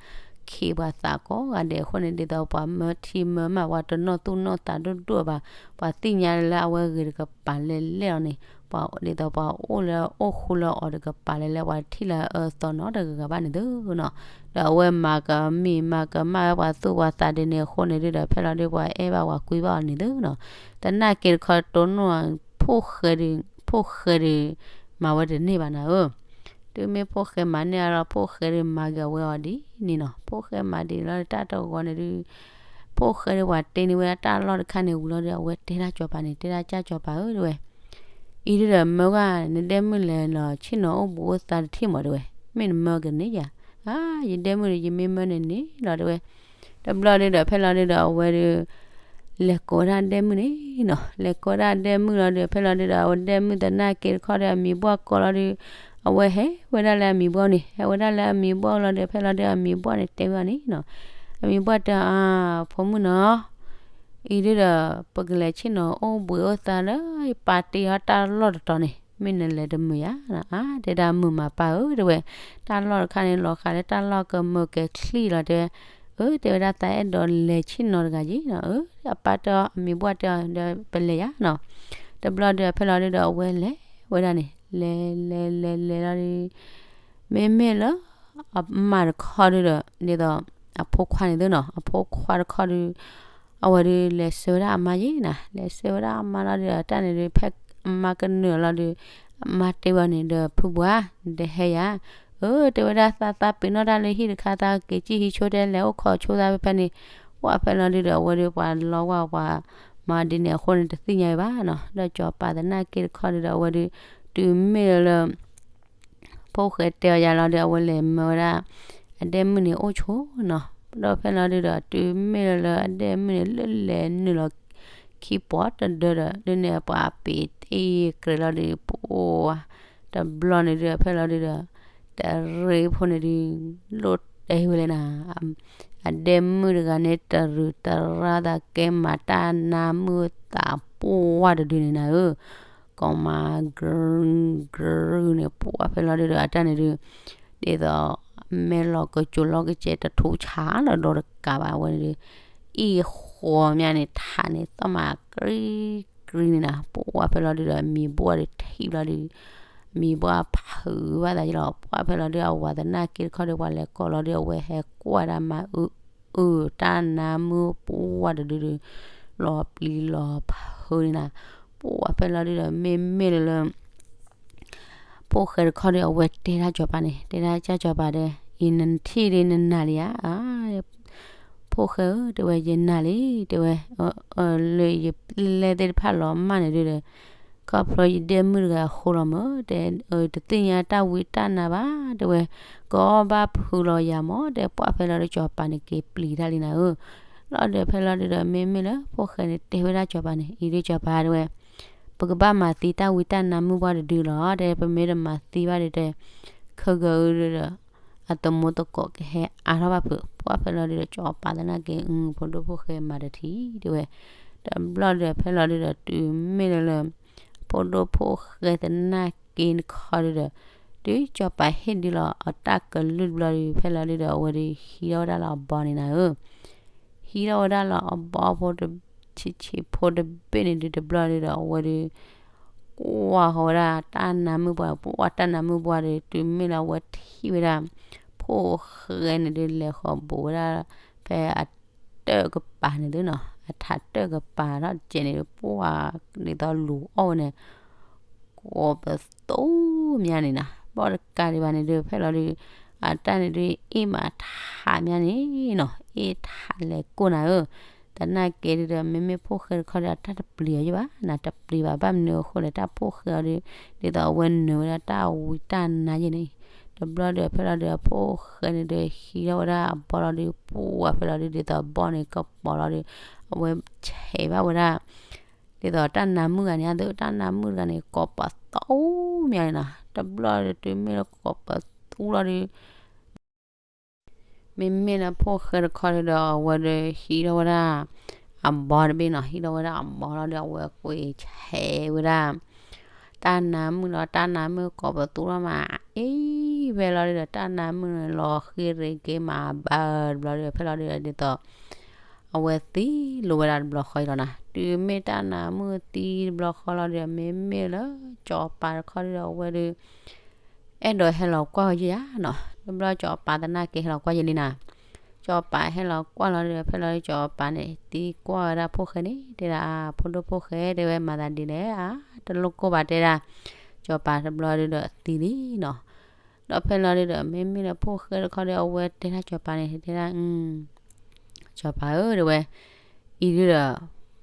ခံးပှၤသးကိးဂၤဒဲးအဃိန့ၣ် ဒ်သိးပှၤမၢထံမၢမး ပှၤတနီၣ်သူၣ်နီၣ်သးဒိၣ်ဒိၣ်ဘၣ်, ပှၤသ့ၣ်ညါလၢအဝဲဂ့ၤတကပၤလဲၣ်လဲၣ်လီၤန့ၣ် ပှၤဒ်သိးပှၤအိၣ်လၢအအိၣ်ဃူလၢအီၤတကပၤလဲၣ်လဲၣ် ပှၤထံၣ်လၢအအၢသီနီတဂၤဂၤဘၣ်န့ၣ်သုနီၤ, ဒီးအဝဲမၤကမံၤမၤကမၣ်ဝဲပှၤသူၣ်ပှၤသးဒ်န့ၣ်အဃိန့ၣ်ဒုဒီး ဖဲလီၤဒုပှၤအဲၣ်ဘၣ်ပှၤကွံဘၣ်အီၤန့ၣ်သုနီၤ, သနာ်က့တခီတိၢ်နီၣ် ဖိၣ်ဃဲဒု ဖိၣ်ဃဲဒု မၤဝဲတန့ၢ်ဘၣ်နၤဧၢ တုၤမ့ၢ်ဖိၣ်ဃဲမၤန့ၢ်အါလီၤ ဖိၣ်ဃဲဒုးမၤက့ၤအဝဲအီၤဒ်န့ၣ်နီၤ, ဖိၣ်ဃဲမၤဒ်န့ၣ်လီၤ တၢ်တဂီၤန့ၣ်ဒု ဖိၣ်ဃဲဒုးပှၤတ့န့ၢ်ဝဲဒၣ်တၢ်လီၢ်တခါန့ၣ်ဝံၤလီၤဒီး အဝဲတဲဒၣ်စီၤပၤန့ၣ် တဲဒၣ်ကၢ်စီၤပၤဧၢ တဲဝဲ, အံၤဒုဒီးမၢဂၤ နဒဲၣ်မုၣ်လဲၤလီၤ ဆ့ၣ်နီၤအိၣ်ဘှံးအိၣ်သါတထံၣ်မး တဲဝဲ, မ့ၢ်နမၢကန့ၢ်ယၤ, အါ ယဒဲၣ်မုၣ်ဒီး ယမ့ၢ်မၢန့ၣ်န့ၣ်လီၤ တဲဝဲ, တဘျီဒုဒီး ဖဲလီၤဒုဒီး အဝဲဒု လဲၤကိးဝဲဒၣ်ဒဲၣ်မုၣ်န့ၣ်နီၤ, လဲၤကိးဝဲဒၣ်ဒဲၣ်မုၣ်လီၤဒီး ဖဲလီၤဒုဒီး အဝဲဒဲၣ်မုၣ်သနာ်က့တခီဒီး အမံၤဘှီၣ်ကိးလီၤဒု, အဝဲဟဲဝဲဒၣ်လၢအမံၤဘှီၣ်န့ၣ် ဟဲဝဲဒၣ်လၢအမံၤဘှီၣ်လီၤဒီး ဖဲလီၤဒုအမံၤဘှီၣ်န့ၣ် တဲဝဲအီၤန့ၣ်နီၤ, အမံၤဘှီၣ်တဲအီၤ အါ ဖိမုၣ်နီၤ, အံၤဒုဒီး ပကလဲၤဆ့ၣ်နီၤအိၣ်ဘှံးအိၣ်သါလၢ ယပာ်တ့အီၤတၢ်လီၢ်တတီၤန့ၣ် မ့ၢ်နလဲၤတမုာ်ယၤနီၤ, အါ တဲဒၣ်မုာ်မးပၢ်ဧၢ တဲဝဲ, တၢ်လီၢ်တခါန့ၣ် လီၤဃးလၢတၢ်လီၢ်ကမၢကဲချံလီၤ တဲ အၢ တဲဝဲဒၣ်သးအဲၣ်ဒိးလဲၤဆ့ၣ်နီၤတဂၤက့ၤနီၤ, အၢ အပၢ်တဲအီၤ အမံၤဘှီၣ်တဲအီၤဒီး ပလဲၤယၤနီၤ, တဘျီဒုး ဖဲလီၤဒုဒီး အဝဲလဲၤဝဲဒၣ်န့ၣ် လဲၤလဲၤလဲၤလဲၤလီၤဒုး မ့မ့ၢ်လၢ အမါတခီဒုဒီး ဒ်သိး အဖိခွါန့ၣ်သုနီၤ, အဖိခွါတခီဒု အဝဲဒုးလဲၤဆှၢဝဲဒၣ်အမါယ့ၣ်နၤ, လဲၤဆှၢဝဲဒၣ်အမါလီၤဒုး တၢ်န့ၣ်ဒုး ဖဲအမါကနုာ်လီၤဒုး အမါတဲဝဲန့ၣ်ဒီး ဖုဘှါ နတဟဲယၤ, အၢ တဲဝဲဒၣ်သးသးပ့ၤနီၣ်တၢ်လၢဟံၣ်တခါ သးက့ၤကံၣ်ဟံးဆိတဲလဲၤအိၣ်ခိးဆိသးဖဲဖဲန့ၣ်, ပှၢ်ဖဲလီၤဒုဒီး အဝဲဒုးပှၤလီၤဝဲပှၤ မၤဒ်န့ၣ်အဃိန့ၣ် တသ့ၣ်ညါဝဲဘၣ်နီၤ, ဒီးစီၤပၤသနာ်က့တခီဒုဒီး အဝဲဒုး တုၤမ့ၢ်လၢ ဖိၣ်ဃဲတဲအီၤယၤလီၤဒီး အဝဲလဲၤမၢဝဲဒၣ် အဒဲၣ်မုၣ်န့ၣ်အိၣ်ဆိနီၤ, ဒီးဖဲလီၤဒုဒီး တုၤမ့ၢ်လၢအဒဲၣ်မုၣ်န့ၣ် လၢလဲၤနုာ်လီၤခံပီတဒၢဒီး ဒ်န့ၣ်ပှၤပ့ၤတ့ကြဲးလီၤဒုး ပှၢ် တဘျီန့ၣ်ဒုး ဖဲလီၤဒုဒီး တရံးဖိန့ၣ်ဒုး လိၣ်တဲဝဲလဲၣ်နၤ, အဒဲၣ်မုၣ်တဂၤန့ၣ် တရူးတရါသးကဲ မၤတၢ်နါမုၣ်သးပှၢ်တဒုန့ၣ်နၤဧၢ, ကီမၤ ကရူကရူန့ၣ် ပှၢ်ဖဲလီၤဒုဒီး အတၢ်န့ၣ်ဒုး ဒ်သိး မဲလီၤကစိၤလီၤကစဲး တထူဆးလၢဒီတကးဘၣ်ဝဲန့ၣ်ဒုး အံၣ်ဃီမးန့ၣ် ထးန့ၣ် သီၣ်မး ကရံကရံန့ၣ်နၤ, ပှၢ်ဖဲလီၤဒုဒီး မံၤဘှီၣ်ဒုးထံၣ်ဘျီဒုး မံၤဘှီၣ်ဖုးဘၣ်သးယလီၤ, ပှၢ်ဖဲလီၤဒုး အဝၤသနာ်က့တခီဒုး ပှၤလဲၤကိးလီၤဒုး အဝဲဟဲကွၢ်ဒၣ်မၤအုၣ်အုၣ်တၢ်နါမုၣ်ပှၢ်တဒုဒုး လီၤပျံၤလီၤဖုးန့ၣ်နၤ, ပှၢ်ဖဲလီၤဒုဒီး မ့မ့ၢ်လၢ ဖိၣ်ဃဲတခီဒီး အဝဲတဲဒၣ်စီၤပၤန့ၣ် တဲဒၣ်ကၢ်စီၤပၤဒီး အံၤနထံၣ်ဒ်နနၤလံဧါ, ဖိၣ်ဃဲဧၢ တဲဝဲ ယနၤလံ တဲဝဲ, လၢယပျဲၢ်သ့ၣ်တဖၣ်လီၤမၢ်န့ၣ်ဒုဒီး ခီဖျိယဒဲၣ်မုၣ်တဂၤအဃိလီၤမၢ်, တဲ တသ့ၣ်ညါတၢ်ဝံတၢ်နါဘၣ် တဲဝဲ, ကအီၣ်ဘၣ်ဖုးလီၤယၤမၢ် တဲ ပှၢ်ဖဲလီၤဒုး စီၤပၤန့ၣ်က့ၤပျံၤတၢ်လံနၤဧၢ, လီၤဒီးဖဲလီၤဒုဒီး မ့မ့ၢ်လၢဖိၣ်ဃဲန့ၣ် တဲဝဲဒၣ်စီၤပၤန့ၣ် အံၤဒုးစီၤပၤတဲဝဲ ပကဘၣ်မၤသံတၢ်ဝံတၢ်နါမုၣ်ပှၢ်တဒုလီၤ တဲ ပမ့ၢ်တမၤသံဘၣ်ဒုးတဲ ခဲကနံၣ်အံၤဒီး အသမူသကိးကဟဲအါထီၣ်ဘၣ်ဖုး, ပှၢ်ဖဲလီၤဒုဒီး စီၤပၤသနာ်က့ ဖိဒိၣ်ဖိၣ်ဃဲမၤတထံၣ် တဲဝဲ, တဘျီဒီး ဖဲလီၤဒုဒီး တုၤမ့ၢ်လၢလၢ ဖိဒိၣ်ဖိၣ်ဃဲသနာ်က့တခီဒုဒီး တုၤစီၤပၤဟ့ၣ်ဒုးလီၤအတၢ်ကလုၢ်တဘျီဒုး ဖဲလီၤဒုဒီး အဝဲဒုးဟံးထီၣ်ဝဲဒၣ်လီၤအဘီန့ၣ်နၤဧၢ ဟံးထီၣ်ဝဲဒၣ်လီၤအဘီဖိတ ဆံးဆံးဖိတဘ့ၣ်န့ၣ်ဒုး တဘျီဒုဒီး အဝဲဒုး ကွၢ်ဃီၤဝဲဒၣ်တၢ်နါမုၣ်ပှၢ်, ပှၢ်တၢ်နါမုၣ်ပှၢ်ဒီး တုၤမ့ၢ်လၢအဝဲထံၣ်ဝဲဒၣ် ဖိၣ်ဃဲန့ၣ်ဒုး လဲၤဃီၤဘူးဝဲဒၣ် ဖဲအတၢၣ်ကပၤန့ၣ်သုနီၤ အထးတၢၣ်ကပၤထီၣ်တစဲးန့ၣ် ပှၢ်ဒ်သိးလူၤအီၣ်ဝဲန့ၣ် ကိးပသူမးန့ၣ်နီၤ ဘၣ်တကးဒံးဘၣ်န့ၣ်ဒုး ဖဲလီၤဒုး အတၢ်န့ၣ်ဒုး အ့ၣ်မးထးမးန့ၣ်နီၤ အ့ၣ်ထးလဲၤကိၢ်နၤဧၢ သနာ်က့ဒုးဒီး မ့မ့ၢ်ဖိၣ်ဃဲတခီဒီး အတၢ်တပျံၤအီၤယဲၢ်ဘၣ်နီၤ တပျံၤဘၣ် ဘၣ်မနုၤအဃိလဲၣ် တၢ်ဖိၣ်ဃဲအီၤဒုး ဒ်သိးအဝဲနုာ်ဝဲဒၣ်တၢ်ဝံတၢ်နါယဲၢ်န့ၣ် တဘျီဒီး ဖဲလီၤဒုး အဖိၣ်ဃဲန့ၣ်ဒုး ဟံးထီၣ်ဝဲဒၣ်အဘီလီၤဒုး ပှၢ်ဖဲလီၤဒုး ဒ်သိးအဘီန့ၣ်ကပီၤလီၤဒုး အဝဲဆဲးဘၣ်ဝဲဒၣ် ဒ်သိးတၢ်နါမုၣ်တဂၤန့ၣ် အသုတၢ်နါမုၣ်တဂၤန့ၣ် ကိးပသူမးန့ၣ်နီၤ တဘျီဒီး တုၤမ့ၢ်လၢကိးပသူလီၤဒုး မ့မ့ၢ်လၢဖိၣ်ဃဲတခီဒုးဒီး အဝဲဒုးဟံးထီၣ်ဝဲဒၣ် အဘီတဘ့ၣ်နီၤ ဟံးထီၣ်ဝဲဒၣ်အဘီလီၤဒုး အဝဲကွံာ်ဆဲးဝဲဒၣ် တၢ်နါမုၣ်လီၤ တၢ်နါမုၣ်ကိးပသူလီၤမး အ့ၣ်ဝဲလီၤဒုးဒီး တၢ်နါမုၣ်န့ၣ် လီၤဃ့ရ့က့ၤမးဘၣ်တဘျီဒီး ဖဲလီၤဒုးဒီး ဒ်သိး အဝဲသံလိာ်ဝဲဒၣ်တဘျီဃီအံၤလီၤနီၤ တုၤမ့ၢ်တၢ်နါမုၣ်သံတဘျီဃီလီၤဒုးဒီး မ့မ့ၢ်လၢ ကၠီၤပၤတခီဒုးဒီး အဝဲဒုး အဲၣ်ဒိးဟဲလီၤကွၢ်ဝဲယဲၢ်ယါနီၤ တဘျီကၠီၤပၤသနာ်က့ဟဲလီၤကွၢ်ယဲၢ်လံနီၤ ကၠီၤပၤဟဲလီၤကွၢ်လီၤဒီး ဖဲလီၤဒုးကၠီၤပၤန့ၣ် သံကွၢ်ဝဲဒၣ်ဖိၣ်ဃဲန့ၣ် တဲဒၣ် ဖိဒိၣ်ဖိၣ်ဃဲ တဲဝဲမၤသးဒ်လဲၣ် အါ တလိၣ်ကိၢ်ဘၣ်တဲဒၣ် ကၠီၤပၤတဘျီဒုးဒီးသံလံနီၤ ဒီးဖဲလီၤဒုးဒီး မ့မ့ၢ်လၢဖိၣ်ဃဲတခီဒီး အဝဲတဲဒၣ်ကၠီၤပၤန့ၣ် တဲဒၣ် ကၠီၤပၤဧၢ တဲဝဲ အံၤဒုးဒီး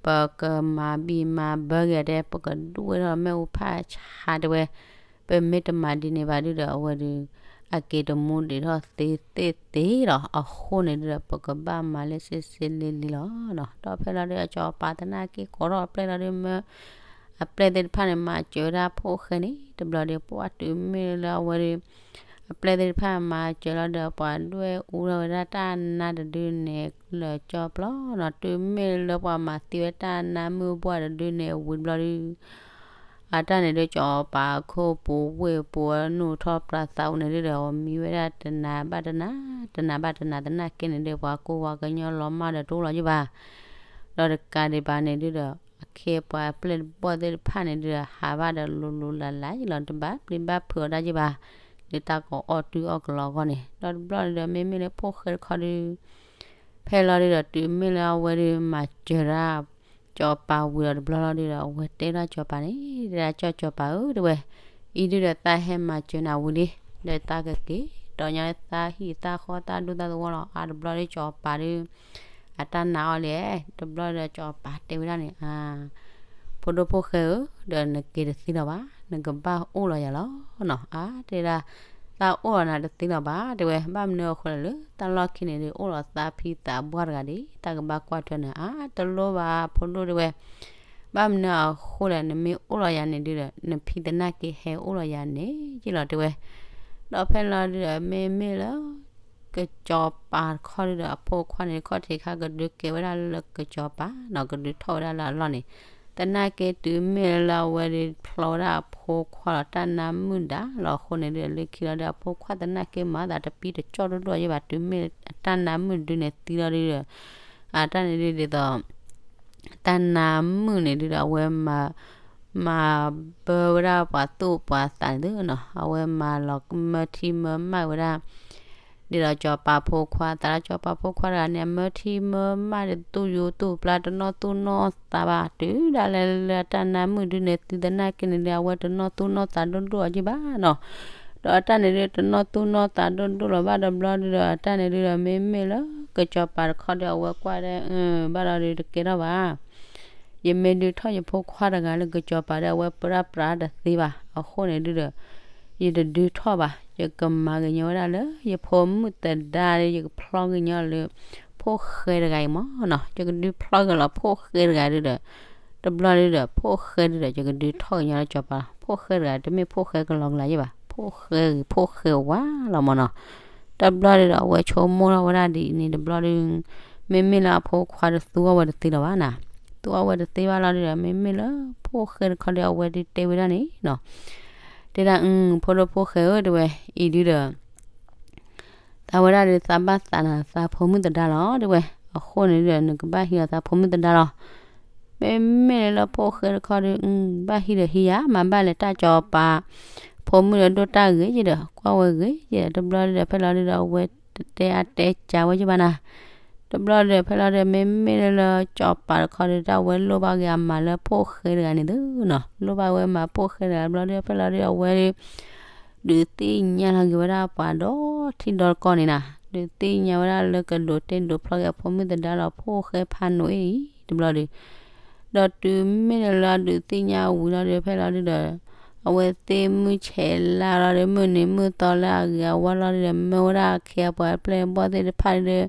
ပကမၤဘံၣ်မၤဘၢက့ၤတဲ ပကဒူၣ်ဝဲထီၣ်မ့ၣ်အူဖးဆါတဲဝဲ ပမ့ၢ်တမၤဒ်န့ၣ်ဘၣ်ဒုးဒီး အဝဲဒုး အက့ၤတမူဒံးထီၣ်သ့သ့သ့လီၤ အဃိန့ၣ်ဒုးဒီး ပကဘၣ်မၤလၢစ့စ့လံလံလီၤနီၤ ဒီးဖဲလီၤဒုး ကၠီၤပၤသနာ်က့ကိးထီၣ်အပျဲၢ်လီၤဒုး မၢ အပျဲၢ်သ့ၣ်တဖၣ်န့ၣ် မၤစၢၤဝဲဒၣ်ဖိၣ်ဃဲန့ၣ် တဘျီဒီး ပှၢ်တုၤမ့ၢ်လၢအဝဲဒုး အပျဲၢ်သ့ၣ်တဖၣ်မၤစၢၤလီၤဒီး ပှၤဒွဲၣ်အူထီၣ်ဝဲဒၣ်တၢ်နါတဒုန့ၣ် လၢာ်ကၠီပျီနီၤ တုၤမ့ၢ်လၢပှၤမၤသံဝဲတၢ်နါမုၣ်ဘှၢ်တဒုန့ၣ် ဝံၤတဘျီဒုး အတၢ်န့ၣ်ဒုး ကၠီၤပၤခိၣ်ပူၤဝ့ၢ်ပူၤ နူၢ်ထီၣ်ပြးသးအူန့ၣ်ဒုးဒီး မံဝဲဒၣ်တနၤဘၣ်တနၤ တနၤဘၣ်တနၤသနာ်က့န့ၣ်ဒုး ပှၤကူပှၤကညီလီၤမၢ်ဒီးတအိၣ်လီၤယံၣ်ဘၣ် ဒီးတကးဒံးဘၣ်န့ၣ်ဒုးဒီး အခ့ပှၤပျဲၢ်ဘီၣ်သ့ၣ်တဖၣ်န့ၣ်ဒုးဒီး ဟးဘၣ်ဒီးလူၤလူၤလၢ်လၢ်ယံၣ်လီၤ တဘၣ်ပျံၤဘၣ်ဖုးအီၤဒၣ်ယံၣ်ဘၣ် ဒ်တၢ်ကအီၣ်တုၤအီၣ်ကလီအဂီၢ်န့ၣ် ဒီးတဘျီန့ၣ်ဒီး မ့မ့ၢ်လၢဖိၣ်ဃဲတခီဒုး ဖဲလီၤဒုးဒီး တုၤမ့ၢ်လၢအဝဲဒုးမၤစၢၤဒၣ် ကၠီၤပၤဝံၤဒီးတဘျီလီၤဒုးဒီး အဝဲတဲဒၣ်ကၠီၤပၤန့ၣ် တဲဒၣ်ကၠီၤကၠီၤပၤဧၢ တဲဝဲ အံၤဒုးဒီး သးဟဲမၤစၢၤနၤဝံၤလံ ဒီးသးကက့ၤ ဒီးညါသးဟံၣ်သးဃီသးဒူသးသဝီလီၤ အါတဘျီဒုးကၠီၤပၤဒုး အတၢ်နာ်အီၤလဲၣ် တဘျီဒီးကၠီၤပၤတဲဝဲဒၣ်န့ၣ် အါ ဖိဒိၣ်ဖိၣ်ဃဲဧၢ ဒီးနက့ၤတသံလီၤဘၣ် နကဘၣ်အိၣ်လီၤယၤလီၤနီၤ အါ တဲဒၣ် သးအိၣ်လီၤနၤတသံလီၤဘၣ် တဲဝဲ ဘၣ်မနုၤအဃိလဲၣ်လၢ တၢ်လီၢ်ခံန့ၣ်ဒုး အိၣ်လီၤသးဖံသးဘှၢ်တဂၤဒံး တၢ်ကဘၣ်ကွၢ်ထွဲနၤ အါ တလိၣ်ဘၣ် ဖိဒိၣ်တဲဝဲ ဘၣ်မနုၤအဃိလဲၣ် နမ့ၢ်အိၣ်လီၤယၤန့ၣ်ဒုးဒီး နဖံသနာ်က့ဟဲအိၣ်လီၤယၤန့ၣ် ယ့ၢ်လီၤတဲဝဲ ဒီးဖဲလီၤဒုးဒီး မ့မ့ၢ်လၢ ကစီၤပၤတခီဒုးဒီး အဖိခွါန့ၣ် ခီၣ်ထံးခါကဒုးကဲဝဲဒၣ်လၢကစီၤပၤနီၤ ကဒုးထီၣ်ဝဲဒၣ်လၢအလီၢ်န့ၣ် သနာ်က့တုၤမ့ၢ်လၢအဝဲဒုးဖျီဝဲဒၣ်အဖိခွါလီၤ တၢ်နါမုၣ်ဒါလီၤအဃိန့ၣ်ဒုး လၢခံလီၤဒုး အဖိခွါသနာ်က့မၤသးတပံတကၠီၣ်ဒိၣ်ဒိၣ်ယံၣ်ဘၣ် တုၤမ့ၢ်အတၢ်နါမုၣ်ဒုးန့ၣ်သံလီၤဒုးဒီး အတၢ်န့ၣ်ဒုးဒ်သိး တၢ်နါမုၣ်န့ၣ်ဒုးဒီး အဝဲမၤ မၤဘၢဝဲဒၣ်ပှၤသူၣ်ပှၤသးန့ၣ်သုနီၤ အဝဲမၤလီၤမၢထံမၢမၢ်ဝဲဒၣ် ဒ်သိးစီၤပၤဖိခွါ သးလၢစီၤပၤဖိခွါတဂၤန့ၣ် အမၢထံမၢမၢ်ဒီးသူၣ်ယူၤသူၣ်ပျၢ်တနီၣ်သူၣ်နီၣ်သးဘၣ် တုၤဒၣ်လဲာ်လၢအတၢ်နါမုၣ်ဒုးန့ၣ် သုသနာ်က့န့ၣ်ဒုး အဝဲတနီၣ်သူၣ်နီၣ်သးဒိၣ်ဒိၣ်အီၤယံၣ်ဘၣ်နီၤ ဒီးအတၢ်န့ၣ်ဒုး တနီၣ်သူၣ်နီၣ်သးဒိၣ်ဒိၣ်လီၤဘၣ်တဘျီဒုးဒီး အတၢ်န့ၣ်ဒုးဒီး မ့မ့ၢ်လၢ ကစီၤပၤတခီဒီး အဝဲကွၢ်ဒၣ် ဘၣ်ဒီးဒုးတကဲထီၣ်ဘၣ် ယမ့ၢ်ဒုးထီၣ်ယဖိခွါတဂၤလၢကစီၤပၤဒီး အဝဲပရၣ်ပြးတသ့ဘၣ် အဃိန့ၣ်ဒုးဒီး ယတဒုးထီၣ်ဘၣ် ယကမၤကညီဝဲဒၣ်လၢ ယဖိမုၣ်သဒါ ယကဖျီကညီလၢ ဖိၣ်ဃဲတဂၤအံၤမးနီၤ ယကဒုးဖျီက့ၤလီၤဖိၣ်ဃဲတဂၤဒုးဒီး တဘျီဒုးဒီး ဖိၣ်ဃဲဒုးဒီး ယကဒုးထီၣ်ကညီလၢစီၤပၤ ဖိၣ်ဃဲတဂၤ တမ့ၢ်ဖိၣ်ဃဲကလီကလီယံၣ်ဘၣ် ဖိၣ်ဃဲဂ့ၤဖိၣ်ဃဲဝါလီၤမးနီၤ တဘျီဒုးဒီး အဝဲဆိကမိၣ်ထီၣ်ဝဲဒၣ်ဒ်အံၤန့ၣ်တဘျီဒုး မ့မ့ၢ်လၢအဖိခွါဒီးသူအီၣ်ဝဲတသ့လီၤဘၣ်နၤ သူအီၣ်ဝဲတသ့ဘၣ်လီၤဒုးဒီး မ့မ့ၢ်လၢဖိၣ်ဃဲတခီဒီး အဝဲဒုးတဲဝဲဒၣ်န့ၣ်နီၤ တဲဒၣ် ဖိဒိၣ်ဖိၣ်ဃဲဧၢ တဲဝဲ အံၤဒုးဒီး သးဝဲဒၣ်ဒီး သးဘၣ်သးနၤသးဖိမုၣ်သဒါလီၤ တဲဝဲ အဃိန့ၣ်ဒုးဒီး နကဘၣ်ဟံးအီၤသးဖိမုၣ်သဒါလီၤ မ့မ့ၢ်လၢဖိၣ်ဃဲတခီဒီး ဘၣ်ဟံးဒီးဟံးယၤ မၤဘၣ်လဲၤတၢ်စီၤပၤ ဖိမုၣ်ဒီးဒိၣ်တၢ်ဂ့ၤယဒီး ကွၢ်ဝဲဂ့ၤယဒီး တဘျီဒုးဒီး ဖဲလီၤဒုးဒီး အဝဲတတဲအါတဲကၢဝဲယဘၣ်နၤ တဘျီဒီး ဖဲလီၤဒီး မ့မ့ၢ်လၢ လၢကၠီၤပၤတခီဒီး တၢ်ဝဲလိၣ်ဘၣ်က့ၤအမၤလၢဖိၣ်ဃဲတဂၤန့ၣ်သုနီၤ, လိၣ်ဘၣ်ဝဲမၤဖိၣ်ဃဲတဂၤတဘျီဒီး ဖဲလီၤဒီး အဝဲဒီး ဒုးသ့ၣ်ညါလီၤက့ၤဝဲဒၣ်ပှၤဒီထံဒီတကီၢ်န့ၣ်နၤ, ဒုးသ့ၣ်ညါဝဲဒၣ်လၢကဒိးတဲဒိးဖျီက့ၤအဖိမုၣ်သဒါဒီးဖိၣ်ဃဲဖးနိၤအ့ၣ်အံၤတဘျီဒီး ဒီးတုၤမ့ၢ်လၢအဒုးသ့ၣ်ညါဝံၤလီၤဒီး ဖဲလီၤဒုဒီး အဝဲသ့ၣ်မုၢ်ဆဲးလါလီၤဒီး မုၢ်နံၤမုၢ်သီလၢအဂ့ၤအဝါလီၤဒီး မၢဝဲဒၣ်အခ့အပှၤအပျဲၢ်အဘီၣ်သ့ၣ်တဖၣ်ဒီး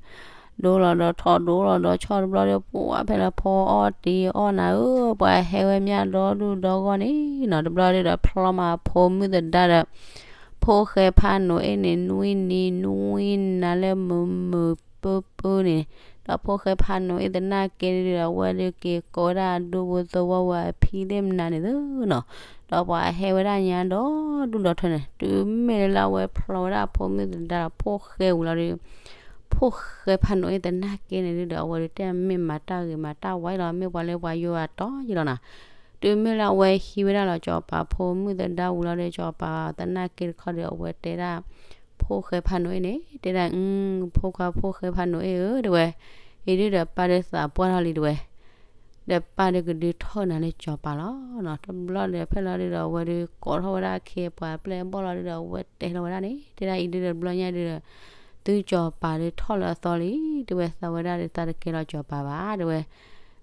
ဒိလီၤဒီးထီၣ်ဒိလီၤဒီးဆီၣ်တဘျီဒီး ပှၤဖဲလၢဖီအီၣ်တ့ၤအီၣ်နၤဧၢ, ပှၤဟဲဝဲမးဒီဒူၣ်ဒီဂီၢ်န့ၣ်နီၤ, တဘျီဒီး ဖျီမးဖိမုၣ်သဒါဒီး ဖိၣ်ဃဲဖးနိၤအ့ၣ်န့ၣ် နွံနံၤနွံနၤလၢမုာ်မုာ်ပၢပၢန့ၣ်, ဒီးဖိၣ်ဃဲဖးနိၤအ့ၣ်သနာ်က့ဒီး အဝဲဒုးက့ၤကိးဝဲဒၣ် အဒူဖိသဝီဝဲအဖံသ့ၣ်မနုၤန့ၣ်သုနီၤ, ဒီးပှၤဟဲဝဲဒၣ်ညါဒီဒူၣ်ဒီထၢန့ၣ်, တုၤမ့ၢ်လၢအဝဲဖျီဝဲဒၣ်ဖိမုၣ်သဒါဒီးဖိၣ်ဃဲဝံၤလီၤဒီး ဖိၣ်ဃဲဖးနိၤအ့ၣ်သနာ်က့န့ၣ်ဒုဒီး အဝဲဒုးတဲမ့ၢ်မၤတၢ်ဂ့ၤမၤတၢ်ဝါလီၤ, မ့ၢ်ပှၤလၢပှၤယိၤအတီယံလီၤနၤ, တုၤမ့ၢ်လၢအဝဲဟံးဝဲဒၣ်လီၤကၠီၤပၤဖိမုၣ်သဒါဝံၤလီၤဒီး ကၠီၤပၤသနာ်က့တခီဒီး အဝဲတဲဒၣ် ဖိၣ်ဃဲဖးနိၤအ့ၣ်န့ၣ် တဲဒၣ် အု ဖိခွါဖိၣ်ဃဲဖးနိၤအ့ၣ်ဧၢ တဲဝဲ, အံၤဒုဒီးပၢ်ဒုးသးပှၢ်ထီၣ်လံ တဲဝဲ, ဒီးပၢ်ဒုးကဒုးထီၣ်နၤလၢကၠီၤပၤလီၤနီၤ, တဘျီဒီး ဖဲလီၤဒုဒီး အဝဲဒုးကိးထီၣ်ဝဲဒၣ်အခ့အပှၤအပျဲၢ်အဘီၣ်လီၤဒုဒီး အဝဲတဲလီၤဝဲဒၣ်န့ၣ် တဲဒၣ်အံၤဒုဒီးတဘျီညါဒုဒီး သုကၠီၤပၤဒုးထီၣ်လၢအသီလံ, တဲဝဲသးဝဲဒၣ်ဒုးသးတကဲလီၤကၠီၤပၤဘၣ် တဲဝဲ,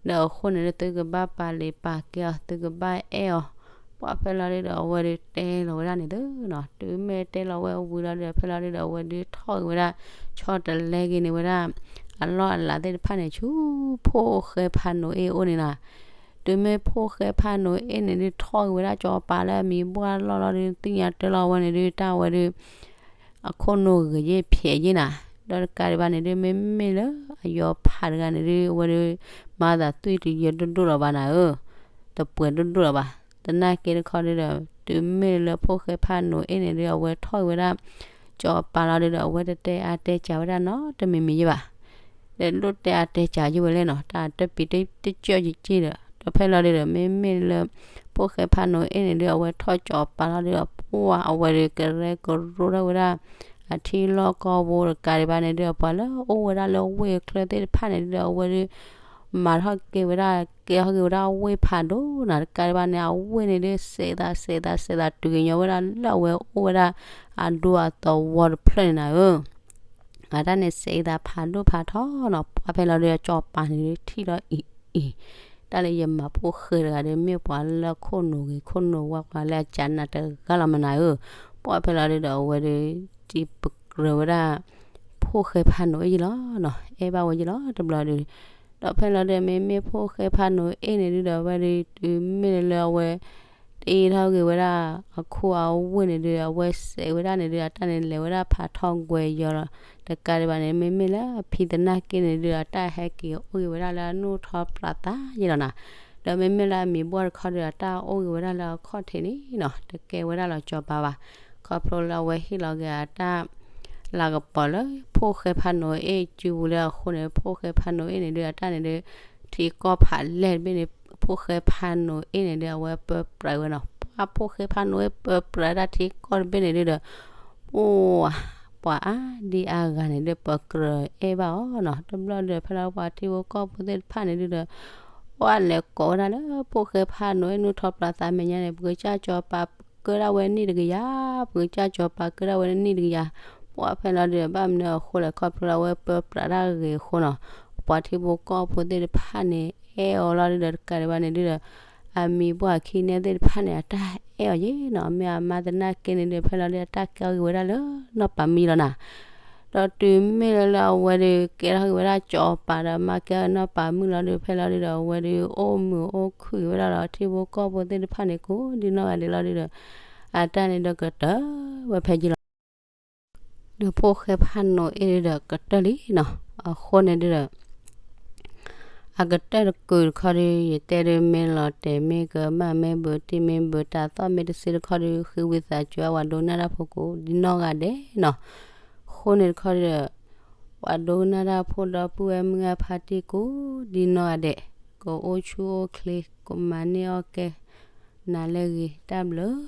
ဒီးအဃိန့ၣ်ဒုး သုကဘၣ်ပာ်လံာ်ပာ်ကဲအီၤ သုကဘၣ်အဲၣ်အီၤ, ပှၤဖဲလီၤဒုဒီး အဝဲဒုးတဲလီၤဝဲဒၣ်န့ၣ်သုနီၤ, တုၤမ့ၢ်တဲလီၤဝဲဝံၤလီၤဒုဒီး ဖဲလီၤဒုဒီး အဝဲဒုးထီၣ်က့ၤဝဲဒၣ် ဆီတလဲက့ၤန့ၢ်ဝဲဒၣ် အလီၢ်အလၤသ့ၣ်တဖၣ်န့ၣ် ဆူဖိၣ်ဃဲဖးနိၤအ့ၣ်အအိၣ်န့ၣ်နီၤ, တုၤမ့ၢ်ဖိၣ်ဃဲဖးနိၤအ့ၣ်န့ၣ်ဒုး ထီၣ်က့ၤဝဲဒၣ်ကၠီၤပၤလၢအမံၤဘှၢ်လီၢ်လီၤဒုး သ့ၣ်ညါတၢ်လီၤဝဲန့ၣ်ဒုး တၢ်ဝဲဒုး အခိၣ်နူာ်ဂ့ၤယ့ၢ်ဖျဲးယ့ၢ်နၤ, ဒီးတကးဒံးဘၣ်န့ၣ်ဒုး မ့မ့ၢ်လၢအယီၤဖးတဂၤန့ၣ်ဒုး အဝဲဒုး မၤသးသွံၣ်တယၢၤဒိၣ်ဒိၣ်လီၤဘၣ်နၤဧၢ, တပှဲၤဒိၣ်ဒိၣ်လီၤဘၣ်, သနာ်က့တခီဒုဒီး တုၤမ့ၢ်လၢဖိၣ်ဃဲဖးနိၤအ့ၣ်န့ၣ်ဒုး အဝဲထီၣ်က့ၤဝဲဒၣ် ကၠီၤပၤလီၤဒုဒီး အဝဲတတဲအါတဲစှၤဝဲဒၣ်နီတမံၤမံၤယ့ၢ်ဘၣ် ဒီးဒိၣ်တဲအါတဲစှၤယ့ၢ်ဝဲလဲၣ်နီၤ, တၢ်တပံၤတစၢၢ်ယက့ၢ်ဒီး ဒီးဖဲလီၤဒုဒီး မ့မ့ၢ်လၢ ဖိၣ်ဃဲဖးနိၤအ့ၣ်န့ၣ်ဒုး အဝဲထီၣ်ကၠီၤပၤလီၤဒုဒီး ပှၤအဝဲဒုးကရဲကရိထီၣ်ဝဲဒၣ် အထံလီၢ်ကီၢ်ပူၤတကးဒံးဘၣ်န့ၣ်ဒုး ပှၤလၢအအိၣ်ဝဲဒၣ်လၢဝ့ၢ်အချၢသ့ၣ်တဖၣ်န့ၣ်ဒုဒီး အဝဲဒုး မၤထီၣ်ကဲဝဲဒၣ် ကဲထီၣ်က့ၤဝဲဒၣ်ဝ့ၢ်ဖးဒိၣ်နၤ, တကးဒံးဘၣ်န့ၣ် အဝ့ၢ်န့ၣ်ဒုး စဲးသးစဲးသးစဲးသး တုၤကညီဝဲဒၣ်လၢအဝဲအိၣ်ဝဲဒၣ် အဒူအသဝီတဖျၢၣ်န့ၣ်နၤဧၢ အတၢ်န့ၣ်စဲးသးဖးဒိၣ်ဖးထီနီၤ, ပှၤဖဲလီၤဒုး ကၠီၤပၤန့ၣ်ဒုး ထံၣ်ဒီးအံၤအံၤ, တၢ်လၢယမၤဖိၣ်ဃဲတဂၤဒီး မ့ၢ်ပှၤလၢခိၣ်နူာ်ဂ့ၤခိၣ်နူာ်ဝါ ပှၤလၢအကနးတဂၤလီၤမနၤဧၢ, ပှၤဖဲလီၤဒုးဒီး အဝဲဒုး စံးပကြၢးဝဲဒၣ် ဖိၣ်ဃဲဖးနိၤအ့ၣ်ယ့ၢ်လီၤနီၤ, အဲၣ်ဘၣ်ဝဲယ့ၢ်လီၤ တဘျီဒုး, ဒီးဖဲလီၤဒုး မ့မ့ၢ်ဖိၣ်ဃဲဖးနိၤအ့ၣ်န့ၣ်ဒုးဒီး အဝဲဒုး တုၤမ့ၢ်လၢအဝဲ တ့ထီၣ်က့ၤဝဲဒၣ် အခိၣ်အဝ့ၢ်န့ၣ်ဒုး အဝဲစဲးဝဲဒၣ်န့ၣ်ဒုး အတၢ်န့ၣ်လဲၤဝဲဒၣ်ဖးထီၣ်ကွဲၤယီၤလီၤ, တကးဒံးဘၣ်န့ၣ် မ့မ့ၢ်လၢအဖံသနာ်က့န့ၣ်ဒုး အတၢ်ဟဲက့ၤအိၣ်က့ၤဝဲဒၣ်လၢအနူၢ်ထီၣ်ပျးသးယ့ၢ်လီၤနၤ, ဒီးမ့မ့ၢ်လၢအမံၤဘှီၣ်တခီဒီး အတၢ်အိၣ်က့ၤဝဲဒၣ်လၢအခီၣ်ထံးန့ၣ်နီၤ, တကဲဝဲဒၣ်လီၤကၠီၤပၤဘၣ်, ခီဖျိလၢအဝဲဟ့ၣ်လီၤက့ၤအတၢ် လၤကပီၤလၢဖိၣ်ဃဲဖးနိၤအ့ၣ်အစုပူၤလၢအဃိန့ၣ် ဖိၣ်ဃဲဖးနိၤအ့ၣ်န့ၣ်ဒုး အတၢ်န့ၣ်ဒုး ထံကီၢ်ဖးလဲၢ်တဘ့ၣ်န့ၣ် ဖိၣ်ဃဲဖးနိၤအ့ၣ်န့ၣ်ဒုး အဝဲပၢပြးဝဲနီၤ, ပှၤဖိၣ်ဃဲဖးနိၤအ့ၣ်ပၢပြးတၢ်ထံကီၢ်တဘ့ၣ်န့ၣ်ဒုးဒီး အိၣ် ပှၤအါဒံအါဂၤန့ၣ်ဒုး ပကြၢးအဲၣ်ဘၣ်အီၤနီၤ, တဘျီဒီး ဖဲလီၤပှၤထံဖိကီၢ်ဖိသ့ၣ်တဖၣ်န့ၣ်ဒုးဒီး ပှၤလဲၤကိးဝဲဒၣ်လၢဖိၣ်ဃဲဖးနိၤအ့ၣ်နူၢ်ထီၣ်ပျးသးမဲာ်ညါန့ၣ် ပကစၢ်ကၠီၤပၤကၢဒၣ်ဝဲနံၣ်တကယၤ, ပကစၢ်ကၠီၤပၤကၢဒၣ်ဝဲနံၣ်တကယၤ, ပှၤဖဲလီၤဒုး ဘၣ်မနုၤအဃိလဲၣ် ခီဖျိလၢအဝဲပၢပြးတၢ်ဂ့ၤအဃိနီၤ, ပှၤထံဖိကီၢ်ဖိသ့ၣ်တဖၣ်န့ၣ် အဲၣ်အီၤလီၤဒုးဒီး တကးဒံးဘၣ်န့ၣ်ဒုးဒီး အမံၤပှၢ်ခံန့ၣ်သ့ၣ်တဖၣ်န့ၣ် အတၢ်အဲၣ်အီၤယ့ၢ်နီၤ, မ့ၢ်အမါသနာ်က့န့ၣ်ဒုး ဖဲလီၤဒုး အတၢ်ကဲထီၣ်က့ၤဝဲဒၣ်လၢနီၢ်ပၤမုၣ်လီၤနၤ, ဒီးတုၤမ့ၢ်လၢလၢအဝဲဒုး ကဲထီၣ်က့ၤဝဲဒၣ်ကၠီၤပၤဒီး မါကဲထီၣ်နီၢ်ပၤမုၣ်လီၤဒုး ဖဲလီၤဒုးဒီး အဝဲဒုးအိၣ်မုာ်အိၣ်ခုၣ်က့ၤဝဲဒၣ်ဒီး ထံဖိကီၢ်ဖိသ့ၣ်တဖၣ်န့ၣ် ကိးဒံနီၢ်ဂၤဒဲးလီၤဒုးဒီး အတၢ်န့ၣ်ဒီးကတၢၢ်ဝဲဖဲယ့ၢ်လီၤ ဒီးဖိၣ်ဃဲဖးနိၤအ့ၣ်ဒုးဒီးကတၢၢ်လံနီၤ, အဃိန့ၣ်ဒုးဒီး အကတၢၢ်တကုာ်တခီဒုး ယတဲဒုးမ့ၢ်လီၤတဲာ်မ့ၢ်ကမၣ်မ့ၢ်ဘုးတံၢ်မ့ၢ်ဘုးတၢ်သီၣ်မ့ၢ်တစ့တခီဒုး ဃ့ဝံသးစူၤအဝဲဒိကနၣ်တၢ်ဖိကိးဒံနီၢ်ဂၤဒဲးနီၤ, အဃိန့ၣ်တခီဒုးဒီး ပှၤဒိကနၣ်တၢ်ဖိဒီပုၢ်ဝဲၢ်မုၢ်ဂၢ်ဖါတံၢ်ကိးဒံနီၢ်ဂၤဒဲး, ကအိၣ်ဆူၣ်အိၣ်ချ့ ကမၤန့ၢ်အီၣ်ကဲ နၤလၢအဂ့ၤ တၢ်ဘျုး